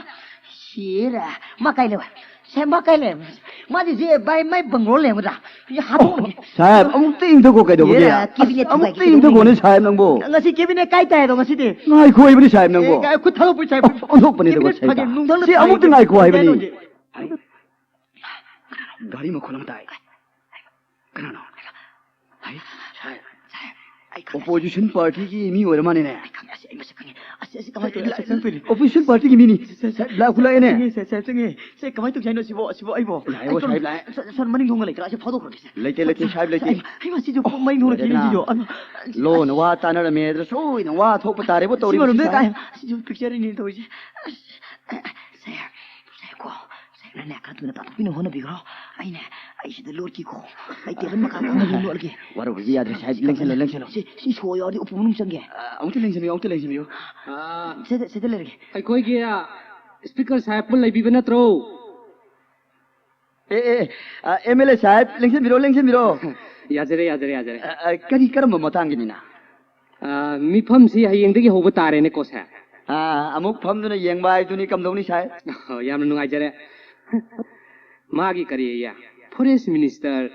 ꯁꯤꯔꯥ, ꯃꯥ ꯀꯥꯏ ꯂꯩꯕ? ꯁꯦ, ꯃꯥ ꯀꯥꯏ ꯂꯩꯕ? ꯃꯥꯗꯤ ꯁꯤ ꯚꯥꯏ, ꯃꯥꯏ ꯕꯪꯒ꯭ꯂꯣ ꯂꯩꯔꯝꯒꯗ꯭ꯔꯥ? ꯁꯤ ꯍꯥꯠꯇꯣꯛꯑꯝꯒꯦ꯫ ꯁꯥꯍꯦꯕ, ꯑꯃꯨꯛꯇ ꯏꯪꯊꯈꯣ ꯀꯩꯗꯧꯕꯒꯤ? ꯍꯦꯔꯥ, ꯀꯦꯕꯤꯅꯦꯠ ꯑꯃꯨꯛꯇ ꯊꯨꯒꯥꯏꯒꯦ ꯏꯪꯊꯈꯣꯅꯦ ꯇꯧꯕꯅꯦ꯫ ꯁꯥꯍꯦꯕ ꯅꯪꯕꯨ꯫ ꯉꯁꯤ ꯀꯦꯕꯤꯅꯦꯠ ꯀꯥꯏ ꯇꯥꯏ ꯍꯥꯏꯗꯣ ꯉꯁꯤꯗꯤ? ꯉꯥꯏꯈꯣ ꯍꯥꯏꯕꯅꯤ ꯁꯥꯍꯦꯕ ꯅꯪꯕꯨ꯫ ꯑꯦ, ꯈꯨꯠ ꯊꯥꯗꯣꯛꯄ ꯁꯥꯍꯦꯕ꯫ ꯑꯣꯟꯊꯣꯛꯄꯅꯤꯗꯀꯣ ꯀꯦꯕꯤꯅꯦꯠ ꯁꯥꯍꯦꯕ꯫ ꯐꯥꯒꯦ, ꯅꯨꯡꯊꯪꯗ ꯁꯤ ꯑꯃꯨꯛꯇ ꯐꯥꯒꯦ꯫ ꯉꯥꯏꯈꯣ ꯍꯥꯏꯕꯅꯤ꯫ ꯀꯩꯅꯣ ꯍꯧꯖꯤꯛ? ꯒꯥꯔꯤ ꯃꯈꯣꯜ ꯑꯃ ꯇꯥꯏ꯫ ꯀꯅꯥꯅꯣ? ꯍꯥꯏ, ꯁꯥꯍꯦꯕ, ꯁꯥꯍꯦꯕ, ꯑꯩ ꯈꯪꯉꯦ꯫ ꯑꯣꯄꯣꯖꯤꯁꯟ ꯄꯥꯔꯇꯤꯒꯤ ꯃꯤ ꯑꯣꯏꯔ ꯃꯥꯜꯂꯦꯅꯦ꯫ ꯑꯩ ꯈꯪꯉꯦ, ꯑꯁꯤ ꯑꯩ ꯃꯁꯛ ꯈꯪꯉꯦ꯫ ꯑꯁꯤ, ꯑꯁꯤ ꯀꯃꯥꯏꯅ ꯇꯧꯅꯤ? ꯑꯁꯤ ꯈꯪꯗꯣꯏꯅꯤ꯫ ꯑꯣꯄꯣꯖꯤꯁꯟ ꯄꯥꯔꯇꯤꯒꯤ ꯃꯤꯅꯤ꯫ ꯁꯥꯍꯦꯕ, ꯁꯥꯍꯦꯕ, ꯂꯥꯛꯈꯠꯂꯛꯑꯦꯅꯦ꯫ ꯆꯪꯉꯦ, ꯁꯥꯍꯦꯕ, ꯁꯥꯍꯦꯕ, ꯆꯪꯉꯦ꯫ ꯁꯦ, ꯀꯃꯥꯏꯅ ꯇꯧꯁꯦ ꯍꯥꯏꯅꯣ ꯁꯤꯕꯣ, ꯁꯤꯕꯣ, ꯑꯩꯕꯣ? ꯂꯥꯛꯑꯦꯕꯣ, ꯑꯩ ꯁꯥꯍꯦꯕ, ꯂꯥꯛꯑꯦ꯫ ꯁꯥꯔ, ꯁꯥꯔ, ꯃꯅꯤꯡ ꯊꯣꯡꯒ ꯂꯩꯇ꯭ꯔꯥ? ꯑꯁꯤ ꯐꯥꯗꯣꯛꯈ꯭ꯔꯒꯦ, ꯁꯥꯔ꯫ ꯂꯩꯇꯦ, ꯂꯩꯇꯦ, ꯁꯥꯍꯦꯕ, ꯂꯩꯇꯦ꯫ ꯑꯩ, ꯑꯩ, ꯃꯁꯤꯁꯨ ꯃꯅꯤꯡ ꯊꯣꯡꯅ ꯂꯣꯏꯔꯦꯗꯅ꯫ ꯀꯤꯔꯤꯁꯤꯁꯨ꯫ ꯑꯃ, ꯂꯣꯟꯅ ꯋꯥ ꯇꯥꯅꯔꯝꯃꯦ, ꯑꯗꯨꯗ ꯁꯣꯏꯗꯅ ꯋꯥ ꯊꯣꯛꯄ ꯇꯥꯔꯦꯕꯣ, ꯁꯤ ꯇꯧꯔꯤꯕꯁꯤ, ꯃꯔꯝꯗ ꯁꯥꯍꯦꯕ꯫ ꯀꯥꯏ-, ꯁꯤꯁꯨ ꯄꯤꯛꯆꯔꯤꯅꯦ ꯇꯧꯔꯤꯁꯦ꯫ ꯑꯁ, ꯑ, ꯑ, ꯁꯥꯍꯦꯕ, ꯁꯥꯍꯦꯕꯀꯣ, ꯁꯥꯍꯦꯕꯅꯅꯦ ꯈꯔ ꯊꯨꯅ ꯄꯥꯊꯣꯛꯄꯤꯅ ꯍꯣꯠꯅꯕꯤꯈ꯭ꯔꯣ꯫ ꯑꯩꯅꯦ, ꯑꯩ ꯁꯤꯗ ꯂꯣꯠꯀꯦꯀꯣ꯫ ꯑꯩ ꯇꯦꯕꯜ ꯃꯈꯥ ꯀꯨꯝꯃꯒ ꯂꯣꯠꯂꯒꯦ꯫ ꯋꯥꯔꯧꯕꯤꯕ ꯌꯥꯗ꯭ꯔꯦ, ꯁꯥꯍꯦꯕ, ꯂꯦꯡꯁꯜꯂꯣ, ꯂꯦꯡꯁꯜꯂꯣ꯫ ꯁꯤ, ꯁꯤ ꯁꯣ ꯌꯥꯎꯔꯗꯤ ꯎꯄꯨ ꯃꯅꯨꯡ ꯆꯪꯒꯦ꯫ ꯑ, ꯑꯃꯨꯛꯇ ꯂꯦꯡꯁꯤꯟꯕꯤꯌꯨ, ꯑꯃꯨꯛꯇ ꯂꯦꯡꯁꯤꯟꯕꯤꯌꯨ꯫ ꯑ, ꯁꯤꯗ, ꯁꯤꯗ ꯂꯩꯔꯒꯦ꯫ ꯑꯩꯈꯣꯏꯒꯤ, ꯑ, ꯁ꯭ꯄꯤꯀꯔ ꯁꯥꯍꯦꯕꯄꯨ ꯂꯩꯕꯤꯕ ꯅꯠꯇ꯭ꯔꯣ? ꯑꯦ, ꯑꯦ, ꯑ, ꯑꯦꯝ ꯑꯦꯜ ꯑꯦ ꯁꯥꯍꯦꯕ, ꯂꯦꯡꯁꯤꯟꯕꯤꯔꯣ, ꯂꯦꯡꯁꯤꯟꯕꯤꯔꯣ꯫ ꯌꯥꯖꯔꯦ, ꯌꯥꯖꯔꯦ, ꯌꯥꯖꯔꯦ꯫ ꯑ, ꯑ, ꯀꯔꯤ, ꯀꯔꯝꯕ ꯃꯇꯥꯡꯒꯤꯅꯤꯅ? ꯑ, ꯃꯤꯐꯝꯁꯤ ꯍꯌꯦꯡꯗꯒꯤ ꯍꯧꯕ ꯇꯥꯔꯦꯅꯦꯀꯣ, ꯁꯥꯍꯦꯕ꯫ ꯑ, ꯑꯃꯨꯛ ꯐꯝꯗꯨꯅ ꯌꯦꯡꯕ ꯍꯥꯏꯗꯨꯅꯤ, ꯀꯝꯗꯧꯅꯤ, ꯁꯥꯍꯦꯕ? ꯑꯣ, ꯌꯥꯝꯅ ꯅꯨꯡꯉꯥꯏꯖꯔꯦ꯫ ꯃꯥꯒꯤ ꯀꯔꯤ ꯑꯌꯦ? ꯐꯣꯔꯦꯁ ꯃꯤꯅꯤꯁꯇꯔ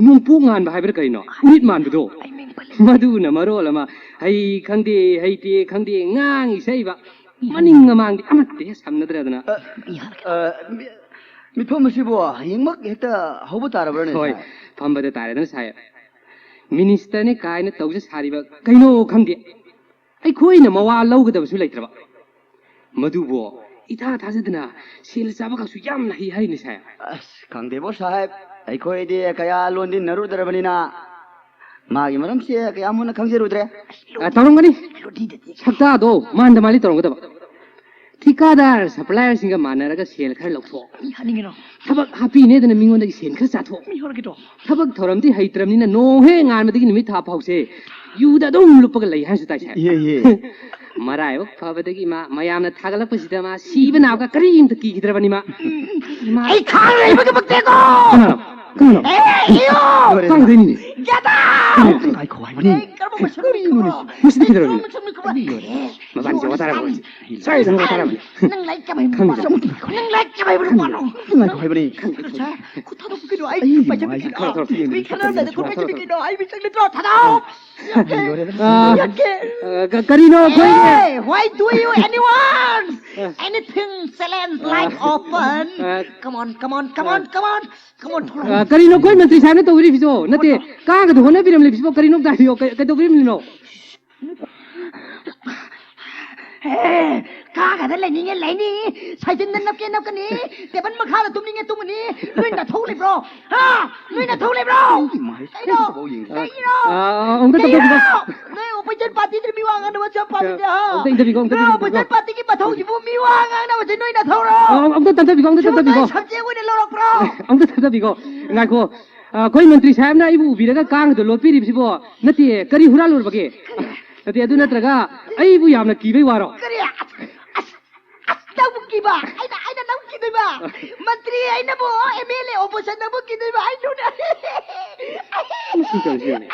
ꯅꯣꯡꯄꯣꯛ ꯉꯥꯟꯕ ꯍꯥꯏꯕ꯭ꯔꯥ ꯀꯔꯤꯅꯣ? ꯎꯔꯤꯠ ꯃꯥꯟꯕꯗꯣ? ꯃꯗꯨꯅ ꯃꯔꯣꯜ ꯑꯃ ꯍꯩ ꯈꯪꯗꯦ, ꯍꯩꯇꯦ ꯈꯪꯗꯦ, ꯉꯥꯡꯉꯤ ꯁꯛꯏꯕ꯫ ꯃꯅꯤꯡ ꯃꯃꯥꯡꯗꯤ ꯑꯃꯠꯇ ꯍꯦꯛ ꯁꯝꯅꯗ꯭ꯔꯗꯅ꯫ ꯑ, ꯑ, ꯃꯤ-, ꯃꯤꯐꯝ ꯑꯁꯤꯕꯨ ꯍꯌꯦꯡꯃꯛ ꯍꯦꯛꯇ ꯍꯧꯕ ꯇꯥꯔꯕ꯭ꯔꯅꯦ, ꯍꯣꯏ, ꯁꯥꯍꯦꯕ? ꯐꯝꯕꯗ ꯇꯥꯔꯦꯗꯅ, ꯁꯥꯍꯦꯕ꯫ ꯃꯤꯅꯤꯁꯇꯔꯅꯤ ꯀꯥꯏꯅ ꯇꯧꯖ ꯁꯥꯔꯤꯕ ꯀꯩꯅꯣ ꯈꯪꯗꯦ꯫ ꯑꯩꯈꯣꯏꯅ ꯃꯋꯥ ꯂꯧꯒꯗꯕꯁꯨ ꯂꯩꯇ꯭ꯔꯕ꯫ ꯃꯗꯨꯕꯨ ꯏꯊꯥ ꯊꯥꯖꯗꯅ ꯁꯦꯜ ꯆꯥꯕꯒꯁꯨ ꯌꯥꯝꯅ ꯍꯩ ꯍꯥꯏꯅꯤ ꯁꯥꯍꯦꯕ꯫ ꯑꯁ, ꯈꯪꯗꯦꯕꯣ ꯁꯥꯍꯦꯕ, ꯑꯩꯈꯣꯏꯗꯤ ꯀꯌꯥ ꯂꯣꯟꯗꯤꯟꯅꯔꯨꯗ꯭ꯔꯕꯅꯤꯅ ꯃꯥꯒꯤ ꯃꯔꯝꯁꯦ ꯀꯌꯥ ꯃꯨꯟꯅ ꯈꯪꯖꯔꯨꯗ꯭ꯔꯦ꯫ ꯑ, ꯇꯧꯔꯝꯒꯅꯤ꯫ ꯁꯛꯇꯥꯗꯣ ꯃꯥꯟꯗ ꯃꯥꯜꯂꯤ ꯇꯧꯔꯝꯒꯗꯕ꯫ ꯊꯤꯀꯥꯗꯥꯔ ꯁꯄ꯭ꯂꯥꯏꯌꯔꯁꯤꯡꯒ ꯃꯥꯟꯅꯔꯒ ꯁꯦꯜ ꯈꯔ ꯂꯧꯊꯣꯛ꯫ ꯃꯤ ꯍꯥꯠꯅꯤꯡꯉꯤꯅꯣ? ꯊꯕꯛ ꯍꯥꯞꯄꯤꯅꯦꯗꯅ ꯃꯤꯉꯣꯟꯗꯒꯤ ꯁꯦꯜ ꯈꯔ ꯆꯥꯊꯣꯛ꯫ ꯃꯤ ꯍꯣꯠꯅꯒꯤꯗꯣ? ꯊꯕꯛ ꯊꯧꯔꯝꯗꯤ ꯍꯩꯇ꯭ꯔꯕꯅꯤꯅ ꯅꯣꯡ ꯍꯦꯛ ꯉꯥꯟꯕꯗꯒꯤ ꯅꯨꯃꯤꯠ ꯊꯥ ꯐꯥꯎꯁꯦ ꯌꯨꯗ ꯑꯗꯨꯝ ꯂꯨꯞꯄꯒ ꯂꯩ ꯍꯥꯏꯁꯨ ꯇꯥꯏ ꯁꯥꯍꯦꯕ꯫ ꯏꯍꯦ, ꯏꯍꯦ꯫ ꯃꯔꯥꯏꯕꯛ ꯐꯕꯗꯒꯤ ꯃꯥ ꯃꯌꯥꯝꯅ ꯊꯥꯒꯠꯂꯛꯄꯁꯤꯗ ꯃꯥ ꯁꯤꯕ ꯅꯥꯕꯒ ꯀꯔꯤꯝꯇ ꯀꯤꯈꯤꯗ꯭ꯔꯕꯅꯤ ꯃꯥ꯫ ꯃꯥ ꯑꯩ ꯈꯥꯡ ꯂꯩꯕꯒꯤ ꯃꯛꯇꯦꯀꯣ! ꯀꯅꯥꯅꯣ? ꯀꯅꯥꯅꯣ? ꯑꯦ, ꯑꯌꯣ! ꯀꯥꯡꯗꯩꯅꯤꯅꯦ꯫ Get out! ꯉꯥꯏꯈꯣ ꯍꯥꯏꯕꯅꯤ꯫ ꯑꯩ ꯀꯔꯝꯕ ꯃꯁꯛꯅꯣ? ꯃꯁꯤꯗꯤ ꯀꯩꯗꯧꯔꯒꯦ? ꯃꯁꯛꯅꯣ? ꯃꯕꯥꯅꯤꯁꯦ ꯋꯥ ꯇꯥꯔꯕ ꯍꯧꯖꯤꯛ꯫ ꯁ꯭ꯋꯥꯏꯗ ꯋꯥ ꯇꯥꯔꯕꯅꯤ꯫ ꯅꯪ ꯂꯥꯏꯔꯤꯛ ꯀꯌꯥꯝ ꯍꯩꯕꯅꯣ? ꯈꯪꯗꯦ꯫ ꯅꯪ ꯂꯥꯏꯔꯤꯛ ꯀꯌꯥꯝ ꯍꯩꯕꯅꯣ? ꯉꯥꯏꯈꯣ ꯍꯥꯏꯕꯅꯤ꯫ ꯁꯥꯔ, ꯈꯨꯠ ꯊꯥꯗꯣꯛꯄꯤꯔꯣ꯫ ꯑꯩ ꯑꯩꯒꯤ ꯄꯩꯁꯥ ꯃꯥꯏꯁꯦ ꯄꯤꯕꯤꯔꯣ꯫ ꯈꯔ ꯊꯥꯗꯣꯛꯄꯤꯔꯣ꯫ ꯃꯤ ꯈꯠꯅꯔꯝꯗꯥꯏꯗ ꯈꯨꯠ ꯄꯩꯁꯥ ꯄꯤꯕꯤꯔꯣ꯫ ꯑꯩ ꯃꯤꯆꯪ ꯅꯠꯇ꯭ꯔꯣ? ꯊꯥꯗꯣꯛꯑꯣ! ꯌꯥꯛꯀꯦ! ꯑꯥ, ꯌꯥꯛꯀꯦ! ꯑ, ꯀ- ꯀꯔꯤꯅꯣ ꯑꯩꯈꯣꯏꯒꯤ Hey, why do you anyone? Anything challenge like open? ꯑ, Come on, come on, come on, come on. Come on, ꯑ, ꯀꯔꯤꯅꯣ ꯑꯩꯈꯣꯏ ꯃꯟꯇ꯭ꯔꯤ ꯁꯥꯍꯦꯕꯅ ꯇꯧꯕꯤꯔꯤꯕꯁꯤꯕꯣ? ꯅꯠꯇꯦ, ꯀꯥꯡꯒꯗꯣ ꯍꯣꯠꯅꯕꯤꯔꯝꯂꯤꯕꯁꯤꯕꯣ ꯀꯔꯤꯅꯣ ꯑꯝꯇ ꯍꯥꯏꯕꯤꯌꯣ꯫ ꯀꯩ- ꯀꯩꯗꯧꯕꯤꯔꯝꯂꯤꯅꯣ? ꯑꯦ, ꯀꯥꯒꯗ ꯂꯩꯅꯤꯡꯉꯦ ꯂꯩꯅꯤ, ꯁꯥꯏꯖꯤꯟꯗ ꯅꯞꯀꯦ ꯅꯞꯀꯅꯤ, ꯇꯦꯕꯜ ꯃꯈꯥꯗ ꯇꯨꯝꯅꯤꯡꯉꯦ ꯇꯨꯝꯒꯅꯤ꯫ ꯅꯣꯏ ꯅꯊꯧ ꯂꯩꯕ꯭ꯔꯣ? ꯍꯥ? ꯅꯣꯏ ꯅꯊꯧ ꯂꯩꯕ꯭ꯔꯣ? ꯀꯩꯅꯣ? ꯀꯩꯅꯣ? ꯑ, ꯑꯃꯨꯛꯇ ꯇꯧꯕꯤꯌꯨ꯫ ꯀꯩꯅꯣ? ꯅꯣꯏ opposition partyꯗ ꯃꯤ ꯋꯥ ꯉꯥꯡꯅꯕ ꯆꯞ ꯄꯥꯝꯃꯤꯗ, ꯍꯥ? ꯑꯃꯨꯛꯇ interview, ꯑꯃꯨꯛꯇ ꯅꯣꯏ interview꯫ opposition partyꯒꯤ ꯃꯊꯧꯁꯤꯕꯨ ꯃꯤ ꯋꯥ ꯉꯥꯡꯅꯕꯁꯦ ꯅꯣꯏ ꯅꯊꯧꯔꯣ? ꯑ, ꯑꯃꯨꯛꯇ ꯇꯞꯊꯕꯤꯀꯣ, ꯑꯃꯨꯛꯇ ꯇꯞꯊꯕꯤꯀꯣ꯫ Subject ꯑꯣꯏꯅ ꯂꯧꯔꯛꯄ꯭ꯔꯣ? ꯑꯃꯨꯛꯇ ꯇꯞꯊꯕꯤꯀꯣ꯫ ꯉꯥꯏꯈꯣ꯫ ꯑ, ꯑꯩꯈꯣꯏ ꯃꯟꯇ꯭ꯔꯤ ꯁꯥꯍꯦꯕꯅ ꯑꯩꯕꯨ ꯎꯕꯤꯔꯒ ꯀꯥꯡꯒꯗꯣ ꯂꯣꯠꯄꯤꯔꯤꯕꯁꯤꯕꯣ? ꯅꯠꯇꯦ, ꯀꯔꯤ ꯍꯨꯔꯥꯜꯂꯨꯔꯕꯒꯦ? ꯅꯠꯇꯦ, ꯑꯗꯨ ꯅꯠꯇ꯭ꯔꯒ ꯑꯩꯕꯨ ꯌꯥꯝꯅ ꯀꯤꯕꯩ ꯋꯥꯔꯣ? ꯀꯔꯤ? ꯑꯁ, ꯑꯁ, ꯑꯁ, ꯅꯪꯕꯨ ꯀꯤꯕ? ꯑꯩꯅ, ꯑꯩꯅ ꯅꯪ ꯀꯤꯗꯣꯏꯕ? ꯃꯟꯇ꯭ꯔꯤ ꯑꯩꯅꯕꯨ, MLA opposition ꯅꯕꯨ ꯀꯤꯗꯣꯏꯕ? ꯑꯩ ꯂꯨꯅ ꯃꯁꯤ ꯇꯧꯔꯤꯁꯤ ꯌꯦꯡꯉꯨꯅꯦ꯫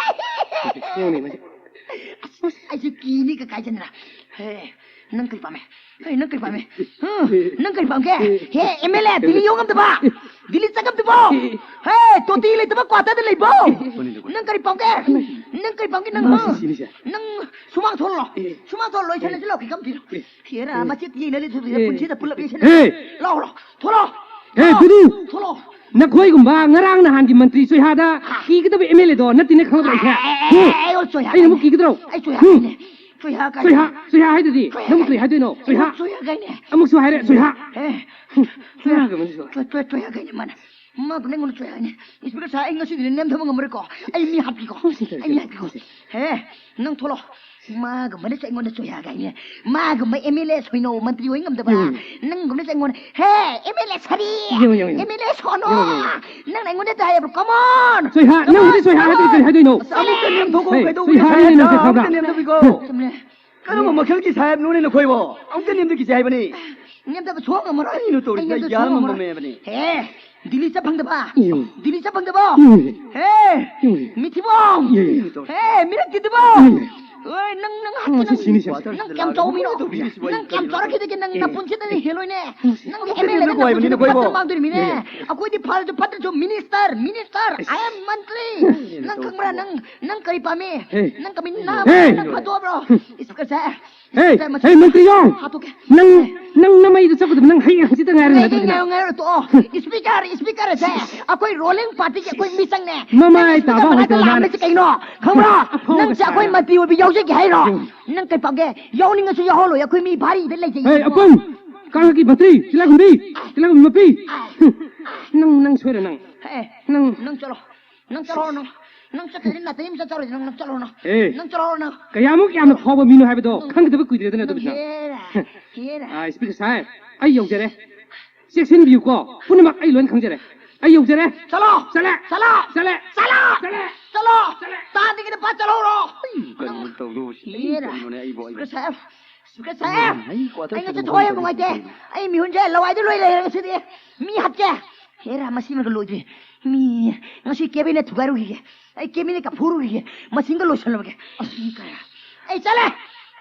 ꯌꯦꯡꯉꯨꯅꯦ, ꯃꯁꯤ꯫ ꯑꯩꯁꯨ ꯀꯤꯅꯤ ꯀ ꯀꯥꯏꯗꯅ꯫ ꯍꯦ, ꯅꯪ ꯀꯔꯤ ꯄꯥꯝꯃꯦ? ꯍꯦ, ꯅꯪ ꯀꯔꯤ ꯄꯥꯝꯃꯦ? ꯍꯨꯝ, ꯅꯪ ꯀꯔꯤ ꯄꯥꯝꯒꯦ? ꯍꯦ, MLA ꯗꯤꯜꯂꯤ ꯌꯧ ꯉꯝꯗꯕ? ꯗꯤꯜꯂꯤ ꯆꯠ ꯉꯝꯗꯕꯣ? ꯍꯦ, ꯇꯣꯇꯤ ꯂꯩꯇꯕ quarter ꯗ ꯂꯩꯕꯣ? ꯅꯪ ꯀꯔꯤ ꯄꯥꯝꯒꯦ? ꯅꯪ ꯀꯔꯤ ꯄꯥꯝꯒꯦ ꯅꯪ? ꯃꯁꯤ ꯁꯤꯅꯤꯁꯦ꯫ ꯅꯪ ꯁꯨꯃꯥꯡ ꯊꯣꯛꯂꯣ꯫ ꯑꯦ꯫ ꯁꯨꯃꯥꯡ ꯊꯣꯛꯂꯣ, ꯂꯣꯏꯁꯜꯂꯁꯤ ꯂꯥꯎ, ꯀꯩꯀꯝ ꯊꯤꯔꯣ꯫ ꯑꯦ꯫ ꯍꯦꯔꯥ, ꯑꯦ꯫ ꯃꯆꯦꯠ ꯌꯦꯡꯅꯔꯤ ꯊꯨꯗꯤ ꯑꯦ꯫ ꯄꯨꯟꯁꯤꯗ ꯄꯨꯜꯂꯞ ꯌꯦꯡꯁꯤꯜꯂꯦ꯫ ꯑꯦ꯫ ꯂꯥꯎ, ꯂꯥꯎ, ꯊꯣꯛꯂꯣ꯫ ꯑꯦ, ꯕꯨꯙꯨ! ꯊꯣꯛꯂꯣ꯫ ꯅꯈꯣꯏꯒꯨꯝꯕ ꯉꯔꯥꯡ ꯅꯍꯥꯟꯒꯤ ꯃꯟꯇ꯭ꯔꯤ ꯆꯣꯏꯍꯥꯗ ꯀꯤꯒꯗꯕ MLA ꯗꯣ ꯅꯠꯇꯦꯅꯦ, ꯈꯪꯕ꯭ꯔꯥ ꯑꯩꯁꯦ? ꯑꯦ, ꯑꯦ, ꯑꯦ, ꯑꯦ, ꯑꯩ ꯆꯣꯏꯍꯥ ꯑꯩꯅ ꯑꯃꯨꯛ ꯍꯥꯏꯅꯦ꯫ ꯀꯤꯒꯗ꯭ꯔꯣ? ꯑꯩ ꯆꯣꯏꯍꯥ ꯍꯨꯝ꯫ ꯍꯥꯏꯅꯦ꯫ ꯆꯣꯏꯍꯥ ꯀꯥꯏ? ꯆꯣꯏꯍꯥ, ꯆꯣꯏꯍꯥ ꯍꯥꯏꯗꯨꯗꯤ꯫ ꯅꯪ ꯀꯔꯤ ꯍꯥꯏꯗꯣꯏꯅꯣ? ꯆꯣꯏꯍꯥ꯫ ꯆꯣꯏꯍꯥ ꯀꯥꯏꯅꯦ? ꯑꯃꯨꯛꯁꯨ ꯍꯥꯏꯔꯦ, ꯆꯣꯏꯍꯥ꯫ ꯑꯦ, ꯆꯣꯏꯍꯥꯒ ꯃꯅꯤꯁꯨ꯫ ꯆꯣꯏ ꯆꯣꯏ ꯆꯣꯏꯍꯥ ꯀꯥꯏꯅꯦ ꯃꯥꯅ? ꯃꯥꯗꯨꯅ ꯑꯩꯉꯣꯟꯗ ꯆꯣꯏꯍꯥ ꯍꯥꯏꯅꯦ꯫ ꯏꯟꯁꯄꯦꯛꯇꯔ ꯁꯥꯔ, ꯑꯩ ꯉꯁꯤꯗꯤ ꯅꯦꯝꯊꯕ ꯉꯝꯃꯔꯣꯏꯀꯣ꯫ ꯑꯩ ꯃꯤ ꯍꯥꯠꯀꯦꯀꯣ꯫ ꯑꯩ ꯃꯤ ꯍꯥꯠꯀꯦꯀꯣ꯫ ꯍꯦ, ꯅꯪ ꯊꯣꯛꯂꯣ꯫ ꯃꯥꯒꯨꯝꯕꯅꯁꯨ ꯑꯩꯉꯣꯟꯗ ꯆꯣꯏꯍꯥ ꯀꯥꯏꯅꯦ꯫ ꯃꯥꯒꯨꯝꯕ ꯑꯦꯝ ꯑꯦꯜ ꯑꯦ ꯁꯣꯏꯅꯧ ꯃꯟꯇ꯭ꯔꯤ ꯑꯣꯏ ꯉꯝꯗꯕ꯫ ꯎꯝ꯫ ꯅꯪꯒꯨꯝꯕꯅꯁꯨ ꯑꯩꯉꯣꯟꯗ, ꯍꯦ, ꯑꯦꯝ ꯑꯦꯜ ꯑꯦ ꯁꯥꯔꯤ꯫ ꯌꯦꯡꯉꯣ, ꯌꯦꯡꯉꯣ, ꯌꯦꯡꯉꯣ꯫ ꯑꯦꯝ ꯑꯦꯜ ꯑꯦ ꯁꯣꯅꯣ꯫ ꯌꯦꯡꯉꯣ, ꯌꯦꯡꯉꯣ꯫ ꯅꯪꯅ ꯑꯩꯉꯣꯟꯗ ꯇꯥꯏ ꯍꯥꯏꯕ꯭ꯔꯣ? Come on! ꯆꯣꯏꯍꯥ, Come ꯅꯪ on! ꯍꯧꯖꯤꯛ ꯆꯣꯏꯍꯥ Come ꯍꯥꯏꯗꯨꯗꯤ on! ꯀꯔꯤ ꯍꯥꯏꯗꯣꯏꯅꯣ? ꯆꯠꯂꯦ! ꯍꯦ, ꯆꯣꯏꯍꯥ ꯍꯥꯏꯔꯤꯅꯦ ꯅꯪ ꯈꯪꯕ꯭ꯔꯥ? ꯆꯠꯂꯦ! ꯆꯨꯝꯃꯦ꯫ ꯀꯔꯝꯕ ꯃꯈꯜꯒꯤ ꯁꯥꯍꯦꯕꯅꯣꯅꯦ ꯅꯈꯣꯏꯕꯣ? ꯑꯃꯨꯛꯇ ꯅꯦꯝꯊꯈꯤꯁꯦ ꯍꯥꯏꯕꯅꯤ꯫ ꯅꯦꯝꯊꯕ ꯁꯨꯡꯉꯝ ꯉꯝꯃꯔꯣꯏ꯫ ꯀꯔꯤꯅꯣ ꯇꯧꯔꯤꯁꯦ? ꯑꯩ ꯅꯦꯝꯊꯕ ꯒ꯭ꯌꯥꯟ ꯁꯨꯡꯉꯝ ꯑꯃ ꯉꯝꯃꯔꯣꯏ꯫ ꯃꯝꯃꯦꯕꯅꯤ꯫ ꯍꯦ! ꯗꯤꯜꯂꯤ ꯆꯠ ꯐꯪꯗꯕ? ꯎꯝ꯫ ꯗꯤꯜꯂꯤ ꯆꯠ ꯐꯪꯗꯕ? ꯎꯝ꯫ ꯍꯦ! ꯎꯝ꯫ ꯃꯤꯊꯤꯕꯣꯡ! ꯎꯝ꯫ ꯍꯦ! ꯃꯤꯔꯛ ꯇꯤꯗꯕꯣ! ꯎꯝ꯫ ꯍꯣꯏ, ꯅꯪ, ꯅꯪ ꯑꯣ, ꯍꯥꯠꯀꯦ, ꯁꯤ ꯅꯪ, ꯁꯤꯅꯤ, ꯁꯤ꯫ ꯅꯪ ꯀꯌꯥꯝ ꯆꯥꯎꯕ ꯃꯤꯅꯣ? ꯅꯪ ꯀꯌꯥꯝ ꯆꯥꯎꯔꯛꯈꯤꯗꯒꯦ? ꯅꯪ ꯅꯄꯨꯟꯁꯤꯗ ꯅꯪ ꯍꯦꯜꯂꯣꯏꯅꯦ꯫ ꯅꯪꯗꯤ ꯑꯦꯝ ꯑꯦꯜ ꯑꯦ ꯅꯪ ꯑꯣꯏꯕꯅꯤꯅ ꯀꯣꯏꯕꯣ꯫ ꯃꯥꯡꯗꯣꯔꯤꯃꯤꯅꯦ꯫ ꯌꯦ, ꯌꯦ꯫ ꯑꯩꯈꯣꯏꯗꯤ ꯐꯔꯁꯨ ꯐꯠꯇ꯭ꯔꯁꯨ ꯃꯤꯅꯤꯁꯇꯔ, ꯃꯤꯅꯤꯁꯇꯔ, I am ꯃꯟꯇ꯭ꯔꯤ꯫ ꯅꯪ ꯈꯪꯕ꯭ꯔꯥ? ꯅꯪ, ꯅꯪ ꯀꯔꯤ ꯄꯥꯝꯃꯤ? ꯍꯦ꯫ ꯅꯪ ꯀꯃꯤ ꯍꯦ꯫ ꯅꯪ ꯐꯠꯇꯣꯛꯑꯕ꯭ꯔꯣ? ꯏꯁꯄꯤꯀꯔ ꯁꯦ꯫ ꯍꯦ, ꯏꯁꯄꯤꯀꯔ ꯃꯁꯤ ꯍꯦ, ꯃꯟꯇ꯭ꯔꯤ ꯌꯣꯡ! ꯍꯥꯠꯇꯣꯛꯀꯦ꯫ ꯅꯪ, ꯅꯪ ꯅꯃꯩꯗ ꯆꯠꯀꯗꯕ ꯅꯪ ꯍꯌꯦꯡ ꯍꯪꯆꯤꯠꯇ ꯉꯥꯏꯔꯦ ꯉꯥꯏ-, ꯅꯠꯇ꯭ꯔꯗꯤ ꯅꯪ꯫ ꯉꯥꯏꯔꯣ, ꯇꯣꯛꯑꯣ꯫ ꯏꯁꯄꯤꯀꯔ, ꯏꯁꯄꯤꯀꯔ ꯑꯁꯦ ꯑꯩꯈꯣꯏ ꯔꯣꯂꯤꯡ ꯄꯥꯔꯇꯤꯒꯤ ꯑꯩꯈꯣꯏ ꯃꯤꯆꯪꯅꯦ꯫ ꯃꯃꯥꯏ ꯅꯪ ꯏꯁꯄꯤꯀꯔ ꯇꯥꯕ ꯃꯅꯥꯛꯇ ꯍꯩꯇꯕ ꯂꯥꯛꯑꯝꯃꯤꯁꯦ ꯃꯥꯅ꯫ ꯀꯩꯅꯣ? ꯈꯪꯕ꯭ꯔꯣ? ꯑꯐꯥꯎꯕ ꯅꯪꯁꯦ ꯑꯩꯈꯣꯏ ꯁꯥꯔ꯫ ꯃꯟꯇ꯭ꯔꯤ ꯑꯣꯏꯕ ꯌꯥꯎꯖꯒꯦ ꯍꯥꯏꯔꯣ? ꯅꯪ ꯀꯩ ꯄꯥꯝꯒꯦ? ꯌꯥꯎꯅꯤꯡꯉꯁꯨ ꯌꯥꯎꯍꯜꯂꯣꯏ, ꯑꯩꯈꯣꯏ ꯃꯤ ꯚꯥꯔꯤꯗ ꯂꯩꯖꯩ꯫ ꯍꯦ, ꯑꯄꯨꯟ! ꯀꯥꯡꯂꯨꯞꯀꯤ ꯃꯟꯇ꯭ꯔꯤ, ꯇꯤꯂꯥꯏꯈꯨꯝꯕꯤ, ꯇꯤꯂꯥꯏꯈꯨꯝꯕꯤ ꯃꯄꯤ! ꯅꯪ, ꯅꯪ ꯁꯣꯏꯔꯦ ꯅꯪ꯫ ꯑꯦ, ꯅꯪ ꯅꯪ ꯆꯠꯂꯣ꯫ ꯅꯪ ꯆꯠꯂꯣ ꯅꯪ꯫ ꯅꯪ ꯆꯠꯇ꯭ꯔꯗꯤ ꯅꯥꯇꯩ ꯑꯃ ꯆꯠꯆꯔꯣꯏ ꯅꯪ, ꯅꯪ ꯆꯠꯂꯣ ꯅꯪ꯫ ꯑꯦ꯫ ꯅꯪ ꯆꯠꯂꯣ ꯅꯪ꯫ ꯀꯌꯥꯃꯨꯛ ꯌꯥꯝꯅ ꯐꯥꯎꯕ ꯃꯤꯅꯣ ꯍꯥꯏꯕꯗꯣ ꯈꯪꯒꯗꯕ ꯀꯨꯏꯗ꯭ꯔꯦꯗꯅ ꯅꯪ ꯑꯗꯨꯕꯨꯗꯤ ꯅꯪ꯫ ꯍꯦꯔꯥ, ꯍꯦꯔꯥ꯫ ꯑꯥ, ꯏꯁꯄꯤꯀꯔ ꯁꯥꯍꯦꯕ, ꯑꯩ ꯌꯧꯖꯔꯦ꯫ ꯆꯦꯛꯁꯤꯟꯕꯤꯌꯨꯀꯣ, ꯄꯨꯝꯅꯃꯛ ꯑꯩ ꯂꯣꯏꯅ ꯈꯪꯖꯔꯦ꯫ ꯑꯩ ꯌꯧꯖꯔꯦ꯫ ꯆꯠꯂꯣ! ꯆꯠꯂꯦ! ꯆꯠꯂꯣ! ꯆꯠꯂꯦ! ꯆꯠꯂꯣ! ꯆꯠꯂꯦ! ꯆꯠꯂꯣ! ꯆꯠꯂꯦ! ꯇꯥꯗꯒꯤꯗꯤ ꯐꯠ ꯆꯠꯍꯧꯔꯣ! ꯀꯩꯅꯣ ꯇꯧꯗꯧꯁꯤ? ꯍꯦꯔꯥ꯫ ꯀꯩꯅꯣꯅꯦ ꯑꯩꯕꯨ, ꯑꯩꯕꯨ꯫ ꯏꯁꯄꯤꯀꯔ ꯁꯥꯍꯦꯕ! ꯏꯁꯄꯤꯀꯔ ꯁꯥꯍꯦꯕ! ꯑꯩ ꯀ꯭ꯋꯥꯇꯔ ꯑꯩ ꯉꯁꯤ ꯁꯥꯏꯠꯇ ꯊꯋꯥꯏ ꯌꯥꯝ ꯂꯩꯕ ꯅꯨꯡꯉꯥꯏꯇꯦ꯫ ꯀꯩꯅꯣ? ꯑꯩ ꯃꯤꯍꯨꯟꯁꯦ ꯂꯋꯥꯏꯗ ꯂꯣꯏ ꯂꯩꯔꯦ ꯉꯁꯤꯗꯤ꯫ ꯃꯤ ꯍꯥꯠꯀꯦ꯫ ꯍꯦꯔꯥ, ꯃꯁꯤꯃꯒ ꯂꯣꯏꯗ꯭ꯔꯤ꯫ ꯃꯤ, ꯉꯁꯤ ꯀꯦꯕꯤꯅꯦꯠ ꯊꯨꯒꯥꯏꯔꯨꯈꯤꯒꯦ꯫ ꯑꯩ ꯀꯦꯕꯤꯅꯦꯠꯀ ꯐꯨꯔꯨꯈꯤꯒꯦ꯫ ꯃꯁꯤꯡꯒ ꯂꯣꯏꯁꯜꯂꯨꯔꯒꯦ꯫ ꯑꯁ, ꯏ ꯀꯥꯏ꯫ ꯑꯩ ꯆꯠꯂꯦ!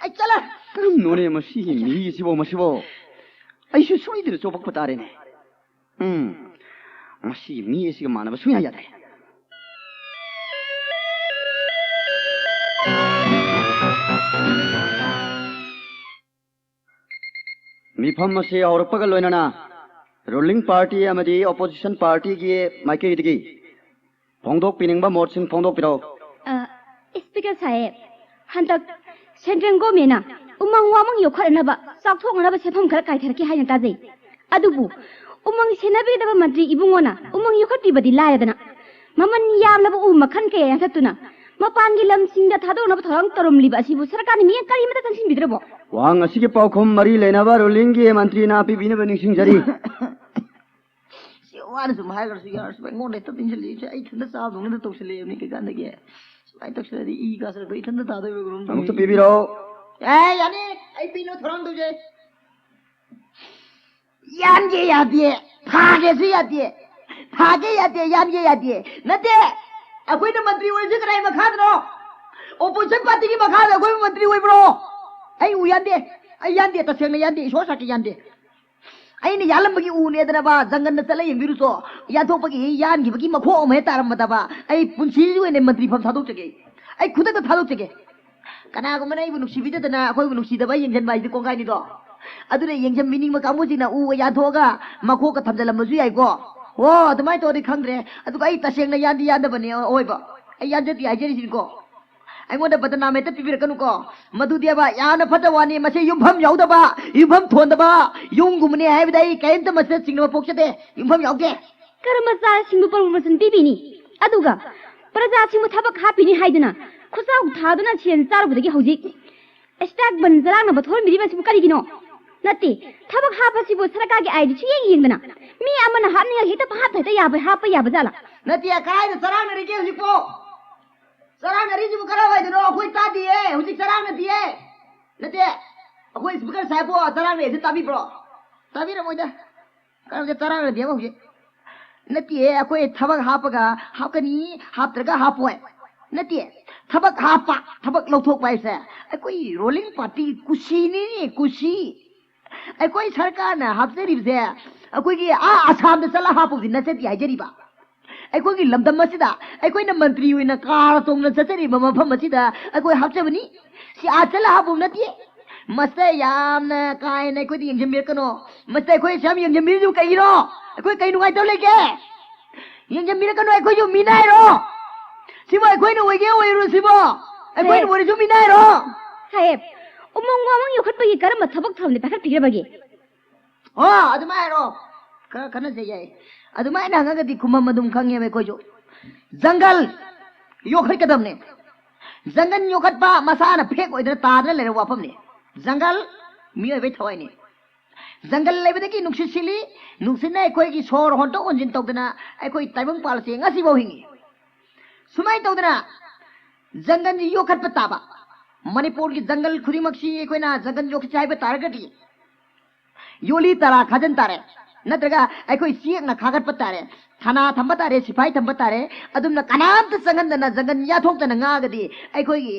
ꯑꯩ ꯆꯠꯂꯦ! ꯀꯔꯝꯅꯣꯅꯦ ꯃꯁꯤꯒꯤ ꯃꯤꯁꯤꯕꯣ, ꯃꯁꯤꯕꯣ? ꯑꯩꯁꯨ ꯁꯣꯏꯗꯅ ꯆꯣꯄꯛꯄ ꯇꯥꯔꯦꯅꯦ꯫ ꯎꯝ, ꯃꯁꯤꯒꯤ ꯃꯤ ꯑꯁꯤꯒ ꯃꯥꯟꯅꯕ ꯁꯨꯡꯌꯥ ꯌꯥꯗ꯭ꯔꯦ꯫ ꯃꯤꯐꯝ ꯑꯁꯤ ꯍꯧꯔꯛꯄꯒ ꯂꯣꯏꯅꯅ ruling party ꯑꯃꯗꯤ opposition partyꯒꯤ ꯃꯥꯏꯀꯩꯗꯒꯤ ꯐꯣꯡꯗꯣꯛꯄꯤꯅꯤꯡꯕ ꯃꯣꯠꯁꯤꯡ ꯐꯣꯡꯗꯣꯛꯄꯤꯔꯛꯎ꯫ ꯑ, ꯏꯁꯄꯤꯀꯔ ꯁꯥꯍꯦꯕ, ꯍꯟꯗꯛ Central Government ꯅ ꯎꯃꯪ ꯋꯥꯃꯪ ꯌꯣꯛꯈꯠꯅꯅꯕ, ꯆꯥꯎꯊꯣꯛꯅꯅꯕ ꯁꯦꯟꯐꯝ ꯈꯔ ꯀꯥꯏꯊꯔꯛꯀꯦ ꯍꯥꯏꯅ ꯇꯥꯖꯩ꯫ ꯑꯗꯨꯕꯨ ꯎꯃꯪ ꯁꯦꯟꯅꯕꯤꯒꯗꯕ ꯃꯟꯇ꯭ꯔꯤ ꯏꯕꯨꯡꯉꯣꯅ ꯎꯃꯪ ꯌꯣꯛꯈꯠꯄꯤꯕꯗꯤ ꯂꯥꯏꯔꯗꯅ, ꯃꯃꯜ ꯌꯥꯝꯂꯕ ꯎ ꯃꯈꯜ ꯀꯌꯥ ꯌꯥꯟꯊꯠꯇꯨꯅ ꯃꯄꯥꯟꯒꯤ ꯂꯝꯁꯤꯡꯗ ꯊꯥꯗꯣꯛꯅꯕ ꯊꯧꯔꯥꯡ ꯇꯧꯔꯝꯂꯤꯕ ꯑꯁꯤꯕꯨ ꯁꯔꯀꯥꯔꯅ ꯃꯤꯠꯌꯦꯡ ꯀꯔꯤꯃꯠꯇ ꯆꯪꯁꯤꯟꯕꯤꯗ꯭ꯔꯕꯣ? ꯋꯥꯍꯪ ꯑꯁꯤꯒꯤ ꯄꯥꯎꯈꯨꯝ ꯃꯔꯤ ꯂꯩꯅꯕ ꯔꯨꯂꯤꯡꯒꯤ ꯃꯟꯇ꯭ꯔꯤꯅ ꯄꯤꯕꯤꯅꯕ ꯅꯤꯡꯁꯤꯡꯖꯔꯤ꯫ ꯁꯤ ꯋꯥꯅ ꯁꯨꯝ ꯍꯥꯏꯈ꯭ꯔꯁꯨ ꯌꯥꯔꯁꯨ ꯑꯩꯉꯣꯟꯗ ꯍꯦꯛꯇ ꯇꯤꯟꯁꯤꯜꯂꯛꯏꯁꯦ꯫ ꯑꯩ ꯏꯊꯟꯇ ꯆꯥꯕꯗꯧꯅ ꯇꯧꯁꯤꯜꯂꯛꯑꯦꯕꯅꯤ ꯀꯩꯀꯥꯟꯗꯒꯤ꯫ ꯁꯨꯃꯥꯏꯅ ꯇꯧꯁꯤꯜꯂꯗꯤ ꯏ ꯀꯥꯁꯤꯜꯂꯛꯄ ꯏꯊꯟꯇ ꯇꯥꯗꯣꯏꯕ ꯀꯩꯅꯣꯝ ꯇꯧꯏ꯫ ꯑꯃꯨꯛꯇ ꯄꯤꯕꯤꯔꯛꯑꯣ꯫ ꯑꯦ, ꯌꯥꯅꯤ꯫ ꯑꯩ ꯄꯤꯅꯕ ꯊꯧꯔꯥꯡ ꯇꯧꯖꯩ꯫ ꯌꯥꯟꯒꯦ ꯌꯥꯗꯦ, ꯊꯥꯒꯦꯁꯨ ꯌꯥꯗꯦ, ꯊꯥꯒꯦ ꯌꯥꯗꯦ, ꯌꯥꯟꯒꯦ ꯌꯥꯗꯦ꯫ ꯅꯠꯇꯦ, ꯑꯩꯈꯣꯏꯅ ꯃꯟꯇ꯭ꯔꯤ ꯑꯣꯏꯔꯤꯁꯦ ꯀꯅꯥꯏ ꯃꯈꯥꯗꯅꯣ? Opposition party ꯒꯤ ꯃꯈꯥꯗ ꯑꯩꯈꯣꯏ ꯃꯟꯇ꯭ꯔꯤ ꯑꯣꯏꯕ꯭ꯔꯣ? ꯑꯩ ꯎ ꯌꯥꯟꯗꯦ, ꯑꯩ ꯌꯥꯟꯗꯦ, ꯇꯁꯦꯡꯅ ꯌꯥꯟꯗꯦ, ꯏꯁꯣꯔ ꯁꯥꯈꯤ ꯌꯥꯟꯗꯦ꯫ ꯑꯩꯅ ꯌꯥꯜꯂꯝꯕꯒꯤ ꯎꯅꯦꯗꯅꯕ, ꯖꯪꯒꯜꯗ ꯆꯠꯂ ꯌꯦꯡꯕꯤꯔꯨꯆꯣ꯫ ꯌꯥꯟꯊꯣꯛꯄꯒꯤ, ꯌꯥꯟꯈꯤꯕꯒꯤ ꯃꯈꯣꯛ ꯑꯃ ꯍꯦꯛ ꯇꯥꯔꯝꯕꯗꯕ, ꯑꯩ ꯄꯨꯟꯁꯤꯒꯤ ꯑꯣꯏꯅ ꯃꯟꯇ꯭ꯔꯤ ꯐꯝ ꯊꯥꯗꯣꯛꯆꯒꯦ꯫ ꯑꯩ ꯈꯨꯗꯛꯇ ꯊꯥꯗꯣꯛꯆꯒꯦ꯫ ꯀꯅꯥꯒꯨꯝꯕꯅ ꯑꯩꯕꯨ ꯅꯨꯡꯁꯤꯕꯤꯗꯗꯅ ꯑꯩꯈꯣꯏꯕꯨ ꯅꯨꯡꯁꯤꯗꯕ ꯌꯦꯡꯁꯤꯟꯕ ꯍꯥꯏꯗꯤ ꯀꯣꯡꯒꯥꯏꯅꯤꯗꯣ꯫ ꯑꯗꯨꯅ ꯌꯦꯡꯁꯤꯟꯕꯤꯅꯤꯡꯕ ꯀꯥꯡꯕꯨꯁꯤꯡꯅ ꯎꯒ ꯌꯥꯟꯊꯣꯛꯑꯒ ꯃꯈꯣꯛꯀ ꯊꯝꯖꯤꯜꯂꯝꯕꯁꯨ ꯌꯥꯏꯀꯣ꯫ ꯍꯣ, ꯑꯗꯨꯃꯥꯏꯅ ꯇꯧꯔꯗꯤ ꯈꯪꯗ꯭ꯔꯦ꯫ ꯑꯗꯨꯒ ꯑꯩ ꯇꯁꯦꯡꯅ ꯌꯥꯟꯗꯤ ꯌꯥꯟꯗꯕꯅꯦ ꯑꯑꯣꯏꯕ꯫ ꯑꯩ ꯌꯥꯟꯖꯗꯦ ꯍꯥꯏꯖꯔꯤꯁꯤꯅꯤꯀꯣ꯫ ꯑꯩꯉꯣꯟꯗ ꯕꯗꯅꯥꯝ ꯍꯦꯛꯇ ꯄꯤꯕꯤꯔꯛꯀꯅꯨꯀꯣ꯫ ꯃꯗꯨꯗꯤꯕ ꯌꯥꯝꯅ ꯐꯠꯇꯕ ꯋꯥꯅꯤ꯫ ꯃꯁꯤ ꯌꯨꯝꯐꯝ ꯌꯥꯎꯗꯕ, ꯌꯨꯝꯐꯝ ꯊꯣꯟꯗꯕ ꯌꯨꯝꯒꯨꯝꯕꯅꯤ ꯍꯥꯏꯕꯗ ꯑꯩ ꯀꯔꯤꯝꯇ ꯃꯁꯤꯗ ꯆꯤꯡꯅꯕ ꯄꯣꯛꯆꯗꯦ꯫ ꯌꯨꯝꯐꯝ ꯌꯥꯎꯗꯦ꯫ ꯀꯔꯃꯆꯥꯔꯤꯁꯤꯡꯕꯨ promotion ꯄꯤꯕꯤꯅꯤ, ꯑꯗꯨꯒ ꯄ꯭ꯔꯖꯥꯁꯤꯡꯕꯨ ꯊꯕꯛ ꯍꯥꯞꯄꯤꯅꯤ ꯍꯥꯏꯗꯨꯅ ꯈꯨꯠꯆꯥꯎ ꯊꯥꯗꯨꯅ ꯁꯦꯟ ꯆꯥꯔꯨꯕꯗꯒꯤ ꯍꯧꯖꯤꯛ ꯏꯁꯇꯥꯛ ꯕꯟ ꯆꯔꯥꯡꯅꯕ ꯊꯣꯛꯍꯟꯕꯤꯔꯤꯕꯁꯤꯕꯨ ꯀꯔꯤꯒꯤꯅꯣ? ꯅꯠꯇꯦ, ꯊꯕꯛ ꯍꯥꯞꯄꯁꯤꯕꯨ ꯁꯔꯀꯥꯔꯒꯤ ID ꯁꯨꯌꯦꯡ ꯌꯦꯡꯗꯅ ꯃꯤ ꯑꯃꯅ ꯍꯥꯞꯅꯤꯡꯉꯒ ꯍꯦꯛꯇ ꯄꯪꯍꯥꯞꯇ ꯍꯦꯛꯇ ꯌꯥꯕ, ꯍꯥꯞꯄ ꯌꯥꯕ ꯖꯥꯠꯂꯥ? ꯅꯠꯇꯦ, ꯀꯗꯥꯏꯗ ꯆꯔꯥꯡꯅꯔꯤꯒꯦ ꯍꯧꯖꯤꯛꯄꯣ? ꯆꯔꯥꯡꯅꯔꯤꯁꯤꯕꯨ ꯀꯔꯥꯏꯋꯥꯏꯗꯅꯣ? ꯑꯩꯈꯣꯏ ꯇꯥꯗꯤꯌꯦ, ꯍꯧꯖꯤꯛ ꯆꯔꯥꯡꯅꯗꯤꯌꯦ꯫ ꯅꯠꯇꯦ, ꯑꯩꯈꯣꯏ speaker ꯁꯥꯍꯦꯕꯄꯨ ꯆꯔꯥꯡꯅꯩꯁꯦ ꯇꯥꯕꯤꯕ꯭ꯔꯣ? ꯇꯥꯕꯤꯔꯝꯃꯣꯏꯗ꯫ ꯀꯔꯝꯁꯦ ꯆꯔꯥꯡꯅꯗꯦꯕ ꯍꯧꯖꯤꯛ꯫ ꯅꯠꯇꯦ, ꯑꯩꯈꯣꯏ ꯊꯕꯛ ꯍꯥꯞꯄꯒ ꯍꯥꯞꯀꯅꯤ, ꯍꯥꯞꯇ꯭ꯔꯒ ꯍꯥꯞꯄꯣꯏ꯫ ꯅꯠꯇꯦ, ꯊꯕꯛ ꯍꯥꯞꯄ, ꯊꯕꯛ ꯂꯧꯊꯣꯛꯄ ꯍꯥꯏꯁꯦ ꯑꯩꯈꯣꯏ ruling party ꯀꯨꯁꯤꯅꯤꯅꯦ, ꯀꯨꯁꯤ꯫ ꯑꯩꯈꯣꯏ ꯁꯔꯀꯥꯔꯅ ꯍꯥꯞꯆꯔꯤꯕꯁꯦ ꯑꯩꯈꯣꯏꯒꯤ ꯑꯥ ꯑꯁꯥꯝꯗ ꯆꯠꯂ ꯍꯥꯞꯄꯕꯨꯗꯤ ꯅꯠꯆꯗꯦ ꯍꯥꯏꯖꯔꯤꯕ꯫ ꯑꯩꯈꯣꯏꯒꯤ ꯂꯝꯗꯝ ꯑꯁꯤꯗ ꯑꯩꯈꯣꯏꯅ ꯃꯟꯇ꯭ꯔꯤ ꯑꯣꯏꯅ ꯀꯥꯔ ꯇꯣꯡꯅ ꯆꯠꯆꯔꯤꯕ ꯃꯐꯝ ꯑꯁꯤꯗ ꯑꯩꯈꯣꯏ ꯍꯥꯞꯆꯕꯅꯤ꯫ ꯁꯤ ꯑꯥ ꯆꯠꯂ ꯍꯥꯞꯄꯕꯨ ꯅꯠꯇꯦ꯫ ꯃꯁꯤꯗ ꯌꯥꯝꯅ ꯀꯥ ꯍꯦꯟꯅ ꯑꯩꯈꯣꯏꯗ ꯌꯦꯡꯁꯤꯟꯕꯤꯔꯛꯀꯅꯣ꯫ ꯃꯁꯤꯗ ꯑꯩꯈꯣꯏ ꯑꯁꯨꯛ ꯌꯥꯝ ꯌꯦꯡꯁꯤꯟꯕꯤꯔꯤꯗꯨ ꯀꯩꯒꯤꯅꯣ? ꯑꯩꯈꯣꯏ ꯀꯩ ꯅꯨꯡꯉꯥꯏꯇꯕ ꯂꯩꯒꯦ? ꯌꯦꯡꯁꯤꯟꯕꯤꯔꯛꯀꯅꯨ, ꯑꯩꯈꯣꯏꯁꯨ ꯃꯤꯅꯥꯏꯔꯣ? ꯁꯤꯕꯨ ꯑꯩꯈꯣꯏꯅ ꯑꯣꯏꯒꯦ ꯑꯣꯏꯔꯨ ꯁꯤꯕꯣ? ꯑꯩꯈꯣꯏꯅ ꯁꯦ- ꯑꯣꯏꯔꯁꯨ ꯃꯤꯅꯥꯏꯔꯣ? ꯁꯥꯍꯦꯕ, ꯎꯃꯪ ꯋꯥꯃꯪ ꯌꯣꯛꯈꯠꯄꯒꯤ ꯀꯔꯝꯕ ꯊꯕꯛ ꯊꯧꯔꯝꯗꯤ ꯄꯥꯏꯈꯠꯄꯤꯈ꯭ꯔꯕꯒꯦ? ꯑꯣ, ꯑꯗꯨꯃꯥꯏꯅ ꯍꯥꯏꯔꯣ꯫ ꯈꯔ ꯈꯟꯅꯁꯦ ꯌꯥꯏ꯫ ꯑꯗꯨꯃꯥꯏꯅ ꯍꯪꯉꯒꯗꯤ ꯈꯨꯝꯐꯝ ꯑꯗꯨꯝ ꯈꯪꯉꯦꯕ ꯑꯩꯈꯣꯏꯁꯨ꯫ ꯖꯪꯒꯜ ꯌꯣꯛꯈꯠꯀꯗꯕꯅꯦ꯫ ꯖꯪꯒꯜ ꯌꯣꯛꯈꯠꯄ ꯃꯁꯥꯅ ꯐꯦꯛ ꯑꯣꯏꯗꯅ ꯇꯥꯗꯅ ꯂꯩꯔꯕ ꯋꯥꯐꯝꯅꯤ꯫ ꯖꯪꯒꯜ ꯃꯤꯑꯣꯏꯕꯒꯤ ꯊꯋꯥꯏꯅꯤ꯫ ꯖꯪꯒꯜ ꯂꯩꯕꯗꯒꯤ ꯅꯨꯡꯁꯤꯠ ꯁꯤꯠꯂꯤ, ꯅꯨꯡꯁꯤꯠꯅ ꯑꯩꯈꯣꯏꯒꯤ ꯁꯣꯔ ꯍꯣꯟꯗꯣꯛ ꯍꯣꯟꯖꯤꯟ ꯇꯧꯗꯅ ꯑꯩꯈꯣꯏ ꯇꯥꯏꯕꯪ ꯄꯥꯜꯁꯦ ꯉꯁꯤꯐꯥꯎ ꯍꯤꯡꯉꯤ꯫ ꯁꯨꯃꯥꯏꯅ ꯇꯧꯗꯅ ꯖꯪꯒꯜꯁꯤ ꯌꯣꯛꯈꯠꯄ ꯇꯥꯕ꯫ ꯃꯅꯤꯄꯨꯔꯒꯤ ꯖꯪꯒꯜ ꯈꯨꯗꯤꯡꯃꯛꯁꯤ ꯑꯩꯈꯣꯏꯅ ꯖꯪꯒꯜ ꯌꯣꯛꯈꯠꯁꯦ ꯍꯥꯏꯕ ꯇꯥꯔꯒꯗꯤ ꯌꯣꯂꯤ ꯇꯔꯥ ꯈꯥꯖꯤꯟ ꯇꯥꯔꯦ, ꯅꯠꯇ꯭ꯔꯒ ꯑꯩꯈꯣꯏ ꯆꯦꯛꯅ ꯈꯥꯒꯠꯄ ꯇꯥꯔꯦ, ꯊꯅꯥ ꯊꯝꯕ ꯇꯥꯔꯦ, ꯁꯤꯐꯥꯏ ꯊꯝꯕ ꯇꯥꯔꯦ꯫ ꯑꯗꯨꯝꯅ ꯀꯅꯥꯝꯇ ꯆꯪꯍꯟꯗꯅ ꯖꯪꯒꯜ ꯌꯥꯊꯣꯛꯇꯅ ꯉꯥꯛꯑꯒꯗꯤ ꯑꯩꯈꯣꯏꯒꯤ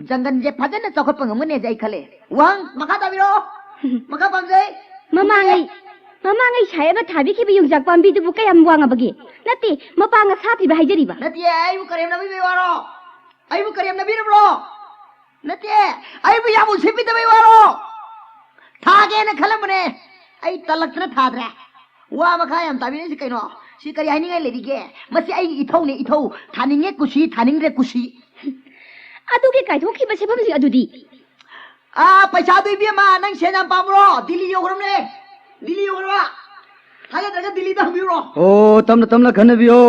ꯖꯪꯒꯜꯁꯦ ꯐꯖꯅ ꯆꯥꯎꯈꯠꯄ ꯉꯝꯒꯅꯤ ꯍꯥꯏꯁꯦ ꯑꯩ ꯈꯜꯂꯦ꯫ ꯋꯥꯍꯪ ꯃꯈꯥ ꯇꯥꯕꯤꯔꯛꯑꯣ꯫ ꯃꯈꯥ ꯄꯥꯝꯖꯩ꯫ ꯃꯃꯥꯡꯉꯩ, ꯃꯃꯥꯡꯉꯩ ꯁꯥꯍꯦꯕꯅ ꯊꯥꯕꯤꯈꯤꯕ ꯌꯣꯡꯆꯥꯛ ꯄꯥꯝꯕꯤꯗꯨꯕꯨ ꯀꯌꯥꯝ ꯋꯥꯡꯉꯕꯒꯦ? ꯅꯠꯇꯦ, ꯃꯄꯥꯡꯒ ꯁꯥꯠꯇ꯭ꯔꯤꯕ ꯍꯥꯏꯖꯔꯤꯕ꯫ ꯅꯠꯇꯦ, ꯑꯩꯕꯨ ꯀꯔꯦꯝꯅꯕꯤꯕꯩ ꯋꯥꯔꯣ? ꯑꯩꯕꯨ ꯀꯔꯦꯝꯅꯕꯤꯔꯕ꯭ꯔꯣ? ꯅꯠꯇꯦ, ꯑꯩꯕꯨ ꯌꯥꯝ ꯎꯁꯤꯠꯄꯤꯗꯕꯩ ꯋꯥꯔꯣ? ꯊꯥꯒꯦꯅ ꯈꯜꯂꯝꯕꯅꯦ, ꯑꯩ ꯇꯜꯂꯛꯇꯅ ꯊꯥꯗ꯭ꯔꯦ꯫ ꯋꯥ ꯃꯈꯥ ꯌꯥꯝ ꯇꯥꯕꯤꯔꯛꯏꯁꯤ ꯀꯩꯅꯣ? ꯁꯤ ꯀꯔꯤ ꯍꯥꯏꯅꯤꯡꯉꯥꯏ ꯂꯩꯔꯤꯒꯦ? ꯃꯁꯤ ꯑꯩꯒꯤ ꯏꯊꯧꯅꯦ, ꯏꯊꯧ꯫ ꯊꯥꯅꯤꯡꯉꯦ ꯀꯨꯁꯤ, ꯊꯥꯅꯤꯡꯗ꯭ꯔꯦ ꯀꯨꯁꯤ꯫ ꯑꯗꯨꯒꯤ ꯀꯥꯏꯊꯣꯛꯈꯤꯕ ꯁꯦꯐꯝꯁꯤꯡ ꯑꯗꯨꯗꯤ? ꯑꯥ, ꯄꯩꯁꯥꯗꯨ ꯏꯕꯦꯝꯃ, ꯅꯪ ꯁꯦꯟ ꯌꯥꯝ ꯄꯥꯝꯕ꯭ꯔꯣ? ꯗꯤꯜꯂꯤ ꯌꯧꯈ꯭ꯔꯕꯅꯦ, ꯗꯤꯜꯂꯤ ꯌꯧꯈ꯭ꯔꯕ꯫ ꯊꯥꯖꯗ꯭ꯔꯒ ꯗꯤꯜꯂꯤꯗ ꯍꯪꯕꯤꯔꯨꯔꯣ꯫ ꯑꯣ, ꯇꯞꯅ ꯇꯞꯅ ꯈꯟꯅꯕꯤꯌꯣ꯫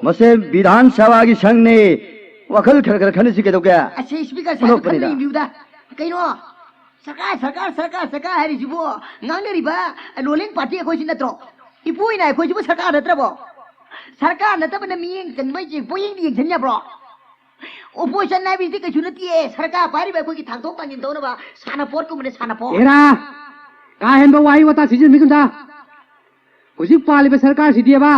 ꯃꯁꯦ ꯕꯤꯙꯥꯟ ꯁꯚꯥꯒꯤ ꯁꯪꯅꯦ꯫ ꯋꯥꯈꯜ ꯈꯔ ꯈꯔ ꯈꯟꯅꯁꯤ ꯀꯩꯗꯧꯒꯦ? ꯑꯁꯦ ꯁ꯭ꯄꯤꯀꯔ ꯁꯥꯍꯦꯕ, ꯈꯟꯅ ꯌꯦꯡꯕꯤꯌꯨꯗ꯫ ꯀꯩꯅꯣ? ꯁꯔꯀꯥꯔ, ꯁꯔꯀꯥꯔ, ꯁꯔꯀꯥꯔ, ꯁꯔꯀꯥꯔ ꯍꯥꯏꯔꯤꯁꯤꯕꯨ ꯉꯥꯡꯅꯔꯤꯕ ꯔꯨꯂꯤꯡ ꯄꯥꯔꯇꯤ ꯑꯩꯈꯣꯏꯁꯤ ꯅꯠꯇ꯭ꯔꯣ? ꯏꯄꯨ ꯏꯅ ꯑꯩꯈꯣꯏꯁꯤꯕꯨ ꯁꯔꯀꯥꯔ ꯅꯠꯇ꯭ꯔꯕꯣ? ꯁꯔꯀꯥꯔ ꯅꯠꯇꯕꯅ ꯃꯤꯠꯌꯦꯡ ꯆꯪꯕ ꯍꯥꯏꯁꯦ ꯄꯣꯌꯦꯡꯗ ꯌꯦꯡꯁꯤꯟ ꯌꯥꯕ꯭ꯔꯣ? ꯑꯣꯄꯣꯖꯤꯁꯟ ꯍꯥꯏꯕꯁꯤꯗꯤ ꯀꯩꯁꯨ ꯅꯠꯇꯦ꯫ ꯁꯔꯀꯥꯔ ꯄꯥꯏꯔꯤꯕ ꯑꯩꯈꯣꯏꯒꯤ ꯊꯥꯡꯗꯣꯛ ꯊꯥꯡꯖꯤꯟ ꯇꯧꯅꯕ ꯁꯥꯟꯅꯄꯣꯠꯀꯨꯝꯕꯅꯦ, ꯁꯥꯟꯅꯄꯣꯠ꯫ ꯍꯦꯔꯥ! ꯀꯥ ꯍꯦꯟꯕ ꯋꯥꯍꯩ ꯋꯥꯇꯥ ꯁꯤꯖꯤꯟꯅꯕꯤꯒꯅꯨꯗ꯫ ꯍꯧꯖꯤꯛ ꯄꯥꯜꯂꯤꯕ ꯁꯔꯀꯥꯔꯁꯤꯗꯤꯕ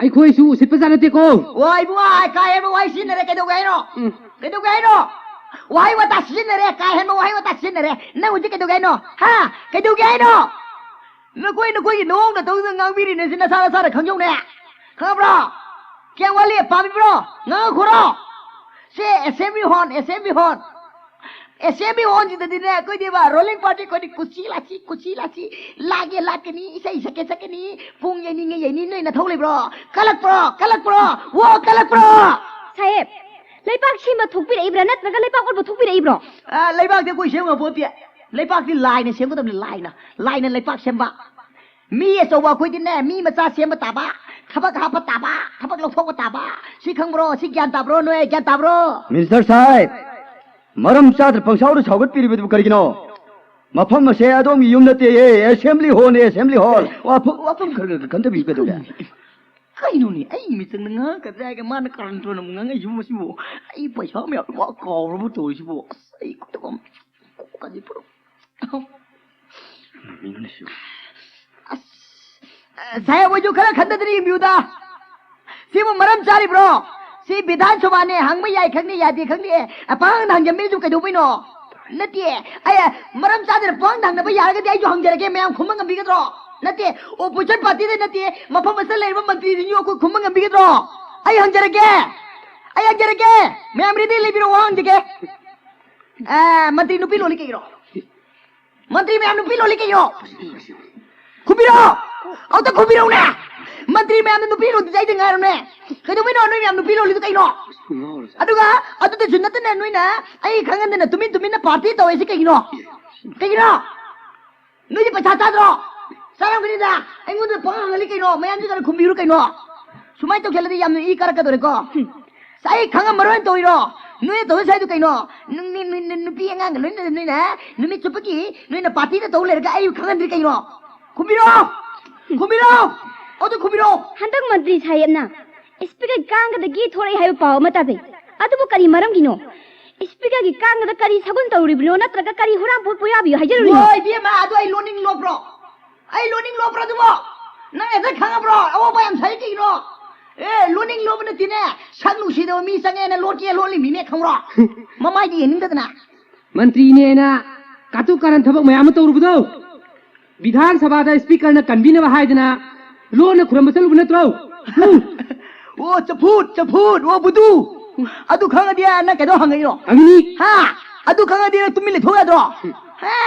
ꯑꯩꯈꯣꯏꯁꯨ ꯎꯁꯤꯠꯄꯖꯥꯠ ꯅꯠꯇꯦꯀꯣ꯫ ꯋꯥ ꯏꯕꯨꯡꯉꯣ, ꯀꯥ ꯍꯦꯟꯕ ꯋꯥꯍꯩ ꯁꯤꯖꯤꯟꯅꯔꯦ, ꯀꯩꯗꯧꯒꯦ ꯍꯥꯏꯅꯣ? ꯎꯝ꯫ ꯀꯩꯗꯧꯒꯦ ꯍꯥꯏꯅꯣ? ꯋꯥꯍꯩ ꯋꯥꯇꯥ ꯁꯤꯖꯤꯟꯅꯔꯦ, ꯀꯥ ꯍꯦꯟꯕ ꯋꯥꯍꯩ ꯋꯥꯇꯥ ꯁꯤꯖꯤꯟꯅꯔꯦ꯫ ꯅꯪ ꯍꯧꯖꯤꯛ ꯀꯩꯗꯧꯒꯦ ꯍꯥꯏꯅꯣ? ꯍꯥ? ꯀꯩꯗꯧꯒꯦ ꯍꯥꯏꯅꯣ? ꯅꯈꯣꯏ, ꯅꯈꯣꯏꯒꯤ ꯅꯑꯣꯡ ꯅꯇꯧꯗꯨꯗ ꯉꯥꯡꯕꯤꯔꯤꯅꯦ, ꯁꯤ ꯅꯁꯥ ꯅꯁꯥꯅ ꯈꯪꯖꯧꯅꯦ꯫ ꯈꯪꯉꯕ꯭ꯔꯣ? ꯀꯌꯥꯝ ꯋꯥꯠꯂꯤ? ꯄꯥꯝꯃꯤꯕ꯭ꯔꯣ? ꯉꯥꯡꯉꯛꯈꯣꯔꯣ? ꯁꯦ, assembly hall, assembly hall. Assembly ꯍꯣꯜꯁꯤꯗꯗꯤꯅꯦ, ꯑꯩꯈꯣꯏꯗꯤꯕ, ꯔꯨꯂꯤꯡ ꯄꯥꯔꯇꯤ ꯑꯩꯈꯣꯏꯗꯤ ꯀꯨꯁꯤ ꯂꯥꯁꯤ, ꯀꯨꯁꯤ ꯂꯥꯁꯤ, ꯂꯥꯛꯀꯦ ꯂꯥꯛꯀꯅꯤ, ꯏꯁꯩ ꯁꯛꯀꯦ ꯁꯛꯀꯅꯤ, ꯄꯨꯡ ꯌꯩꯅꯤꯡꯉꯦ ꯌꯩꯅꯤ, ꯅꯣꯏ ꯅꯊꯧ ꯂꯩꯕ꯭ꯔꯣ? ꯀꯜꯂꯛꯄ꯭ꯔꯣ? ꯀꯜꯂꯛꯄ꯭ꯔꯣ? ꯋꯣ, ꯀꯜꯂꯛꯄ꯭ꯔꯣ? ꯁꯥꯍꯦꯕ, ꯂꯩꯕꯥꯛ ꯁꯦꯝꯕ ꯊꯣꯛꯄꯤꯔꯛꯏꯕ꯭ꯔꯥ, ꯅꯠꯇ꯭ꯔꯒ ꯂꯩꯕꯥꯛ ꯑꯣꯟꯕ ꯊꯣꯛꯄꯤꯔꯛꯏꯕ꯭ꯔꯣ? ꯑ, ꯂꯩꯕꯥꯛꯇꯤ ꯑꯩꯈꯣꯏ ꯁꯦꯝ ꯉꯝꯄꯣꯠꯇꯦ꯫ ꯂꯩꯕꯥꯛꯇꯤ ꯂꯥꯏꯅ ꯁꯦꯝꯒꯗꯕꯅꯤ, ꯂꯥꯏꯅ꯫ ꯂꯥꯏꯅ ꯂꯩꯕꯥꯛ ꯁꯦꯝꯕ꯫ ꯃꯤ ꯑꯆꯧꯕ ꯑꯩꯈꯣꯏꯗꯤꯅꯦ, ꯃꯤ ꯃꯆꯥ ꯁꯦꯝꯕ ꯇꯥꯕ, ꯊꯕꯛ ꯍꯥꯞꯄ ꯇꯥꯕ, ꯊꯕꯛ ꯂꯧꯊꯣꯛꯄ ꯇꯥꯕ꯫ ꯁꯤ ꯈꯪꯕ꯭ꯔꯣ? ꯁꯤ ꯒ꯭ꯌꯥꯟ ꯇꯥꯕ꯭ꯔꯣ? ꯅꯣꯏ ꯒ꯭ꯌꯥꯟ ꯇꯥꯕ꯭ꯔꯣ? ꯃꯤꯅꯤꯁꯇꯔ ꯁꯥꯍꯦꯕ, ꯃꯔꯝ ꯆꯥꯗꯅ ꯄꯪꯁꯥꯎꯗ ꯁꯥꯎꯒꯠꯄꯤꯔꯤꯕꯗꯨꯕꯨ ꯀꯔꯤꯒꯤꯅꯣ? ꯃꯐꯝ ꯑꯁꯦ ꯑꯗꯣꯝꯒꯤ ꯌꯨꯝ ꯅꯠꯇꯦꯌꯦ, ꯑꯦꯁꯦꯝꯕ꯭ꯂꯤ ꯍꯣꯜꯅꯦ, ꯑꯦꯁꯦꯝꯕ꯭ꯂꯤ ꯍꯣꯜ꯫ ꯋꯥꯐꯝ, ꯋꯥꯐꯝ ꯈꯔ ꯈꯔ ꯈꯟꯊꯕꯤꯌꯨ ꯀꯩꯗꯧꯒꯦ? ꯀꯩꯅꯣꯅꯦ, ꯑꯩ ꯃꯤꯆꯪꯗ ꯉꯥꯡꯉꯛꯀꯗ꯭ꯔꯥ ꯍꯥꯏꯔꯒ ꯃꯥꯅ ꯀꯥꯔꯟ ꯇꯨꯔꯟ ꯑꯃꯨꯛ ꯉꯥꯡꯉꯛꯏꯁꯤꯕꯨ ꯃꯁꯤꯕꯨ? ꯑꯩ ꯄꯩꯁꯥ ꯃꯌꯥꯝ ꯂꯣꯏ ꯀꯥꯎꯔꯕ ꯇꯧꯔꯤꯁꯤꯕꯨ? ꯑꯁ, ꯑꯩ ꯀꯣꯛꯀꯁꯦ ꯄꯨꯔꯥ ꯀꯣꯛꯀꯁꯦ ꯄꯨꯔꯥ꯫ ꯑꯁ, ꯑ, ꯁꯥꯍꯦꯕ ꯍꯣꯏꯁꯨ ꯈꯔ ꯈꯟꯊꯗꯅ ꯌꯦꯡꯕꯤꯌꯨꯗ꯫ ꯁꯤꯕꯨ ꯃꯔꯝ ꯆꯥꯔꯤꯕ꯭ꯔꯣ? ꯁꯤ ꯕꯤꯙꯥꯟ ꯁꯚꯥꯅꯦ, ꯍꯪꯕ ꯌꯥꯏ ꯈꯪꯗꯦ, ꯌꯥꯗꯦ ꯈꯪꯗꯦ꯫ ꯑ, ꯄꯪꯍꯪꯗ ꯍꯪꯖꯟꯕꯤꯔꯤꯗꯨ ꯀꯩꯗꯧꯕꯩꯅꯣ? ꯅꯠꯇꯦ, ꯑꯩ ꯃꯔꯝ ꯆꯥꯗꯅ ꯄꯪꯍꯪꯗ ꯍꯪꯅꯕ ꯌꯥꯔꯒꯗꯤ ꯑꯩꯁꯨ ꯍꯪꯖꯔꯒꯦ, ꯃꯌꯥꯝ ꯈꯨꯝꯕ ꯉꯝꯕꯤꯒꯗ꯭ꯔꯣ? ꯅꯠꯇꯦ, opposition party ꯗ ꯅꯠꯇꯦ, ꯃꯐꯝ ꯑꯁꯤꯗ ꯂꯩꯔꯤꯕ ꯃꯟꯇ꯭ꯔꯤꯁꯤꯡꯁꯨ ꯑꯩꯈꯣꯏ ꯈꯨꯝꯕ ꯉꯝꯕꯤꯒꯗ꯭ꯔꯣ? ꯑꯩ ꯍꯪꯖꯔꯒꯦ, ꯑꯩ ꯍꯪꯖꯔꯒꯦ, ꯃꯌꯥꯝ ready ꯂꯩꯕꯤꯔꯣ, ꯋꯥ ꯍꯪꯖꯒꯦ꯫ ꯑ, ꯃꯟꯇ꯭ꯔꯤ ꯅꯨꯄꯤ ꯂꯣꯜꯂꯤ ꯀꯩꯒꯤꯅꯣ? ꯃꯟꯇ꯭ꯔꯤ ꯃꯌꯥꯝ ꯅꯨꯄꯤ ꯂꯣꯜꯂꯤ ꯀꯩꯅꯣ? ꯈꯨꯝꯕꯤꯔꯣ! ꯑꯝꯇ ꯈꯨꯝꯕꯤꯔꯧꯅꯦ! ꯃꯟꯇ꯭ꯔꯤ ꯃꯌꯥꯝꯅ ꯅꯨꯄꯤ ꯂꯣꯜꯂꯤꯁꯦ ꯑꯩꯗ ꯉꯥꯏꯔꯝꯅꯦ꯫ ꯀꯩꯗꯧꯕꯩꯅꯣ ꯅꯣꯏ ꯃꯌꯥꯝ ꯅꯨꯄꯤ ꯂꯣꯜꯂꯤꯗꯣ ꯀꯩꯅꯣ? ꯑꯗꯨꯒ ꯑꯗꯨꯗꯁꯨ ꯅꯠꯇꯅ ꯅꯣꯏꯅ ꯑꯩ ꯈꯪꯍꯟꯗꯅ ꯇꯨꯃꯤꯟ ꯇꯨꯃꯤꯟꯅ party ꯇꯧꯔꯤꯁꯤ ꯀꯩꯒꯤꯅꯣ? ꯀꯩꯒꯤꯅꯣ? ꯅꯣꯏꯗꯤ ꯄꯩꯁꯥ ꯆꯥꯗ꯭ꯔꯣ? ꯆꯥꯔꯝꯒꯅꯤꯗ꯫ ꯑꯩꯉꯣꯟꯗ ꯄꯪꯍꯪ ꯍꯪꯍꯜꯂꯤ ꯀꯩꯅꯣ? ꯃꯌꯥꯝꯁꯨ ꯈꯔ ꯈꯨꯝꯕꯤꯔꯨ ꯀꯩꯅꯣ? ꯁꯨꯃꯥꯏꯅ ꯇꯧꯁꯜꯂꯗꯤ ꯌꯥꯝꯅ ꯏ ꯀꯥꯔꯛꯀꯗꯧꯔꯦꯀꯣ꯫ ꯑꯁ, ꯑꯩ ꯈꯪꯉꯝꯃꯔꯣꯏꯅ ꯇꯧꯔꯤꯔꯣ? ꯅꯣꯏꯅ ꯇꯧꯔꯤꯁꯦ ꯍꯥꯏꯗꯨ ꯀꯩꯅꯣ? ꯅꯨ-, ꯅꯨ-, ꯅꯨ-, ꯅꯨ-, ꯅꯨꯄꯤ ꯑꯉꯥꯡꯒ ꯂꯣꯏꯅꯅ ꯅꯣꯏꯅ ꯅꯨꯃꯤꯠ ꯆꯨꯞꯄꯒꯤ ꯅꯣꯏꯅ party ꯗ ꯇꯧ ꯂꯩꯔꯒ ꯑꯩ ꯈꯪꯍꯟꯗ꯭ꯔꯤ ꯀꯩꯅꯣ? ꯈꯨꯝꯕꯤꯔꯣ! ꯈꯨꯝꯕꯤꯔꯣ! ꯑꯗꯨ ꯈꯨꯝꯕꯤꯔꯣ! ꯍꯟꯗꯛ ꯃꯟꯇ꯭ꯔꯤ ꯁꯥꯍꯦꯕꯅ speaker ꯀꯥꯡꯒꯗꯒꯤ ꯊꯣꯔꯛꯏ ꯍꯥꯏꯕ ꯄꯥꯎ ꯑꯃ ꯇꯥꯖꯩ꯫ ꯑꯗꯨꯕꯨ ꯀꯔꯤ ꯃꯔꯝꯒꯤꯅꯣ? Speaker ꯒꯤ ꯀꯥꯡꯒꯗ ꯀꯔꯤ ꯁꯒꯨꯟ ꯇꯧꯔꯤꯕꯅꯣ? ꯅꯠꯇ꯭ꯔꯒ ꯀꯔꯤ ꯍꯨꯔꯥꯟ ꯄꯣꯠꯄꯨ ꯌꯥꯕꯤꯌꯨ ꯍꯥꯏꯖꯔꯨꯔꯤꯅꯣ? ꯍꯣꯏ, ꯏꯕꯦꯝꯃ, ꯑꯗꯨ ꯑꯩ ꯂꯣꯠꯅꯤꯡ ꯂꯣꯠꯄ꯭ꯔꯣ? ꯑꯩ ꯂꯣꯠꯅꯤꯡ ꯂꯣꯠꯄ꯭ꯔꯣ ꯑꯗꯨꯕꯣ? ꯅꯪ ꯍꯦꯛꯇ ꯈꯪꯉꯕ꯭ꯔꯣ? ꯑꯋꯣꯠꯄ ꯌꯥꯝ ꯁꯥꯏ ꯀꯩꯒꯤꯅꯣ? ꯑꯦ, ꯂꯣꯠꯅꯤꯡ ꯂꯣꯠꯄ ꯅꯠꯇꯦꯅꯦ꯫ ꯁꯛ ꯅꯨꯡꯁꯤꯗꯕ ꯃꯤ ꯆꯪꯉꯦꯅ ꯂꯣꯠꯀꯦ ꯂꯣꯠꯂꯤꯃꯤꯅꯦ, ꯈꯪꯕ꯭ꯔꯣ? ꯃꯃꯥꯏꯗꯤ ꯌꯦꯡꯅꯤꯡꯗꯗꯅ꯫ ꯃꯟꯇ꯭ꯔꯤꯅꯦꯅ ꯀꯥꯇꯨ ꯀꯥꯔꯟ ꯊꯕꯛ ꯃꯌꯥꯝ ꯑꯃ ꯇꯧꯔꯨꯕꯗꯣ, ꯕꯤꯙꯥꯟ ꯁꯚꯥꯗ speaker ꯅ ꯀꯟꯕꯤꯅꯕ ꯍꯥꯏꯗꯅ ꯂꯣꯟꯅ ꯈꯨꯔꯨꯝꯕ ꯆꯠꯂꯨꯕ ꯅꯠꯇ꯭ꯔꯣ? ꯑꯣ, ꯆꯐꯨꯠ, ꯆꯐꯨꯠ, ꯑꯣ, ꯕꯨꯗꯨ꯫ ꯑꯗꯨ ꯈꯪꯉꯗꯤ ꯅꯪ ꯀꯩꯗꯧ ꯍꯪꯉꯛꯏꯅꯣ? ꯍꯪꯉꯤꯅꯤ꯫ ꯍꯥ? ꯑꯗꯨ ꯈꯪꯉꯗꯤ ꯅꯪ ꯇꯨꯃꯤꯟ ꯂꯩꯊꯣꯛ ꯌꯥꯗ꯭ꯔꯣ? ꯍꯥ?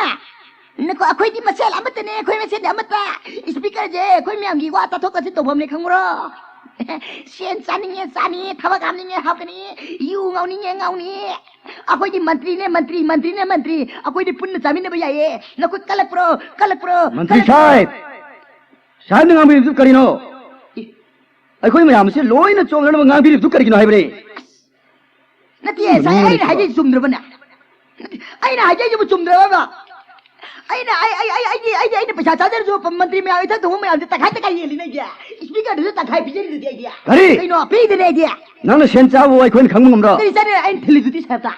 ꯅꯈꯣ-, ꯑꯩꯈꯣꯏꯗꯤ ꯃꯁꯦꯜ ꯑꯃꯠꯇꯅꯦ, ꯑꯩꯈꯣꯏ ꯃꯁꯦꯜꯗꯤ ꯑꯃꯠꯇ꯫ Speaker ꯁꯦ ꯑꯩꯈꯣꯏ ꯃꯌꯥꯝꯒꯤ ꯋꯥ ꯇꯥꯊꯣꯛ ꯇꯥꯁꯤꯟ ꯇꯧꯐꯝꯅꯦ, ꯈꯪꯕ꯭ꯔꯣ? ꯁꯦꯟ ꯆꯥꯅꯤꯡꯉꯦ ꯆꯥꯅꯤ, ꯊꯕꯛ ꯍꯥꯞꯅꯤꯡꯉꯦ ꯍꯥꯞꯀꯅꯤ, ꯌꯨ ꯉꯥꯎꯅꯤꯡꯉꯦ ꯉꯥꯎꯅꯤ꯫ ꯑꯩꯈꯣꯏꯗꯤ ꯃꯟꯇ꯭ꯔꯤꯅꯦ ꯃꯟꯇ꯭ꯔꯤ, ꯃꯟꯇ꯭ꯔꯤꯅꯦ ꯃꯟꯇ꯭ꯔꯤ꯫ ꯑꯩꯈꯣꯏꯗꯤ ꯄꯨꯟꯅ ꯆꯥꯃꯤꯟꯅꯕ ꯌꯥꯏꯌꯦ꯫ ꯅꯈꯨꯠ ꯀꯜꯂꯛꯄ꯭ꯔꯣ? ꯀꯜꯂꯛꯄ꯭ꯔꯣ? ꯃꯟꯇ꯭ꯔꯤ ꯀꯜꯂꯛꯄ꯭ꯔꯣ? ꯁꯥꯍꯦꯕ! ꯁꯥꯍꯦꯕꯅ ꯉꯥꯡꯕꯤꯔꯤꯕꯗꯨ ꯀꯔꯤꯅꯣ? ꯑꯦ꯫ ꯑꯩꯈꯣꯏ ꯃꯌꯥꯝ ꯑꯁꯤ ꯂꯣꯏꯅ ꯆꯣꯛꯅꯅꯕ ꯉꯥꯡꯕꯤꯔꯤꯕꯗꯨ ꯀꯔꯤꯒꯤꯅꯣ ꯍꯥꯏꯕꯅꯤ? ꯅꯠꯇꯦ, ꯁꯥꯏ, ꯑꯩꯅ ꯍꯥꯏꯖꯩ ꯆꯨꯝꯗ꯭ꯔꯕꯅꯦ? ꯅꯠꯇꯦ, ꯑꯩꯅ ꯍꯥꯏꯖꯩꯁꯤꯕꯨ ꯆꯨꯝꯗ꯭ꯔꯕ? ꯑꯩꯅ, ꯑꯩ, ꯑꯩ, ꯑꯩ, ꯑꯩꯗꯤ, ꯑꯩꯗꯤ, ꯑꯩꯅ ꯄꯩꯁꯥ ꯆꯥꯖꯔꯁꯨ ꯃꯟꯇ꯭ꯔꯤ ꯃꯌꯥꯝ, ꯏꯊꯛ ꯊꯣꯡꯕ ꯃꯌꯥꯝꯁꯦ ꯇꯪꯈꯥꯏ ꯇꯪꯈꯥꯏ ꯌꯦꯜꯂꯤꯅꯦ ꯑꯩꯗꯤ꯫ ꯁ꯭ꯄꯤꯀꯔꯗꯨꯁꯨ ꯇꯪꯈꯥꯏ ꯄꯤꯖꯔꯤꯗꯨꯗꯤ ꯑꯩꯗꯤ꯫ ꯀꯔꯤ? ꯀꯩꯅꯣ, ꯄꯤꯗꯦꯅꯦ ꯑꯩꯗꯤ꯫ ꯅꯪꯅ ꯁꯦꯟ ꯆꯥꯕꯕꯨ ꯑꯩꯈꯣꯏꯅ ꯈꯪꯕ ꯉꯝꯕ꯭ꯔꯣ? ꯀꯔꯤ ꯆꯥꯅꯤ? ꯑꯩꯅ ꯊꯤꯜꯂꯤꯗꯨꯗꯤ ꯁꯥꯍꯦꯕꯇ꯫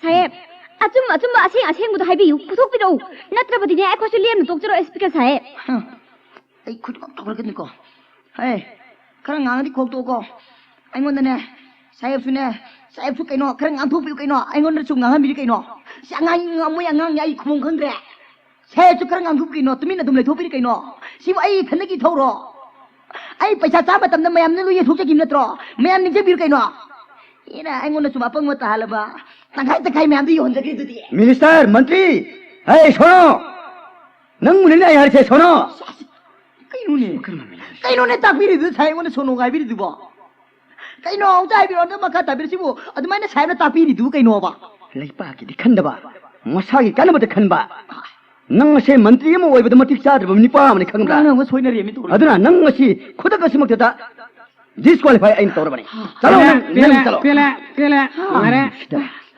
ꯁꯥꯍꯦꯕ, ꯑꯆꯨꯝ ꯑꯆꯨꯝꯕ, ꯑꯁꯦꯡ ꯑꯁꯦꯡꯕꯗꯣ ꯍꯥꯏꯕꯤꯌꯨ, ꯄꯨꯊꯣꯛꯄꯤꯔꯛꯎ꯫ ꯅꯠꯇ꯭ꯔꯕꯗꯤꯅꯦ, ꯑꯩꯈꯣꯏꯁꯨ ꯂꯦꯝꯅ ꯇꯣꯛꯆꯔꯣꯏ, ꯁ꯭ꯄꯤꯀꯔ ꯁꯥꯍꯦꯕ꯫ ꯍꯝ꯫ ꯑꯩ ꯈꯨꯠ ꯑꯃ ꯊꯣꯛꯂꯛꯀꯅꯤꯀꯣ꯫ ꯍꯦ, ꯈꯔ ꯉꯥꯡꯉꯗꯤ ꯈꯣꯛꯇꯣꯛꯑꯣꯀꯣ꯫ ꯑꯩꯉꯣꯟꯗꯅꯦ, ꯁꯥꯍꯦꯕꯁꯨꯅꯦ, ꯁꯥꯍꯦꯕꯁꯨ ꯀꯩꯅꯣ, ꯈꯔ ꯉꯥꯡꯊꯣꯛꯄꯤꯌꯨ ꯀꯩꯅꯣ, ꯑꯩꯉꯣꯟꯗꯁꯨ ꯉꯥꯡꯍꯟꯕꯤꯌꯨ ꯀꯩꯅꯣ꯫ ꯁꯤ ꯑꯉꯥꯡ, ꯃꯣꯏ ꯑꯉꯥꯡꯅꯤ, ꯑꯩ ꯈꯨꯝꯕꯝ ꯈꯪꯗ꯭ꯔꯦ꯫ ꯁꯥꯍꯦꯕꯁꯨ ꯈꯔ ꯉꯥꯡꯊꯣꯛꯄꯤꯌꯨ ꯀꯩꯅꯣ, ꯇꯨꯃꯤꯟꯅ ꯑꯗꯨꯝ ꯂꯩꯊꯣꯛꯄꯤꯔꯤ ꯀꯩꯅꯣ꯫ ꯁꯤꯕꯨ ꯑꯩ ꯏꯊꯟꯗꯒꯤ ꯊꯧꯔꯣ? ꯑꯩ ꯄꯩꯁꯥ ꯆꯥꯕ ꯃꯇꯝꯗ ꯃꯌꯥꯝꯅ ꯂꯣꯏ ꯌꯦꯟꯊꯣꯛꯆꯈꯤꯕ ꯅꯠꯇ꯭ꯔꯣ? ꯃꯌꯥꯝ ꯅꯤꯡꯁꯤꯡꯕꯤꯌꯨ ꯀꯩꯅꯣ꯫ ꯑꯩꯅ ꯑꯩꯉꯣꯟꯗ ꯁꯨꯝ ꯑꯄꯪꯕ ꯇꯥꯍꯜꯂꯕ, ꯇꯪꯈꯥꯏ ꯇꯪꯈꯥꯏ ꯃꯌꯥꯝꯗ ꯌꯣꯟꯖꯈ꯭ꯔꯤꯗꯨꯗꯤ꯫ ꯃꯤꯅꯤꯁꯇꯔ, ꯃꯟꯇ꯭ꯔꯤ, ꯍꯦ, ꯁꯣꯅꯣ! ꯅꯪꯕꯨꯅꯤꯅꯦ ꯑꯩ ꯍꯥꯏꯔꯤꯁꯦ, ꯁꯣꯅꯣ! ꯀꯩꯅꯣꯅꯦ? ꯀꯩꯅꯣꯅꯦ ꯇꯥꯛꯄꯤꯔꯤꯗꯨ ꯁꯥꯏ ꯑꯩꯉꯣꯟꯗ ꯁꯣꯅꯣꯒ ꯍꯥꯏꯕꯤꯔꯤꯗꯨꯕꯣ? ꯀꯩꯅꯣ ꯑꯃꯨꯛꯇ ꯍꯥꯏꯕꯤꯔꯣ, ꯑꯝꯇ ꯃꯈꯥ ꯇꯥꯕꯤꯔꯣ꯫ ꯁꯤꯕꯨ ꯑꯗꯨꯃꯥꯏꯅ ꯁꯥꯏꯕꯅ ꯇꯥꯛꯄꯤꯔꯤꯗꯨꯕꯨ ꯀꯩꯅꯣꯕ? ꯂꯩꯄꯥꯛꯀꯤꯗꯤ ꯈꯟꯗꯕ, ꯃꯁꯥꯒꯤ ꯀꯥꯟꯅꯕꯗ ꯈꯟꯕ꯫ ꯅꯪ ꯑꯁꯦ ꯃꯟꯇ꯭ꯔꯤ ꯑꯃ ꯑꯣꯏꯕꯗ ꯃꯇꯤꯛ ꯆꯥꯗ꯭ꯔꯕ ꯅꯨꯄꯥ ꯑꯃꯅꯤ ꯈꯪꯕ꯭ꯔꯥ? ꯉꯥꯡꯅꯕ ꯁꯣꯏꯅꯔꯦꯃꯤ ꯇꯧꯔꯤꯁꯦ꯫ ꯑꯗꯨꯅ ꯅꯪ ꯉꯁꯤ ꯈꯨꯗꯛ ꯑꯁꯤꯃꯛꯇꯗ ꯗꯤꯁꯀ꯭ꯋꯥꯂꯤꯐꯥꯏ ꯑꯩꯅ ꯇꯧꯔꯕꯅꯤ꯫ ꯆꯠꯂꯣ, ꯄꯦꯜꯂꯦ, ꯅꯪ, ꯅꯪ ꯄꯦꯜꯂꯦ, ꯆꯠꯂꯣ꯫ ꯄꯦꯜꯂꯦ, ꯄꯦꯜꯂꯦ, ꯌꯥꯔꯦ꯫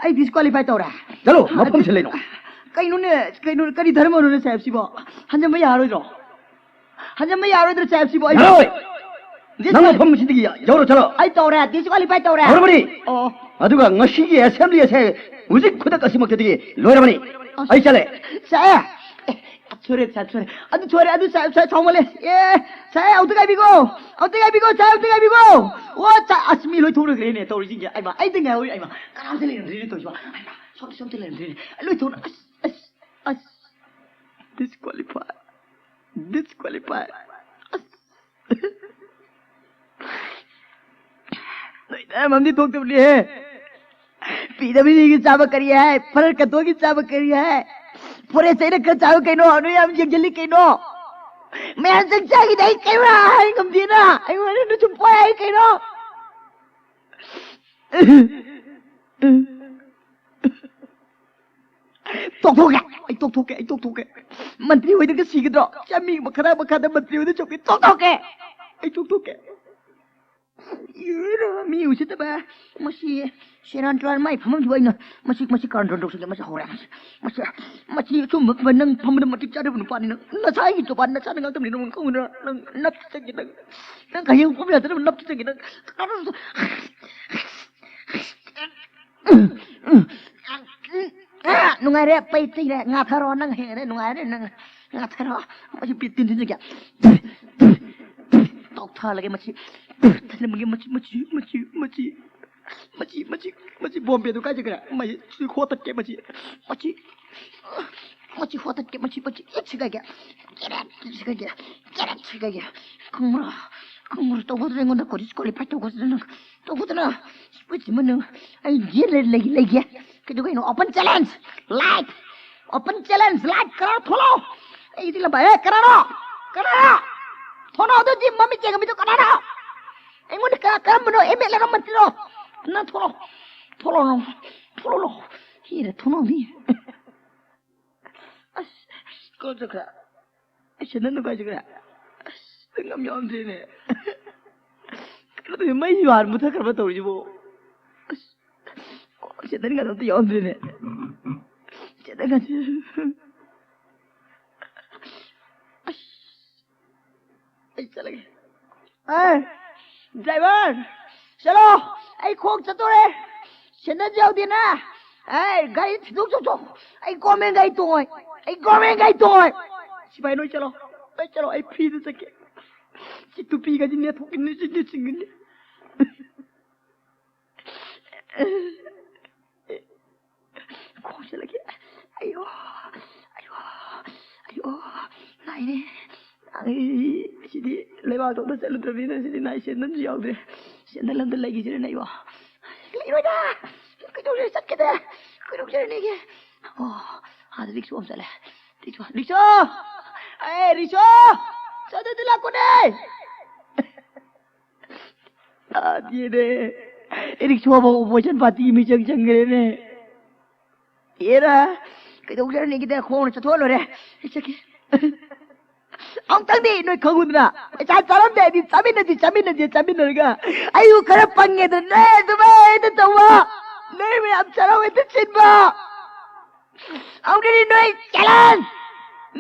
ꯑꯩ ꯗꯤꯁꯀ꯭ꯋꯥꯂꯤꯐꯥꯏ ꯇꯧꯔꯦ꯫ ꯆꯠꯂꯣ, ꯃꯐꯝ ꯁꯤꯜꯂꯩꯅꯣ꯫ ꯀꯩꯅꯣꯅꯦ, ꯀꯩꯅꯣ, ꯀꯔꯤ ꯙꯔꯃꯅꯣꯅꯦ ꯁꯥꯍꯦꯕ ꯁꯤꯕꯣ? ꯍꯟꯖꯟꯕ ꯌꯥꯔꯣꯏꯗ꯭ꯔꯣ? ꯍꯟꯖꯟꯕ ꯌꯥꯔꯣꯏꯗ꯭ꯔꯣ ꯁꯥꯍꯦꯕ ꯁꯤꯕꯣ? ꯑꯩ ꯌꯥꯔꯣꯏ! ꯗꯤꯁꯀ꯭ꯋꯥꯂꯤ- ꯅꯪ ꯃꯐꯝ ꯑꯁꯤꯗꯒꯤ ꯌꯧꯔꯣ, ꯆꯠꯂꯣ꯫ ꯑꯩ ꯇꯧꯔꯦ, ꯗꯤꯁꯀ꯭ꯋꯥꯂꯤꯐꯥꯏ ꯇꯧꯔꯦ꯫ ꯍꯧꯔꯕꯅꯤ꯫ ꯑꯣ꯫ ꯑꯗꯨꯒ ꯉꯁꯤꯒꯤ ꯑꯦꯁꯦꯝꯕ꯭ꯂꯤ ꯑꯁꯦ ꯍꯧꯖꯤꯛ ꯈꯨꯗꯛ ꯑꯁꯤꯃꯛꯇꯗꯒꯤ ꯂꯣꯏꯔꯕꯅꯤ꯫ ꯑꯁ꯫ ꯑꯩ ꯆꯠꯂꯦ꯫ ꯁꯥꯍꯦꯕ! ꯑꯦ, ꯁꯣꯏꯔꯦ, ꯁꯥꯍꯦꯕ, ꯁꯣꯏꯔꯦ꯫ ꯑꯗꯨ ꯁꯣꯏꯔꯦ, ꯑꯗꯨ ꯁꯥꯍꯦꯕ, ꯁꯥꯍꯦꯕ, ꯁꯥꯎꯃꯜꯂꯦ꯫ ꯑꯦ, ꯁꯥꯍꯦꯕ, ꯑꯃꯨꯛꯇ ꯉꯥꯏꯕꯤꯈꯣ꯫ ꯑꯃꯨꯛꯇ ꯉꯥꯏꯕꯤꯈꯣ, ꯁꯥꯍꯦꯕ, ꯑꯃꯨꯛꯇ ꯉꯥꯏꯕꯤꯈꯣ꯫ ꯑꯣ, ꯁꯥꯍꯦꯕ, ꯑꯁ, ꯃꯤ ꯂꯣꯏ ꯊꯣꯛꯅꯈ꯭ꯔꯦꯅꯦ ꯇꯧꯔꯤꯁꯤꯡꯁꯦ꯫ ꯑꯩꯃ, ꯑꯩꯗ ꯉꯥꯏꯍꯧꯔꯤ, ꯑꯩꯃ, ꯀꯅꯥꯝꯇ ꯂꯩꯔꯝꯗ꯭ꯔꯦꯅꯦ ꯇꯧꯔꯤꯁꯤꯕꯣ꯫ ꯑꯩꯃ, ꯁꯣꯝꯗ, ꯁꯣꯝꯗ ꯂꯩꯔꯝꯗ꯭ꯔꯦꯅꯦ꯫ ꯂꯣꯏ ꯊꯣꯛꯅ-, ꯑꯁ, ꯑꯁ, ꯑꯁ꯫ ꯗꯤꯁꯀ꯭ꯋꯥꯂꯤꯐꯥꯏ꯫ ꯗꯤꯁꯀ꯭ꯋꯥꯂꯤꯐꯥꯏ꯫ ꯑꯁ꯫ ꯅꯣꯏ ꯅꯌꯥꯝ ꯑꯃꯗꯤ ꯊꯣꯛꯇꯕꯅꯤꯍꯦ꯫ ꯄꯤ ꯗꯕ꯭ꯂꯤꯎ ꯗꯤꯒꯤ ꯆꯥꯕ ꯀꯔꯤ ꯍꯥꯏ? ꯐꯔꯦꯁ ꯀꯟꯇ꯭ꯔꯣꯜꯒꯤ ꯆꯥꯕ ꯀꯔꯤ ꯍꯥꯏ? ꯐꯣꯔꯦꯁ ꯑꯩꯅ ꯈꯔ ꯆꯥꯕ ꯀꯩꯅꯣ? ꯅꯣꯏ ꯌꯥꯝ ꯌꯦꯡꯁꯤꯜꯂꯤ ꯀꯩꯅꯣ? ꯃꯌꯥꯝ ꯆꯪ ꯆꯥꯈꯤꯗ ꯑꯩ ꯀꯩꯝ ꯍꯥꯏ ꯉꯝꯗꯦꯅ꯫ ꯑꯩꯉꯣꯟꯗ ꯁꯨꯝ ꯄꯣꯏ ꯍꯥꯏ ꯀꯩꯅꯣ? ꯇꯣꯛꯊꯣꯛꯀꯦ꯫ ꯑꯩ ꯇꯣꯛꯊꯣꯛꯀꯦ꯫ ꯑꯩ ꯇꯣꯛꯊꯣꯛꯀꯦ꯫ ꯃꯟꯇ꯭ꯔꯤ ꯍꯣꯏꯗꯒ ꯁꯤꯒꯗ꯭ꯔꯣ? ꯆꯥꯃꯤ ꯃꯈꯥꯗ, ꯃꯈꯥꯗ ꯃꯟꯇ꯭ꯔꯤ ꯍꯣꯏꯗ ꯆꯣꯛꯀꯦ꯫ ꯇꯣꯛꯊꯣꯛꯀꯦ꯫ ꯑꯩ ꯇꯣꯛꯊꯣꯛꯀꯦ꯫ ꯃꯤ ꯎꯁꯤꯠꯇꯕ꯫ ꯃꯁꯤ ꯁꯦꯔꯥꯟ ꯇꯨꯔꯥꯟ ꯃꯥꯏ ꯐꯝꯐꯝꯁꯤꯕꯨ ꯑꯩꯅ ꯃꯁꯤ, ꯃꯁꯤ ꯀꯥꯔꯟ ꯇꯨꯔꯟ ꯇꯧꯁꯤꯜꯂꯦ꯫ ꯃꯁꯤ ꯍꯧꯔꯦ꯫ ꯃꯁꯤ, ꯃꯁꯤ, ꯃꯁꯤ ꯑꯆꯨꯝꯕ ꯅꯪ ꯐꯝꯕꯗ ꯃꯇꯤꯛ ꯆꯥꯗꯕ ꯅꯨꯄꯥꯅꯤ ꯅꯪ꯫ ꯅꯁꯥꯒꯤ ꯅꯨꯄꯥ ꯅꯁꯥꯅ ꯉꯥꯡꯇꯕꯅꯤ ꯅꯪ ꯈꯪꯕ ꯅꯠꯇ꯭ꯔꯣ? ꯅꯪ ꯅꯞꯇꯤ ꯆꯪꯒꯦ ꯅꯪ꯫ ꯅꯪ ꯍꯌꯦꯡ ꯐꯝ ꯌꯥꯗꯅꯕ ꯅꯞꯇꯤ ꯆꯪꯒꯦ ꯅꯪ꯫ ꯅꯨꯡꯉꯥꯏꯔꯦ, ꯄꯩ ꯇꯤꯡꯔꯦ, ꯉꯥꯊꯔꯣ ꯅꯪ ꯍꯦꯟꯅ ꯅꯨꯡꯉꯥꯏꯔꯦ ꯅꯪ꯫ ꯉꯥꯊꯔꯣ꯫ ꯃꯁꯤ ꯄꯤ ꯇꯤꯟꯁꯤꯟꯖꯒꯦ꯫ ꯇꯧꯊꯥꯜꯂꯒꯦ ꯃꯁꯤ꯫ ꯊꯜꯂꯝꯃꯒꯦ ꯃꯁꯤ, ꯃꯁꯤ, ꯃꯁꯤ, ꯃꯁꯤ꯫ ꯃꯁꯤ, ꯃꯁꯤ, ꯃꯁꯤ ꯕꯣꯝꯕꯦꯗꯨ ꯀꯥꯏ ꯆꯠꯈ꯭ꯔꯦ? ꯃꯁꯤ ꯁꯤ ꯍꯣꯇꯠꯀꯦ ꯃꯁꯤ꯫ ꯃꯁꯤ, ꯃꯁꯤ ꯍꯣꯇꯠꯀꯦ ꯃꯁꯤ, ꯃꯁꯤ ꯁꯤꯒꯥꯏꯒꯦ꯫ ꯁꯤꯒꯥꯏꯒꯦ꯫ ꯁꯤꯒꯥꯏꯒꯦ꯫ ꯈꯪꯕ꯭ꯔꯥ? ꯈꯪꯕ꯭ꯔꯥ? ꯇꯧꯒꯗ꯭ꯔꯥ ꯑꯩꯉꯣꯟꯗ ꯀꯣꯂꯦꯖ ꯀ꯭ꯋꯥꯂꯤꯐꯥꯏ ꯇꯧꯒꯗ꯭ꯔꯥ ꯅꯪ? ꯇꯧꯒꯗ꯭ꯔꯥ? ꯁ꯭ꯄꯤꯠꯁꯤꯃ ꯅꯪ ꯑꯩ ꯖꯦꯜ ꯂꯩ-, ꯂꯩꯒꯦ, ꯂꯩꯒꯦ꯫ ꯀꯩꯗꯧ ꯀꯩꯅꯣ? Open challenge! Live! Open challenge! Live! ꯀꯅꯥꯅꯣ ꯊꯣꯛꯂꯛꯑꯣ! ꯑꯩꯗꯤ ꯂꯝꯕꯥ-, ꯑꯦ, ꯀꯅꯥꯅꯣ? ꯀꯅꯥꯅꯣ? ꯊꯣꯛꯂꯛꯑꯣ ꯑꯗꯨꯗꯤ ꯃꯃꯤꯠ ꯌꯦꯡꯉꯝꯃꯤꯗꯣ ꯀꯅꯥꯅꯣ? ꯑꯩꯉꯣꯟꯗ ꯀꯅꯥ, ꯀꯔꯝꯕꯅꯣ? ꯑꯦꯝ ꯑꯦꯜ ꯑꯦꯔꯣ ꯃꯟꯇ꯭ꯔꯤꯔꯣ? ꯅꯪ ꯊꯣꯛꯂꯛꯑꯣ꯫ ꯊꯣꯛꯂꯛꯑꯣ ꯅꯪ꯫ ꯊꯣꯛꯂꯛꯑꯣ꯫ ꯍꯤꯔꯦ ꯊꯣꯛꯂꯛꯑꯣ ꯃꯤ꯫ ꯑꯁ, ꯀꯣꯛ ꯆꯠꯈ꯭ꯔꯦ꯫ ꯑꯩ ꯁꯦꯟꯗꯟꯗꯣ ꯀꯥꯏ ꯆꯠꯈ꯭ꯔꯦ? ꯑꯁ, ꯅꯪ ꯑꯝ ꯌꯥꯎꯔꯝꯗ꯭ꯔꯦꯅꯦ꯫ ꯀꯩꯅꯣ ꯇꯧꯏ, ꯃꯩꯁꯤꯁꯨ ꯍꯥꯟꯅ ꯃꯨꯠꯊꯠꯈ꯭ꯔꯕ ꯇꯧꯔꯤꯁꯤꯕꯣ? ꯑꯁ, ꯁꯦꯟꯗꯟꯒꯗꯣ ꯑꯝꯇ ꯌꯥꯎꯔꯝꯗ꯭ꯔꯦꯅꯦ꯫ ꯁꯦꯟꯗꯟꯒꯁꯦ꯫ ꯑꯁ, ꯑꯩ ꯆꯠꯂꯒꯦ꯫ ꯑꯦ, ꯗ꯭ꯔꯥꯏꯚꯔ, ꯆꯠꯂꯣ, ꯑꯩ ꯈꯣꯡ ꯆꯠꯇꯣꯔꯦ꯫ ꯁꯦꯟꯗꯟꯁꯨ ꯌꯥꯎꯗꯦꯅ꯫ ꯑꯦ, ꯒꯥꯔꯤ ꯊꯤꯟꯗꯣꯛ ꯆꯠꯊꯣꯛ꯫ ꯑꯩ ꯒꯣꯔꯃꯦꯟ ꯒꯥꯔꯤ ꯇꯣꯡꯉꯣꯏ꯫ ꯑꯩ ꯒꯣꯔꯃꯦꯟ ꯒꯥꯔꯤ ꯇꯣꯡꯉꯣꯏ꯫ ꯁꯤꯐꯥꯏ, ꯅꯣꯏ ꯆꯠꯂꯣ꯫ ꯅꯣꯏ ꯆꯠꯂꯣ, ꯑꯩ ꯐ꯭ꯔꯤꯗ ꯆꯠꯀꯦ꯫ ꯁꯤ ꯇꯨꯄꯤꯒꯗꯤ ꯅꯦꯠꯊꯣꯛꯈꯤꯅꯤ, ꯁꯤ ꯅꯦꯠꯁꯤꯟꯒꯅꯤ꯫ ꯈꯣꯡ ꯆꯠꯂꯒꯦ꯫ ꯑꯌꯣ, ꯑꯌꯣ, ꯑꯌꯣ, ꯅꯥꯏꯅꯦ꯫ ꯑꯩ ꯁꯤꯗꯤ ꯂꯩꯕꯥꯛꯇꯣ ꯑꯝꯇ ꯆꯠꯂꯨꯗ꯭ꯔꯕꯅꯤꯅ ꯁꯤꯗꯤ ꯅꯥꯏ, ꯁꯦꯟꯗꯜꯁꯨ ꯌꯥꯎꯗ꯭ꯔꯦ꯫ ꯁꯦꯟꯗꯜ ꯑꯝꯇ ꯂꯩꯈꯤꯁꯤꯔꯅꯦ ꯑꯩꯕꯣ? ꯂꯩꯔꯣꯏꯗ! ꯀꯩꯗꯧꯖꯔ ꯆꯠꯀꯦꯗ? ꯀꯩꯗꯧꯖꯔꯅꯦꯒꯦ? ꯑꯣ, ꯑꯥꯗ ꯔꯤꯛꯁꯣ ꯑꯃ ꯆꯠꯂꯦ꯫ Rickshaw, rickshaw! ꯑꯦ, ꯔꯤꯁꯣ! ꯁꯣꯝꯗꯗꯤ ꯂꯥꯛꯈꯣꯅꯦ! ꯑꯗꯤꯅꯦ, ꯔꯤꯛꯁꯣ ꯐꯥꯎ opposition party ꯃꯤꯆꯪ ꯆꯪꯈ꯭ꯔꯦꯅꯦ꯫ ꯑꯦꯔꯥ, ꯀꯩꯗꯧꯖꯔꯅꯤꯒꯦꯗ, ꯈꯣꯡꯅ ꯆꯠꯊꯣꯛꯑ ꯂꯣꯏꯔꯦ꯫ ꯑꯩ ꯆꯠꯀꯦ꯫ ꯑꯃꯨꯛꯇꯪꯗꯤ ꯅꯣꯏ ꯈꯪꯉꯨꯗꯅ, ꯄꯩꯁꯥ ꯆꯥꯔꯝꯗꯦ ꯍꯥꯏꯗꯤ ꯆꯥꯃꯤꯟꯅꯁꯤ, ꯆꯥꯃꯤꯟꯅꯁꯤ, ꯆꯥꯃꯤꯟꯅꯔꯒ ꯑꯩꯕꯨ ꯈꯔ ꯄꯪꯉꯦꯗꯅ ꯅꯣꯏ ꯑꯗꯨꯃꯥꯏꯅ ꯍꯦꯛꯇ ꯇꯧꯕ, ꯅꯣꯏ ꯃꯌꯥꯝ ꯆꯥꯔꯧ ꯍꯦꯛꯇ ꯆꯤꯟꯕ꯫ ꯑꯃꯨꯛꯇꯗꯤ ꯅꯣꯏ challenge!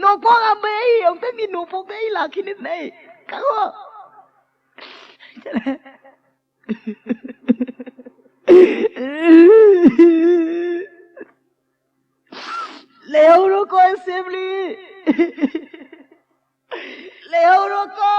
ꯅꯣꯡꯄꯣꯛ ꯉꯝꯕ ꯑꯩ ꯑꯃꯨꯛꯇꯪꯗꯤ ꯅꯣꯡꯄꯣꯛꯇ ꯑꯩ ꯂꯥꯛꯈꯤꯅꯤꯗꯅ ꯑꯩ ꯈꯪꯉꯣ꯫ ꯂꯩꯍꯧꯔꯣꯀꯣ assembly! ꯂꯩꯍꯧꯔꯣꯀꯣ!